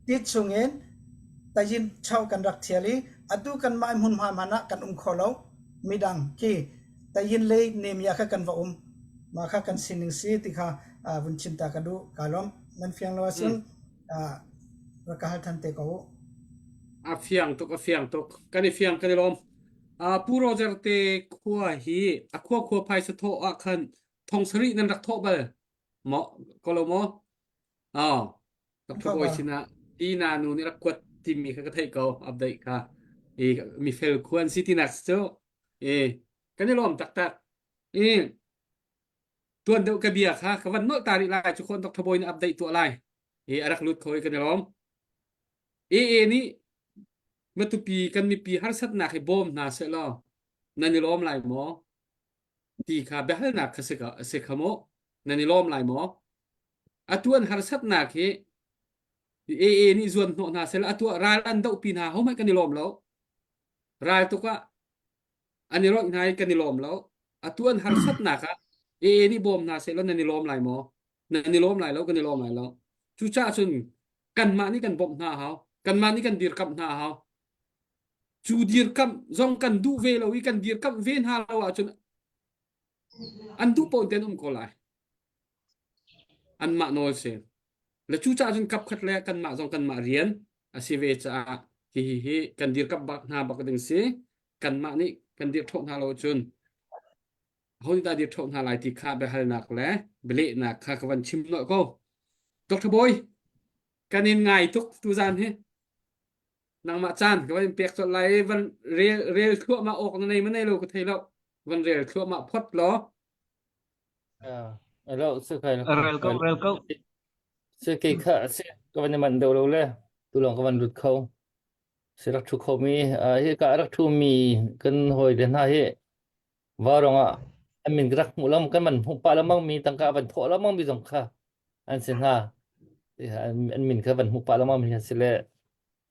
D: ti chungin tayin cho kan rak thial i atu kanmah hmunhma hmanh ah kan um kho lo. Midang khi tayin lei nemia kha kan va um. Mah kha kan sining si ti kha vun chim ta ka duh. Kaa lawm. Nan fiang lo ahcun rak ka hal than te ko u.
A: A fiang tuk, a fiang tuk. Kan i fiang, kan i lawm. Pu Roger te khua hi a khua khua phaisa thawh ah khan thong sarih nan rak thawh bal maw ko lo maw? Oh, Dr. Bawi sinah Tina nu nih rak kuat timi kha ka theih ko update kha. I mi fel khuan si tinak cu e kan i lawm taktak. I tuan deuh ka bia kha ka van nolh ta rih lai cu khon Dr. Bawi nih update tuah lai. I a rak lut kho i kan i lawm. AA nih Matupi kan mipi harsatnak hi bawm hna seh law nan i lawm lai maw? Ti kha biahalnak kha si ka si kha mu. Nan i lawm lai maw? Atu an harsatnak hi AA nih zuan hnawh hna seh law atu ah ral an dohpi hna hohmanh kan i lawm lo. Ral tuk ah an i roih hna i kan i lawm lo. Atu an harsatnak ah AA nih bawm hna seh law nan i lawm lai maw? Nan i lawm lai lo, kan i lawm lai lo. Cucaah cun kanmah nih kan bawmh hna a hau. Kanmah nih kan dirkamh hna a hau. Cu dirkamh zong kan duh ve lo i kan dirkamh ve hna lo ahcun an duh paoh in an um ko lai. Anmah nawl si. Le cucaah cun kapkhat le kanmah zong kanmah rian a si ve caah hihi hi kan dirkamh bak hna bak ding si. Kanmah nih kan dirṭhawh hna lo ahcun aho nih dah dirṭhawh hna lai ti kha biahalnak le bialehnak kha ka van chim nolh ko. Dr. Bawi, kan in ngai tuk tuzan hi. Nangmah caan ka van in pek colh lai i van rel rel thluahmah awk na nei ma nei lo ka thei lo. Van rel thluahmah phot law.
E: Hello, si kai
J: Rel ko, rel ko.
E: Si kei kha si ka van i manh deuh lo le tu lawng ka van lut kho. Si rak thu kho mi hi ka rak thu mi kan hawi le hna hi Vaurawng ah an min rak hmuh lam kan man hmuh pah lengmang mi tangka van thawh lengmang mi zong kha an si hna. An min kha van hmuh pah lengmang mi an si le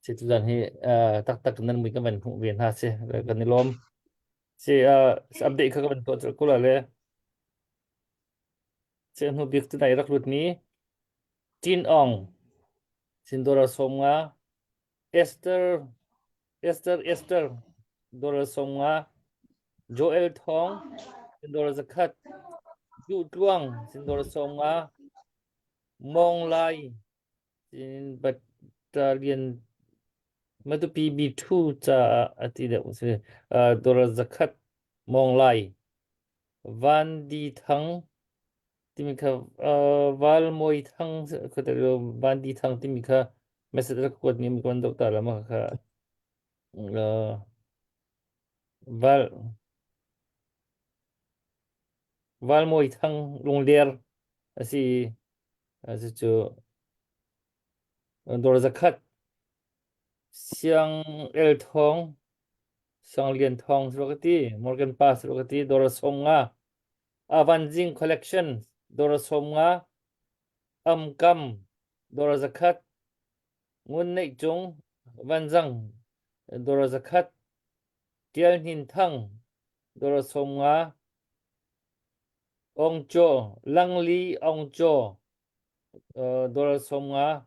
E: si tuzan hi taktak nan mui kan van hmuh ve hna si kan i lawm. Si update kha ka van tuah colh ko la le si hnu bik tunai rak lut mi Tin Aung Sindora Somnga Esther Esther Esther dollar 50 Joel Thawng dollar 100 Duh Tluang dollar 50 Mong Lai Battalion Matupi B2 caah a ti deuh si dollar 100 Mong Lai Van Di Thang timi kha Val Mawi Thang Van Di Thang timi kha message rak kuat mi kan doh ta la ma kha Val Val Mawi Thang Lungler a si cucu dawr zakhat Siang El Thawng Siang Lian Thawng silo ka ti Morgan Pa silo ka ti dawr sawm nga Avanzing Collection dawr sawm nga Amkam dawr zakhat Ngun Neih Cung Vanzang dawr zakhat Tial Hnin Thang dawr 50 Ong Chaw Langli Ong Chaw dawr 50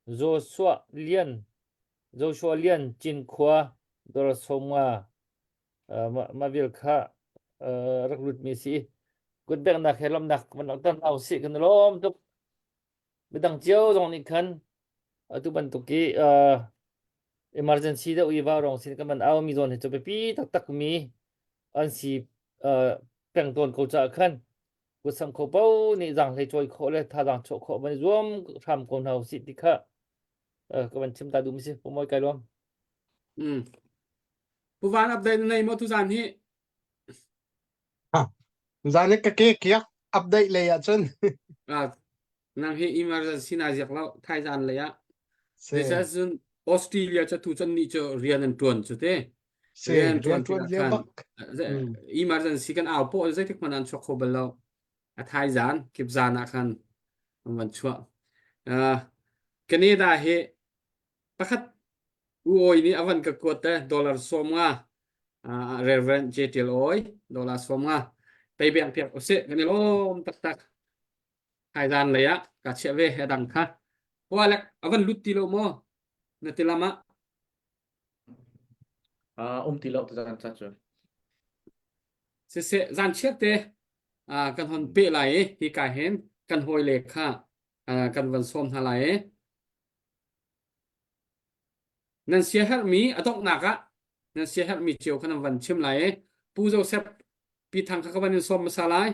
E: Joshua Lian Joshua Lian Cinkhua dawr 50 mah vial kha rak lut mi si kutbeknak he lawmnak kan langhter hna usih kan i lawm tuk Midang cio zong nih khan atu bantuk i uh, emergency deuh i vaurawng sin kan van au mi zawn hi cu biapi taktak mi an si uh, peng tawn ko caah khan kutsam kho po nih zaanghlei cawi khawh le thazaang chuah khawh van i zuam hram ko hna usih ti kha uh, ka van chim ta duh mi si Pu Mawi kai lawm.
A: Mm. Pu Van update na nei maw tuzan hi?
G: Zan i ka ke kiak update lei ahcun.
A: Ah, nang hi emergency na ziak lo thaizan lei ah.
G: Si.
A: Zeicah cun. Australia cu tu chan ni cu rian an tuan cu te.
G: Si,
A: Rian an
G: rian
A: tuan
G: tuan
A: tikah
G: lio
A: khan
G: bak.
A: eh, emergency kan au pawh zeitik hmanh an chuak kho bal lo. A thai zan, kip zan ah khan an van chuah. Uh, Canada hi pakhat U Awi nih a van ka kuat te dollar 50 uh, Reverend J. Tial Awi dollar 50 pei beng piak usih kan i lawm taktak. Thaizan lei ah ka chiah ve he dang kha. Hualek a van lut ti lo maw? Na ti lam ah.
I: Uh, um ti lo tuzan ca cu.
A: Siseh zan chiat te uh, kan hon pe lai i hi ka hin kan hawi le kha uh, kan van sawm hna lai i nan siaherhmi a donghnak ah nan siaherhmi cio kha nan van chim lai i Pu Joseph Pi Thang kha ka van in sawm hmasa lai.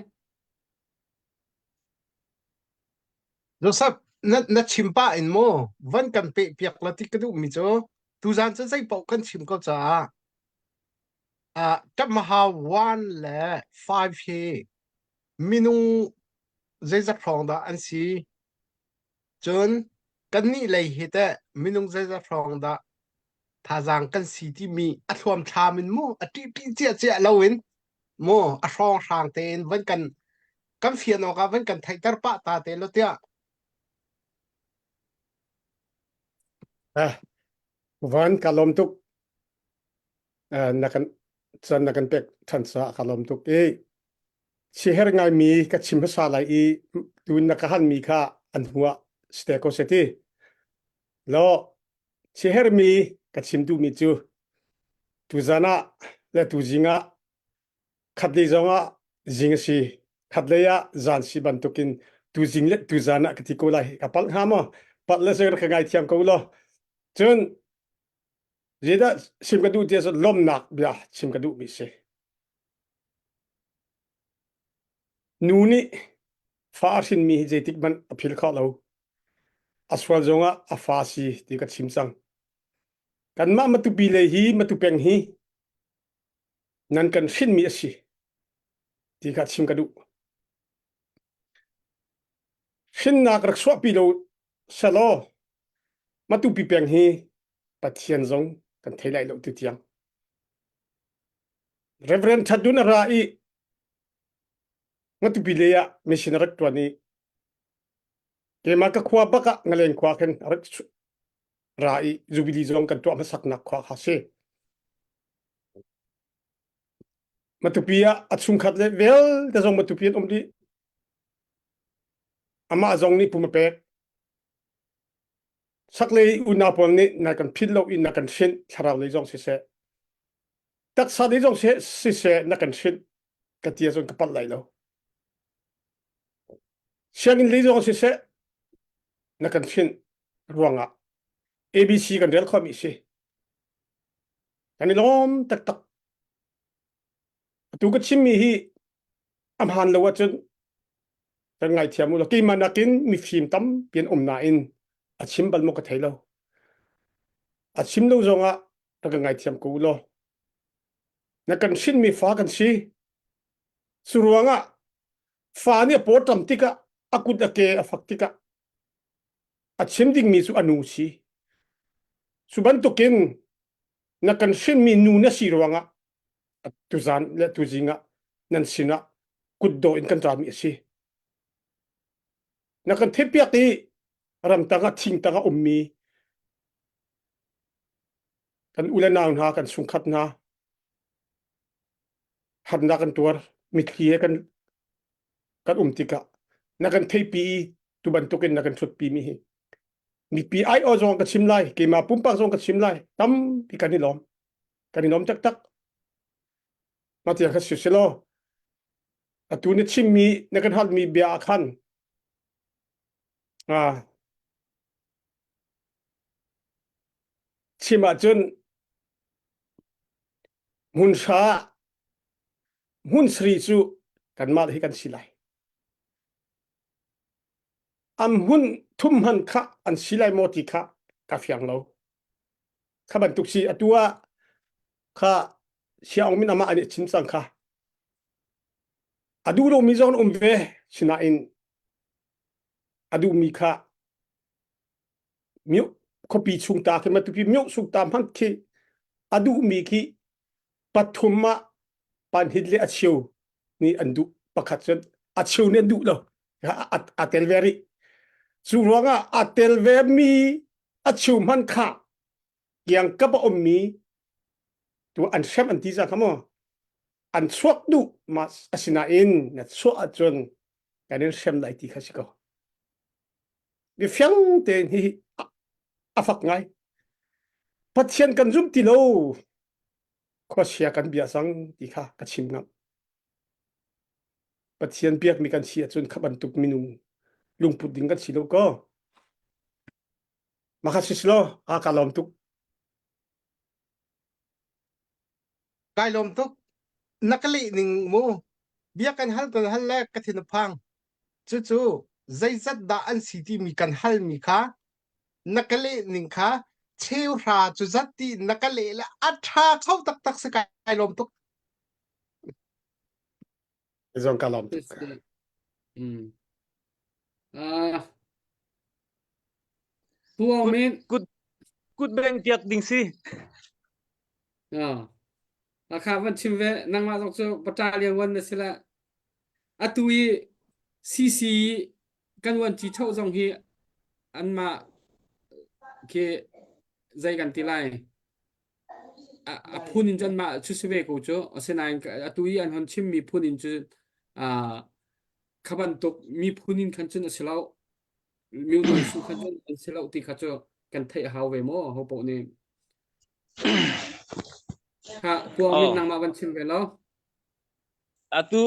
G: Joseph, na, na chim pah in maw van kan peh piak la ti ka duhmi cu tuzan cu zei paoh kan chim ko caah uh, Tamaha 1 le 5 hi minung zeizat hrawng dah an si cun kannih lei hi teh minung zeizat hrawng dah thazaang kan si timi a thluamthlam in mu a ṭihṭih ciahciah loin mu a hrawnghrang tein van kan kan fian awk ah van kan theihter pah ta te lo tiah
B: Ah, van ka lawm tuk. Eh, na kan chan na kan pek than sa ka lawm tuk i siher ngai mi ka chim hmasa lai i tun na ka han mi kha an hua ste ko se ti lo siher mi ka chim duh mi cu tuzan ah le tuzing ah khatlei zong ah zing a si khatlei ah zan si bantukin tuzing le tuzan ah ka ti ko lai ka palh hnga maw palh le sir ka ngaithiam ko law cun zeidah chim ka duh ti ahcun lawmhnak bia chim ka duhmi si nu nih fa a hrinmi hi zeitik hmanh a phil kho lo a sual zongah a fa si ti ka chim cang kanmah Matupi lei hi Matu peng hi nan kan hrinmi a si ti kha chim ka duh. Hrinnak rak chuahpi lo selaw Matupi peng hi Pathian zong kan thei lai lo tu tiang. Reverend Thadun a ra i Matupi lei ah mission a rak tuan i keimah ka khua bak ah ngaleng khua khin a rak ra i Jubilee zong kan tuah hmasaknak khua kha si. Matupi ah a chungkhat le vialte zong Matupi an um dih. Amah zong nih pum a pek. Chaklei unau pawl nih na kan philh lo i na kan hrinh thlarau lei zong siseh taksa lei zong siseh na kan hrinh ka ti ahcun ka palh lai lo. Sianginn lei zong siseh na kan hrinh ruangah ABC kan rel khawhmi si. Kan i lawm taktak. Atu ka chimmi hi a hmaan lo ahcun kan ngaithiam u law keimah nakin mifim tampi an um nain a chim bal maw ka thei lo. A chim lo zongah rak ka ngaithiam ko u law. Na kan hrinmi fa kan si. Cu ruangah fa nih a paw ṭam tikah a kut a ke a fak tikah a chim dingmi cu a nu si. Cu bantukin na kan hrinmi nu na si ruangah tuzan le tuzing ah nan sinah kutdawh in kan rami a si. Na kan thepiak i ramtang ah thingtang ah ummi kan u le nau hna kan chungkhat hna harnak kan tuar mitthli he kan kan um tikah na kan theipi i tu bantukin na kan ṭhutpi mi hi mipi ai-aw zong ka chim lai keimah pumpak zong ka chim lai tampi kan i lawm kan i lawm taktak mah tiang kha si selaw atu na chimmi na kan halmi bia ah khan ah chim ahcun hmun hra hmun sari cu kanmah hi kan si lai an hmun thum hman kha an si lai maw ti kha ka fiang lo kha bantuk si atu ah kha siaung min amah nih chim cang kha a duh lomi zong um ve sinain a duhmi kha mi. khuapi chung ta khi Matupi myo sung ta hmanh khi a duhmi khi pathum ah panhit le a cheu nih an duh pakhat cun a cheu nih an duh lo a tel ve rih cu ruangah a tel ve mi a cheu hman kha kiangkap a ummi tu an hrem an ti za kha maw an chuak duh ma asinain na chuah ahcun kan in hrem lai ti kha si ko biafiang tein hi a fak ngai Pathian kan zum ti lo khuachia kan bia cang ti kha ka chim ngam Pathian biakmi kan si ahcun kha bantuk minung lungput ding kan si lo ko Maka sislo a ka lawm tuk.
G: Kai lawm tuk. Na ka leh ning mu. Bia kan hal kan hal le ka thin a phang. Cucu zeizat dah an si timi kan halmi kha na ka leh ning kha cheu hra cu zat ti na ka leh le a ṭha kho taktak si kai lawm tuk.
B: Zong ka lawm tuk.
A: Mm. Uh, Pu Aung Min.
E: Kut kut beng piak ding si.
A: Ah. Akha van chim ve nangmah zong cu battalion wan na si la. Atu i CC kan wan ci tho zong hi anmah khi zei kan ti lai. A phun in cun mah cu si ve ko cu. Asinain atu i an hon chimmi phun in cu kha bantuk miphun in khan cun a si lo. Myu su khan cun an si lo ti kha cu kan theih a hau ve maw ho paoh nih. Kha puang min nangmah van chim ve lo.
E: Atu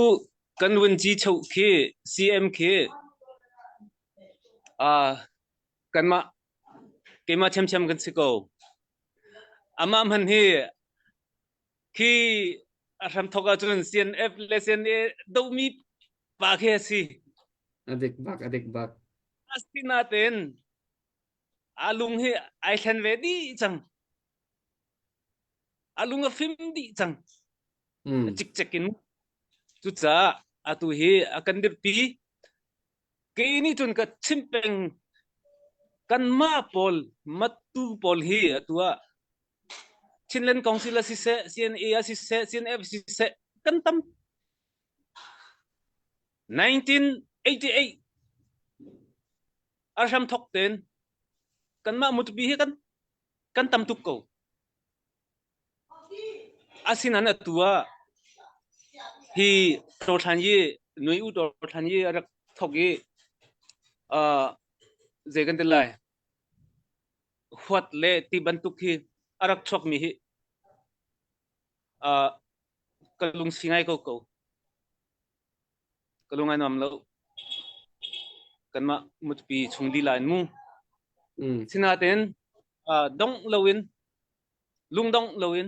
E: kan vun ci cheu khi CM khi kanmah keimah ṭhiamṭhiam kan si ko. Amah hmanh hi khi a hramthawk ahcun CNF le CNA dohmi pa khi a si.
A: A dik bak, a dik bak.
E: Asinain a lung hi ai thlen ve dih cang. A lung a fim dih cang.
A: Mm.
E: Cikcek in. Cucaah atu hi a kan dirpi. Kei nih cun ka chim peng kanmah pawl matu pawl hi atu ah Chinland Council ah siseh, CNA ah siseh, CNF siseh kan tam. 1988 a hram thok ten kanmah mutupi hi kan kan tam tuk ko. Asinain atu ah hi Tawthlan hi Nui U Tawthlan hi a rak thok i uh, zei kan ti lai huat le ti bantuk hi a rak chuakmi hi uh, ka lungsi ngai ko ko. Ka lung ai nuam lo. Kanmah mutpi chung lila in mu.
A: Mm.
E: Sinain uh, dongh loin lungdongh loin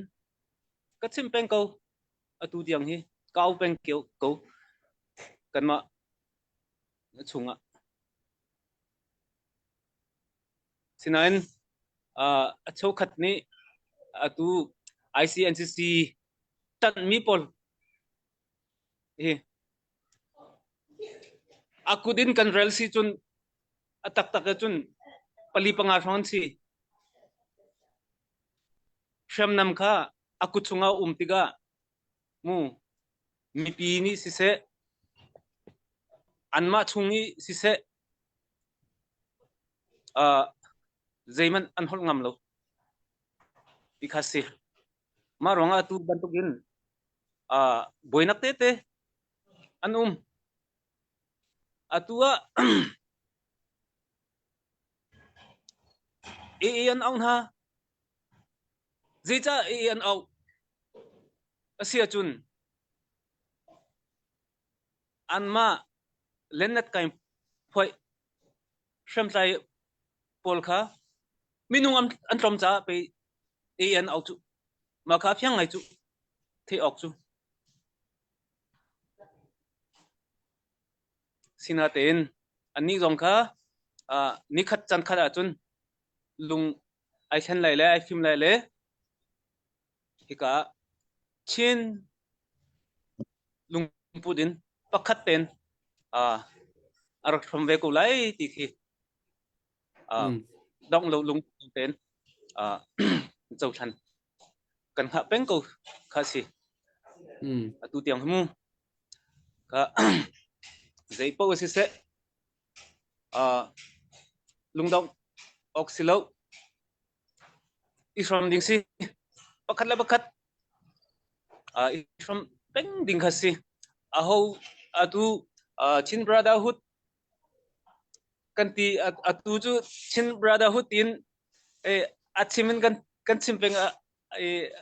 E: ka chim peng ko atu tiang hi ka au peng ko kanmah chungah sinain uh, a cheukhat nih atu ICNCC ṭanhmi pawl hi a kut in kan rel si cun a taktak cun pali panga hrawng an si Hriamnam kha a kut chungah a um tikah mu mipi nih siseh, anmah chung i siseh, uh, zeihmanh an holh ngam lo ti kha si. Mah ruangah atu bantukin uh, buainak tete an um. Atu ah AA an auh hna. Zeicah AA an auh? A si ahcun anmah lennet kai phoih hriamtlai pawl kha minung an tlawm caah pei AA an auh cu. Mah kha a fiang ngai cu. Theih awk cu. Sinain annih zong kha nikhat caan khat ahcun lung ai thlen lai le ai fim lai le hika ah Chin lungput in pakhat tein a rak hram ve ko lai ti khi
A: Mm.
E: Dong lo lung tein uh, cohlan kan hngah peng ko kha si.
A: Mm.
E: Atu tiang hi mu ka zei paoh a si seh uh, lungdong awk si lo i hrom ding si pakhat le pakhat uh, i hrom peng ding kha si aho atu uh, Chin Brotherhood kan ti atu cu Chin Brotherhood in eh, a chim in kan kan chim peng eh,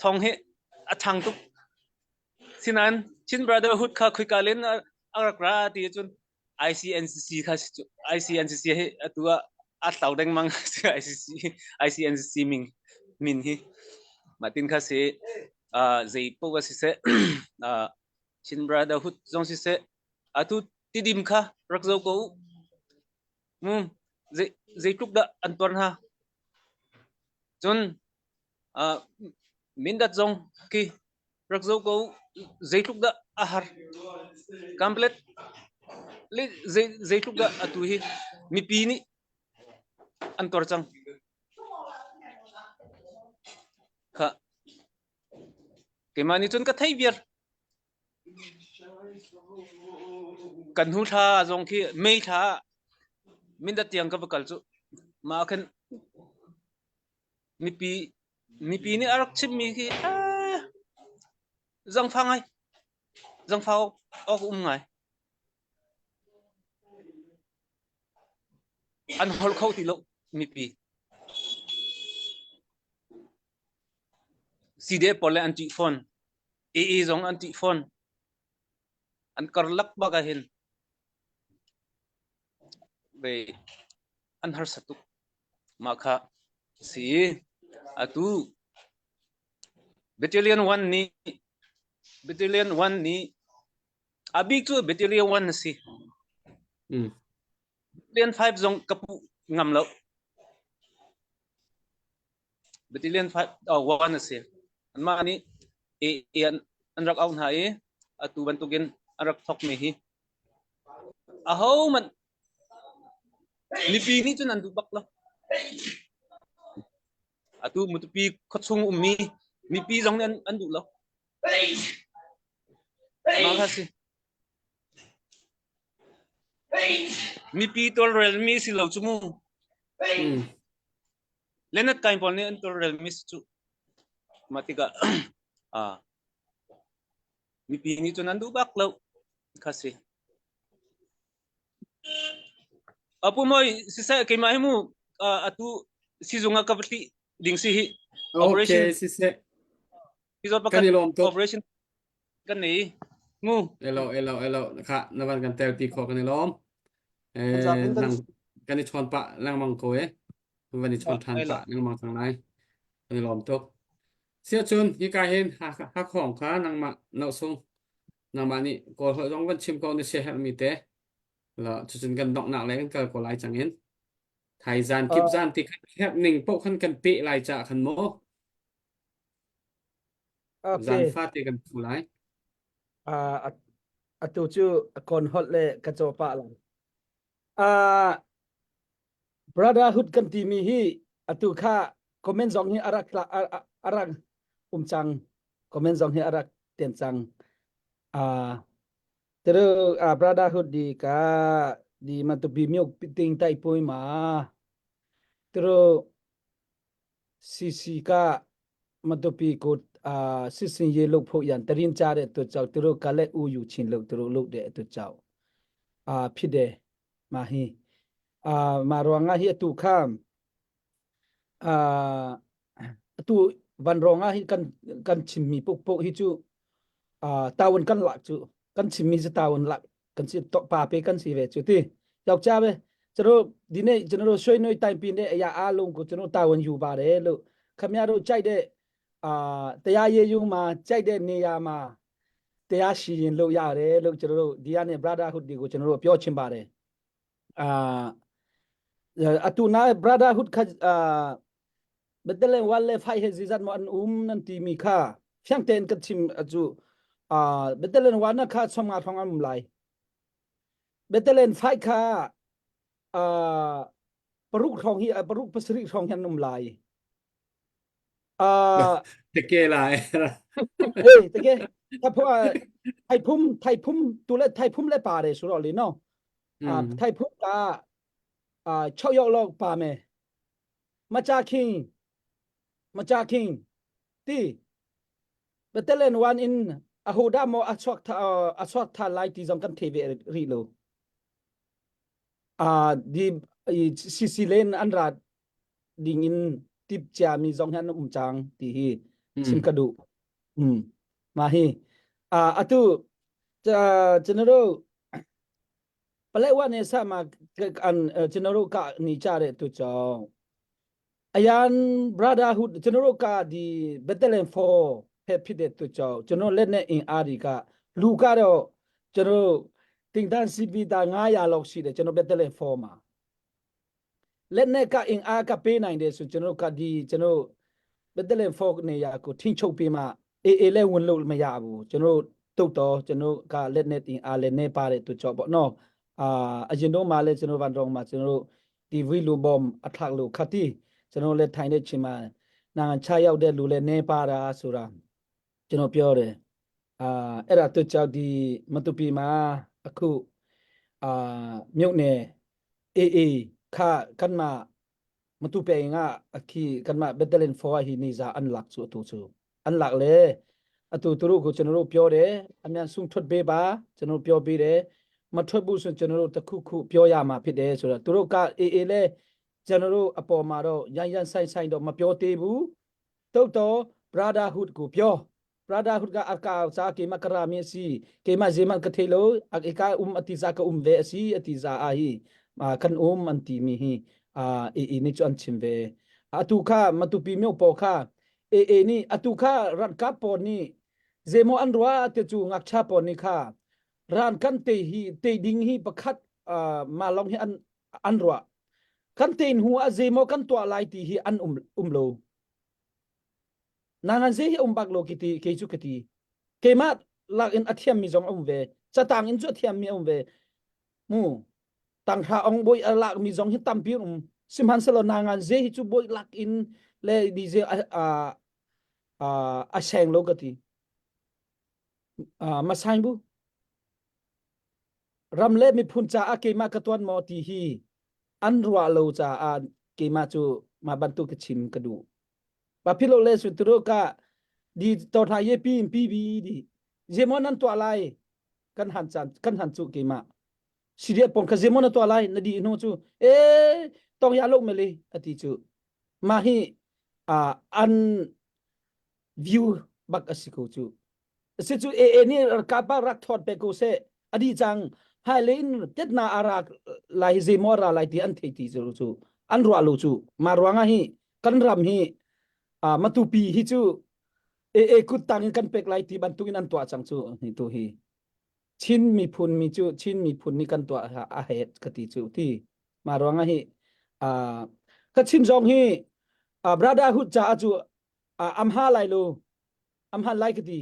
E: thong hi a thang tuk sinain Chin Brotherhood kha khuika len a rak ra ti cun ICNCC kha ICNCC hi atu ah a tlau dengmang si ICC ICNCC min min hi mah tin kha si zei poh si seh Chin Brotherhood zong si seh atu tidim kha rak zo ko mu zei zeitluk dah an tuar hna cun Mindat zong khi rak zoh ko zeitluk dah a har. Complete le zei zeitluk dah atu hi mipi nih an tuar cang. Kha keimah nih cun ka thei viar. Kan hnu thla zong khi May thla ah Mindat tiang ka va kal cu. Mah ah khan Mipi mipi nih a rak chimmi khi eh, zangfa ngai zangfa awk um ngai. An holh kho ti lo mipi. CDF pawl le an ṭih fawn. AA zong an ṭih fawn. An karlak bak ah hin ve an harsa tuk. Mah kha si. Atu Battalion 1 nih Battalion 1 nih a bik cu Battalion 1 a si.
A: Mm.
E: Battalion 5 zong ka puh ngam lo. Battalion 5 oh, 1 a si. Anmah nih AA an, an rak auh hna i atu bantukin an rak thawkmi hi ahohmanh Mipi nih cun an duh bak lo. Atu Matupi khuachung ummi mipi zong nih an, an duh lo. Mah kha si. Mipi tawlrelmi si lo cu mu.
A: Mm.
E: Leonard Kain pawl nih an tawlrelmi si cu. Mah tikah ah mipi nih cun an duh bak lo. Kha si. Apu moi siseh keimah hi mu atu sizung ah ka va tli ding si hi operation
A: Okay, siseh.
E: Sizor
A: Kan
E: pakhat
A: i lawm tuk.
E: operation kan nei mu
A: Elo elo elo kha na van kan tel pi kho kan i lawm.
F: Kan zapi
A: Eh
F: in kan
A: nang kan i chawn pah lengmang ko eh. Kan van i chawn than
E: elo
A: pah lengmang cang lai. Kan i lawm tuk. Siahcun hika hin Hakhawng kha nangmah no sung nangmah nih Kawl holh zong van chim ko na siaherhmi te la cucun kan donghnak le kan kal ko lai cang in thai zan kip zan ti khan herh ning paoh khan kan peh lai ca khan maw zan
F: Okay.
A: fate kan phu lai
F: Uh, atu cu kawn holh le ka caw pah lai. Uh, Brotherhood kan timi hi atu kha comment zong hi a rak a rak um cang comment zong hi a rak ten cang uh, teru uh, brotherhood di ka di ma tu bi miok ting tai pui ma teru CC ka matupi kut uh, sisin ye luk phu yan tarin cha de tu chau teru ka le u yu chin luk teru luk de tu chau uh, phi de Mah hi uh, mah ruangah hi atu kha uh, atu van ruangah hi kan kan chimmi pukpuk hi cu uh, tawon kan lak cu kan chimmi cu tawon lak kan si to pa pe kan si ve cu ti yok cha ve charo dine charo soi noi tai pin de ya a lung ko charo tawon yu ba de lu khamya ro chai de uh, တရားရေးယူမှာကြိုက်တဲ့နေရာမှာ တရားစီရင်လို့ရတယ်လို့ကျွန်တော်တို့ဒီကနေ brotherhood တွေကိုကျွန်တော်တို့ပြောချင်ပါတယ်အာအတူနာ brotherhood ခအာဘဒလေဝါလေဖိုင်ဟဇီဇတ်မန်အုံနန်တီမီခါဖျန်တန်ကချင်အကျူအာဘဒလေဝါနာခါချမငါထောင်းအမ်လိုက်ဘဒလေဖိုင်ခါအာ Paruk hrawng hi paruk pasarih hrawng hi an um lai. Uh,
A: Teke lai.
F: hey, teke. Thai phum thai phum tu le thai phum le pa re su ro li no. Uh, thai phum ka uh, chau yok lok pa me. Macha king macha king ti Betelen wan in ahodah maw a chuak tha a chuak tha lai ti zong kan thei ve rih lo. Uh, di sisi len an ra ding in tip cia mi zong hi an um cang ti hi chim ka duh. Mm. Ma hi uh, atu general Palewa ne sa ma an general ka ni cha re tu chong ayan brotherhood general ka di Bethlehem 4 he phit de tu chaw general let ne in ari ka lu ka ro general tingtan cp ta 900လောက်ရှိတယ်ကျွန်တော် Bethlehem 4မှာ လက်နဲ့ကင်အားကပေးနိုင်တယ်ဆိုကျွန်တော်တို့ကဒီကျွန်တော်ဘက်တလင်ဖော့နေရာကိုထင်းချုပ်ပေးမှအေးအေးလဲဝင်လို့မရဘူးကျွန်တော်တုတ်တော့ကျွန်တော်ကလက်နဲ့တင်အားလည်းနေပါတယ်သူကြောပေါ့နော်အာအရင်တော့မှလည်းကျွန်တော်ဗန်တော့မှကျွန်တော်ဒီဝီလူဘုံအထက်လို့ခတိကျွန်တော်လည်းထိုင်တဲ့ချိန်မှာနိုင်ငံခြားရောက်တဲ့လူလည်းနေပါတာဆိုတာကျွန်တော်ပြောတယ်အာအဲ့ဒါသူကြောင့်ဒီမတူပီမှာအခုအာမြုပ်နေ အေးအေးခkan ma matu pe nga akhi kan ma betelen fo hi ni za an lak chu atu chu an lak le atu turuကိုကျွန်တော်တို့ပြောတယ်အမြန်ဆုံးထွက်ပေးပါကျွန်တော်ပြောပေးတယ်မထွက်ဘူးဆိုကျွန်တော်တို့တခုခုပြောရမှာဖြစ်တယ်ဆိုတော့သူတို့ကအေးအေးလဲကျွန်တော်တို့အပေါ်မှာတော့ရန်ရန်ဆိုင်ဆိုင်တော့မပြောသေးဘူးတုတ်တော့ brotherhood ကိုပြော brotherhood ka arka sa ke ma kara mi si ke ma zeman ka thelo ak ika um ati za ka um ve asi ati za a hi kan um an ti mi hi a e e ni chu an chim ve atu kha matupi myo po kha e e ni atu kha ran ka po ni zemo an ruwa te chu ngak cha po ni kha ran kan te hi te ding hi pakhat ma long hi an an ruwa kan tein hu a zemo kan tua lai ti hi an um um lo Nangan ze hi um bak lo kiti kei cu ka ti. Keimah lak in a thiammi zong a um ve. Catang in cu a thiammi a um ve. Mu tanghra ong boi a lak mi zong hi tampi um. Sihmanhsehlaw nangan ze hi cu boi lak in le di ze a a a, a seng lo ka ti. Uh, masain bu ram le miphun caah keimah ka tuan maw ti hi an ruah lo caah keimah cu mah bantuk ka chim ka duh. Pa philo le su turu ka di to hna ye pi pi bi di zemon nan tuah lai kan han chan kan han chu keimah Syria pon kha zemon na tuah lai na di hnu cu e tong ya lo mele ati chu ma hi a an view bak asi ko chu si cu e e ni ka pa rak thot pe ko se adi chang hai le in tet na ara lai zemo ra lai ti an thei ti chu chu an ruah lo chu ma ruanga hi kan ram hi a matupi hi chu e e kut tang in kan pek lai ti bantukin an tuah chang chu ni tu hi Chin miphun mi cu Chin miphun nih kan tuah a het ka ti chu ti ma ruanga hi a ka chim zong hi brotherhood cha chu am ha lai lo am han lai ka ti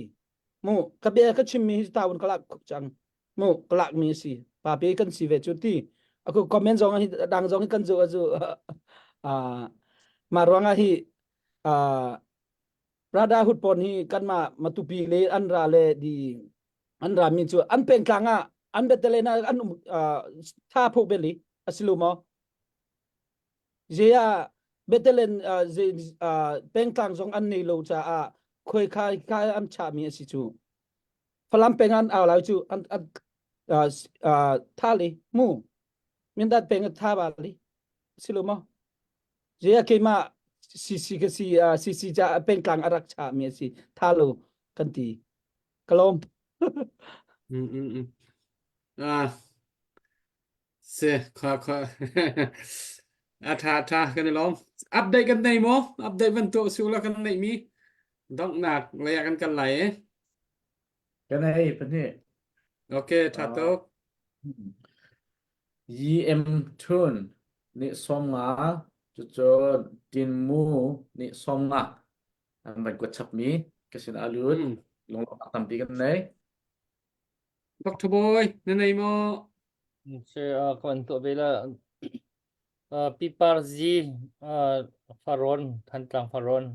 F: mu ka bia ka chim mi hi tawun ka lak khuk cang mu ka lak mi si pa pe kan si ve chu ti aku comment zong hi dang zong hi kan zu azu a ma ruanga hi a brotherhood pon hi kan ma matupi le an ra le di an ra mi chu an pengtlang ah an betele na an um tha phu beli asilu mo Zia Bethlehem pengtlang zong an nei lo caah khoi kha kha an chahmi a si cu. Falam peng an au lai cu an an tha li mu mindat peng tha ba li si lo maw Zia keimah CC ka si CC ca pengtlang a rak chahmi a si tha lo kan ti ka lawm
A: Mm, mm, mm. Ah, Si, kha kha. A tha tha kan i lawm. Update kan nei maw? Update van tuah su la kan neih mi donghnak lei ah kan kal lai eh.
I: Kan hei pahnih.
A: Okay, tha tuk.
I: YM Thun nih 50 cucu Tin Mu nih 50 an van kuat chapmi ka sin ah lut
A: Mm.
I: lunglawmhnak tampi kan nei.
A: Dr. Boy, na nei maw?
E: Si, uh, kan tuah ve la.
J: Uh, Pipar Zi uh, Farrawn Thantlang Farrawn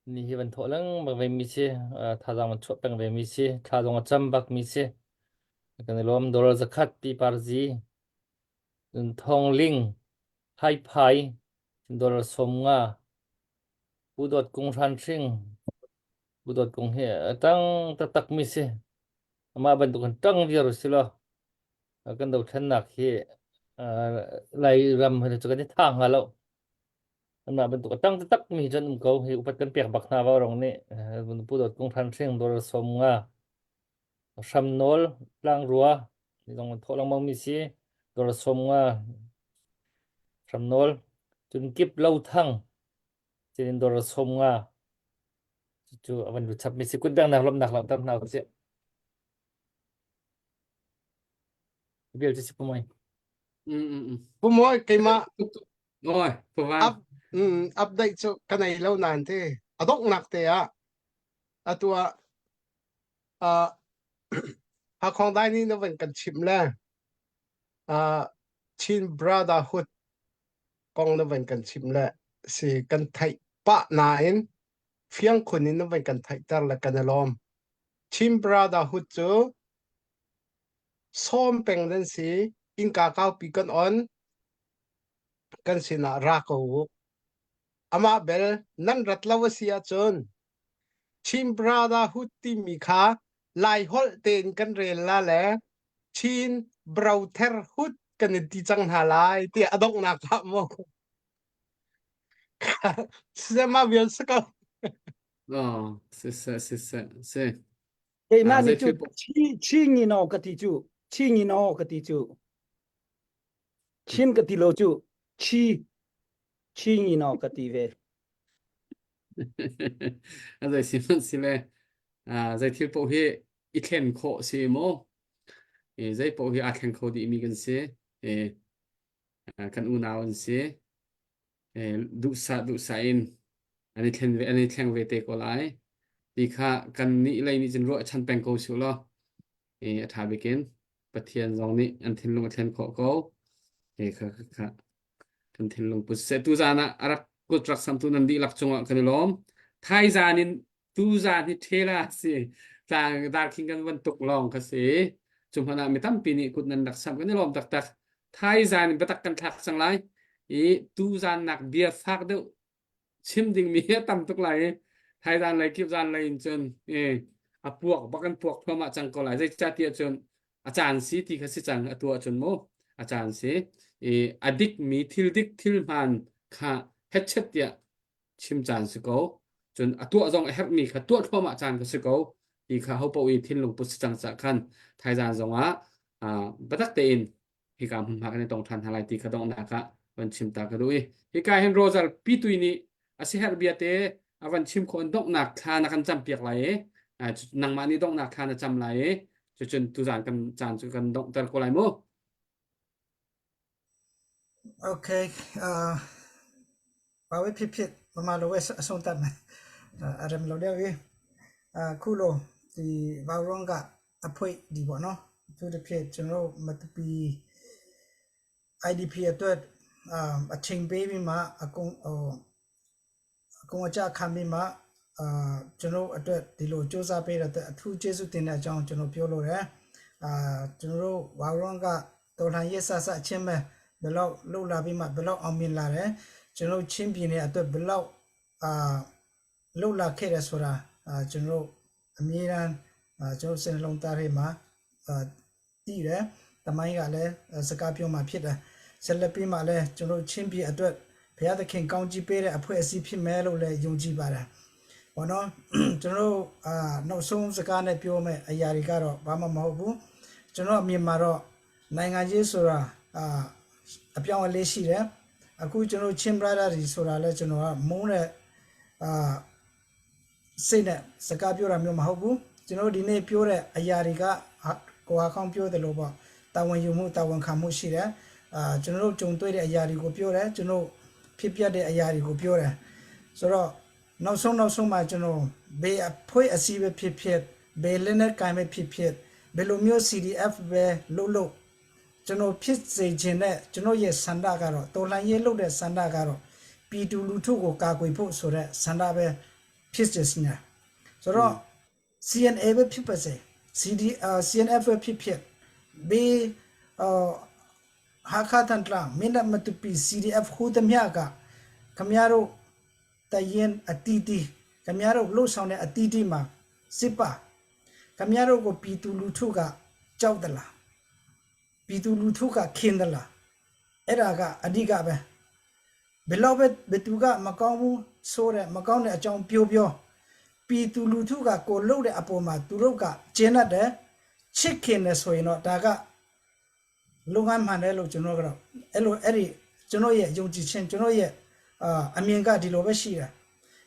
J: ni hi van thawh lengmang ve mi si uh, thazaang van chuah peng ve mi si thla zong a cam bak mi si kan i lawm dollar zakhat Pipar Zi cun Thong Ling Hai Phai dollar 50 Pu Dawt Kung Hran Hring Pu Dawt Kung hi a tang taktak mi si amah bantuk in tang viar si law kan dothlennak hi Lairam hi cu kan i tha hnga lo. Anmah bantuk a tang taktak mi hi cun um ko. Hi upat kan pek bak hna va rong nih Pu Dawt Kung Hran Hring dawr 50 Hram Nawl Tlangrua zong an thawh lengmang mi si dawr 50 Hram Nawl cun Kip Lo Thang cinin dawr 50 cu a van lut chap mi si kut bengnak lawmhnak langhter hna usih. Bial cu si Pu Mawi.
G: Pu Mawi keimah
A: Oi, Pu Van.
G: Up, mm, update cu ka nei lo nain te a donghnak te ah atu ah uh, Hakhong dai nih na van kan chimh le uh, Chin Brotherhood kong na van kan chimh le si kan theih pah nain fiang khun in na van kan theihter le kan i lawm. Chin Brotherhood cu Sawm peng nan si. Innka kaupi kan on. Kan sinah ra ko u. Amah bel nan rat lo a si ahcun Chin Brotherhood timi kha Laiholh tein kan rel la le Chin Brotherhood kan in ti cang hna lai tiah a donghnak ah maw. Sema vial si ko.
A: Oh, siseh, siseh, si.
F: Keimah
A: Ah,
F: nih cu
A: zei thil
F: chi chi ngi no ka ti cu chi ngi no ka ti cu chin ka ti lo cu chi chi ngi no ka ti ve.
A: A zei si hmanh si le ah, zei thil paoh hi i thlen khawh si maw? I zei paoh hi aa thleng kho dihmi kan si. I ah, kan unau an si. Duhsah duhsah in an i thlen ve an i thleng ve te ko lai ti kha kan nih lei nih cun ruahchan peng ko su law a ṭha bik in Pathian zong nih an thinlung a thlen khawh ko kha kha kan thinlung put seh tu zan ah a rak kut rak samtu nan dihlak cungah kan i lawm thaizan in tuzan hi ṭhela si tlang darkhing kan van tuk lawng kha si cu hmanh ah mi tampi nih kut nan rak samh kan i lawm taktak thaizan in biatak kan thlak cang lai i tuzan nak bia fak deuh chim ding mi a tam tuk lai i thaizan lei kip zan lei in cun e a puak bak an puak thluahmah cang ko lai zeicahtiah cun a caan si ti kha si cang a tuah cun mu a caan si i a dik mi thil dik thil hmaan kha hetchet tiah chim caan si ko cun a tuah zong a herhmi kha tuah thluahmah caan kha si ko ti kha hopo i thinlung put si cang cah khan thaizan zong ah biatak tein hika hmunhma kan i tong ṭhan hna lai ti kha donghnak ah van chim ta ka duh i hika hin Roger Pitui nih a siherh bia te a van chim khawh in donghnak thla na kan cam piak lai i nangmah nih donghnak thla na cam lai i cucun tuzan kan caan cu kan donghter ko lai mu
D: Okay, uh, ဘာပဲဖြစ်ဖြစ်ဗမာလိုပဲအဆုံးသတ်မယ်အရမလို့တဲ့ပြီအခုလိုဒီဘာရွန်ကအဖွေဒီပေါ့နော်အထူးသဖြင့်ကျွန်တော်တို့မတပီ IDP အတွက်အာအချိန်ပေးပြီးမှအကုန်ဟို အကုန်အကျခံပြီးမှအာကျွန်တော်အတွက်ဒီလိုစူးစမ်းပေးတဲ့အတွက်အထူးကျေးဇူးတင်တဲ့အကြောင်းကျွန်တော်ပြောလိုတယ်အာကျွန်တော်တို့ဝါရွန်ကတော်လှန်ရေးဆဆအချင်းပဲဘယ်လောက်လှုပ်လာပြီးမှဘယ်လောက်အောင်မြင်လာတယ်ကျွန်တော်ချင်းပြည်နယ်အတွက်ဘယ်လောက်အာလှုပ်လာခဲ့တယ်ဆိုတာအာကျွန်တော်အမြဲတမ်းအာကျွန်တော်စိတ်နှလုံးသားထဲမှာအာ သိတယ်တမိုင်းကလည်းစကားပြောမှဖြစ်တယ်ဆက်လက်ပြီးမှလည်းကျွန်တော်ချင်းပြည်အတွက်ဘုရားသခင်ကောင်းကြီးပေးတဲ့အဖွဲ့အစည်းဖြစ်မယ်လို့လည်းယုံကြည်ပါတယ်ဘောနော်ကျွန်တော်တို့အာနောက်ဆုံးစကားနဲ့ပြောမယ်အရာတွေကတော့ဘာမှမဟုတ်ဘူးကျွန်တော်အမြင်မှာတော့နိုင်ငံရေးဆိုတာအာအပြောင်းအလဲရှိတယ်အခုကျွန်တော်ချင်း brother တွေဆိုတာလဲကျွန်တော်ကမုန်းတဲ့အာ စိတ်နဲ့စကားပြောတာမျိုးမဟုတ်ဘူးကျွန်တော်ဒီနေ့ပြောတဲ့အရာတွေကကိုဟာခေါင်းပြောတယ်လို့ပေါ့တာဝန်ယူမှုတာဝန်ခံမှုရှိတယ်အာကျွန်တော်တို့ကြုံတွေ့တဲ့အရာတွေကိုပြောတယ်ကျွန်တော်ဖြစ်ပျက်တဲ့အရာတွေကိုပြောတယ်ဆိုတော့နောက်ဆုံးနောက်ဆုံးမှာကျွန်တော်ဘေးအဖွေးအစီပဲဖြစ်ဖြစ်ဘေးလက်နဲ့ကင်ပဲဖြစ်ဖြစ်ဘယ်လိုမျိုး CDF ပဲလုပ်လို့ ကျွန်တော်ဖြစ်စေခြင်းနဲ့ကျွန်တော်ရဲ့ဆန္ဒကတော့တော်လှန်ရေးလုပ်တဲ့ဆန္ဒကတော့ပြည်သူလူထုကိုကာကွယ်ဖို့ဆိုတဲ့ဆန္ဒပဲဖြစ်စေချင်တယ်ဆိုတော့ CNA ပဲဖြစ်ပါစေ CD CNF ပဲဖြစ်ဖြစ်ဘေးအာဟာခါတန်တလာမင်းမတူပီ CDF ဟူသမျှကခမရတို့တရင်အတီးတီးခမရတို့လှုပ်ဆောင်တဲ့အတီးတီးမှာစစ်ပါခမရတို့ကိုပြည်သူလူထုကကြောက်သလားပြည်သူလူထုကခင်သလားအဲ့ဒါကအဓိကပဲဘယ်တော့ပဲဘယ်သူကမကောင်းဘူးဆိုတဲ့မကောင်းတဲ့အကြောင်းပြောပြောပြည်သူလူထုကကိုလှုပ်တဲ့အပေါ်မှာသူတို့ကကျင်းတတ်တယ်ချစ်ခင်တယ်ဆိုရင်တော့ဒါကလုပ်ငန်းမှန်တယ်လို့ကျွန်တော်ကတော့အဲ့လိုအဲ့ဒီကျွန်တော်ရဲ့ယုံကြည်ခြင်းကျွန်တော်ရဲ့အာအမြင်ကဒီလိုပဲရှိတယ်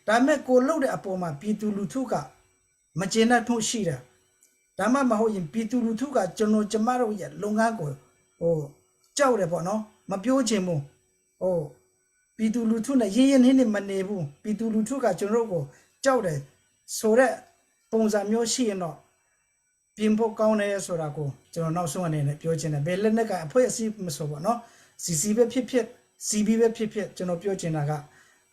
D: ဒါပေမဲ့ကိုလှုပ်တဲ့အပေါ်မှာပြည်သူလူထုကမကျင်းတတ်မှုရှိတယ်ဒါမှမဟုတ်ရင်ပြည်သူလူထုကကျွန်တော်ကျမတို့ရဲ့လုပ်ငန်းကိုဟိုကြောက်တယ်ပေါ့နော်မပြောချင်ဘူးဟိုပြည်သူလူထုနဲ့ရင်းရင်းနှီးနှီးမနေဘူးပြည်သူလူထုကကျွန်တော်တို့ကိုကြောက်တယ်ဆိုတော့ပုံစံမျိုးရှိရင်တော့ပြင်ဖို့ကောင်းတယ်ဆိုတာကိုကျွန်တော်နောက်ဆုံးအနေနဲ့ပြောချင်တယ်ဘယ်လက်နက်ကအဖွဲ့အစည်းမဆိုပေါ့နော် CC ပဲဖြစ်ဖြစ် CB ပဲဖြစ်ဖြစ်ကျွန်တော်ပြောချင်တာက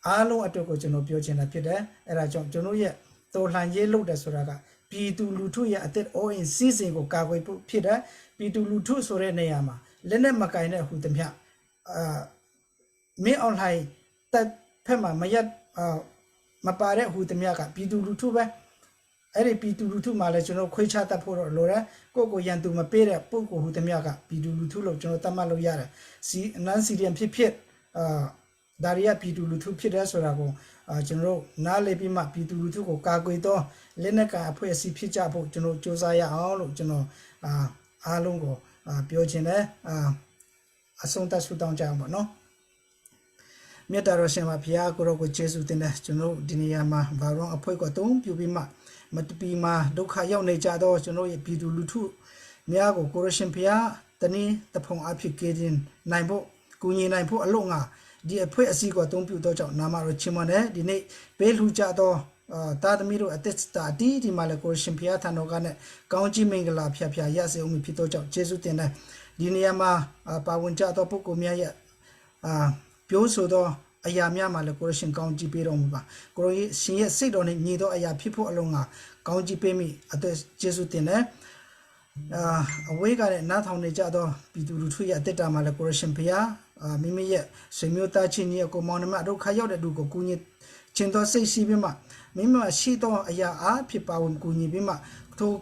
D: အားလုံးအတွက်ကိုကျွန်တော်ပြောချင်တာဖြစ်တယ်အဲ့ဒါကြောင့်ကျွန်တော်ရဲ့တော်လှန်ရေးလုပ်တယ်ဆိုတာကပြည်သူလူထုရဲ့အသက်အိုးအိမ်စီးစိမ်ကိုကာကွယ်ဖို့ဖြစ်တယ်ပြည်သူလူထုဆိုတဲ့နေရာမှာလက်နဲ့မကင်တဲ့ဟူသည်မြအာမင်းအွန်လိုင်းတက်ဖက်မှာမရက်အာမပါတဲ့ဟူသည်မြကပြည်သူလူထုပဲအဲ့ဒီပြည်သူလူထုမှာလည်းကျွန်တော်ခွေးချတတ်ဖို့တော့လိုတယ်ကိုယ့်ကိုရန်သူမပေးတဲ့ပုဂ္ဂိုလ်ဟူသည်မြကပြည်သူလူထုလို့ကျွန်တော်သတ်မှတ်လို့ရတယ်စီနန်စီဒီယမ်ဖြစ်ဖြစ်အာဒါရီယပြည်သူလူထုဖြစ်တဲ့ဆိုတာကိုအာကျွန်တော်တို့နားလည်ပြီးမှပြည်သူလူထုကိုကာကွယ်တော့လက်နက်ကန်အဖွဲ့အစည်းဖြစ်ကြဖို့ကျွန်တော်စူးစမ်းရအောင်လို့ကျွန်တော်အာအားလုံးကိုအာပြောချင်တယ်အာအဆုံးသတ်ဆုတောင်းကြအောင်ပါနော်မြတ်တော်ရှင်ပါဘုရားကိုရောကိုကျေးဇူးတင်တယ်ကျွန်တော်ဒီနေရာမှာဘာရောအဖွဲ့ကိုအသုံးပြုပြီးမှမတပီမှာဒုက္ခရောက်နေကြတော့ကျွန်တော်ရဲ့ပြည်သူလူထုများကိုကိုရရှင်ဘုရားတနည်းတဖုံအဖြစ်ကေခြင်းနိုင်ဖို့ကူညီနိုင်ဖို့အလို့ငါဒီအဖွဲ့အစည်းကိုအသုံးပြုတော့ကြောင့်နာမတော်ချီးမွမ်းတယ်ဒီနေ့ပေးလှူကြတော့အာတာသမီတို့အသက်တာတီးဒီမှာလည်းကိုရှင်ဖျားထံတော်ကနဲ့ကောင်းကြီးမင်္ဂလာဖျားဖျားရစေအောင်ဖြစ်တော့ကြောင့်ကျေးဇူးတင်တယ်ဒီနေရာမှာပါဝင်ကြသောပုဂ္ဂိုလ်များရဲ့အာပြောဆိုသောအရာများမှာလည်းကိုရရှင်ကောင်းကြီးပေးတော်မူပါကိုရရှင်ရဲ့စိတ်တော်နဲ့ညီသောအရာဖြစ်ဖို့အလုံးကကောင်းကြီးပေးမိအတွက်ကျေးဇူးတင်တယ်အာအဝေးကလည်းနားထောင်နေကြသောပြည်သူလူထုရဲ့အသက်တာမှာလည်းကိုရရှင်ဖျားအာမိမိရဲ့ဆွေမျိုးသားချင်းကြီးအကိုမောင်နှမအဒုက္ခရောက်တဲ့သူကိုကူညီခြင်းသောစိတ်ရှိပြီးမှမိမိမှာရှိသောအရာအားဖြစ်ပါဝင်ကူညီပြီးမှထို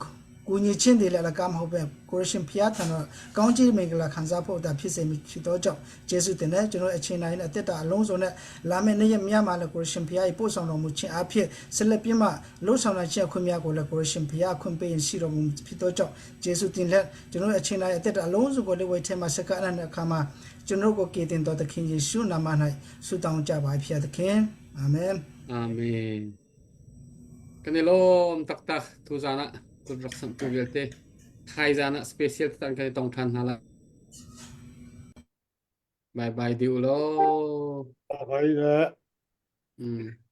D: ကူညီခြင်းတွေလည်းအလကားမဟုတ်ပဲကိုရရှင်ဖျားထံတော်ကောင်းကြီးမင်္ဂလာခံစားဖို့တာဖြစ်စေမိဖြစ်သောကြောင့်ကျေးဇူးတင်တယ်ကျွန်တော်အချိန်တိုင်းနဲ့အသက်တာအလုံးစုံနဲ့လာမယ့်နေ့ရက်များမှာလည်းကိုရရှင်ဖျား၏ပို့ဆောင်တော်မူခြင်းအဖြစ်ဆက်လက်ပြမလှုပ်ဆောင်နိုင်ခြင်းအခွင့်များကိုလည်းကိုရရှင်ဖျားခွင့်ပေးရင်ရှိတော်မူဖြစ်သောကြောင့်ကျေးဇူးတင်လက်ကျွန်တော်အချိန်တိုင်းအသက်တာအလုံးစုံကိုလက်ဝဲထဲမှာစက္ကန့်တဲ့အခါမှာကျွန်တော်ကိုကယ်တင်တော်သခင်ယေရှုနာမ၌ဆုတောင်းကြပါဖျားသခင်အာမင်
A: အာမင်kan i lawm taktak tuzan ah kut rak samh tu vialte thaizan ah special tan kan i tong than hna lai bye bye diu law
B: Bye bye.
A: mm.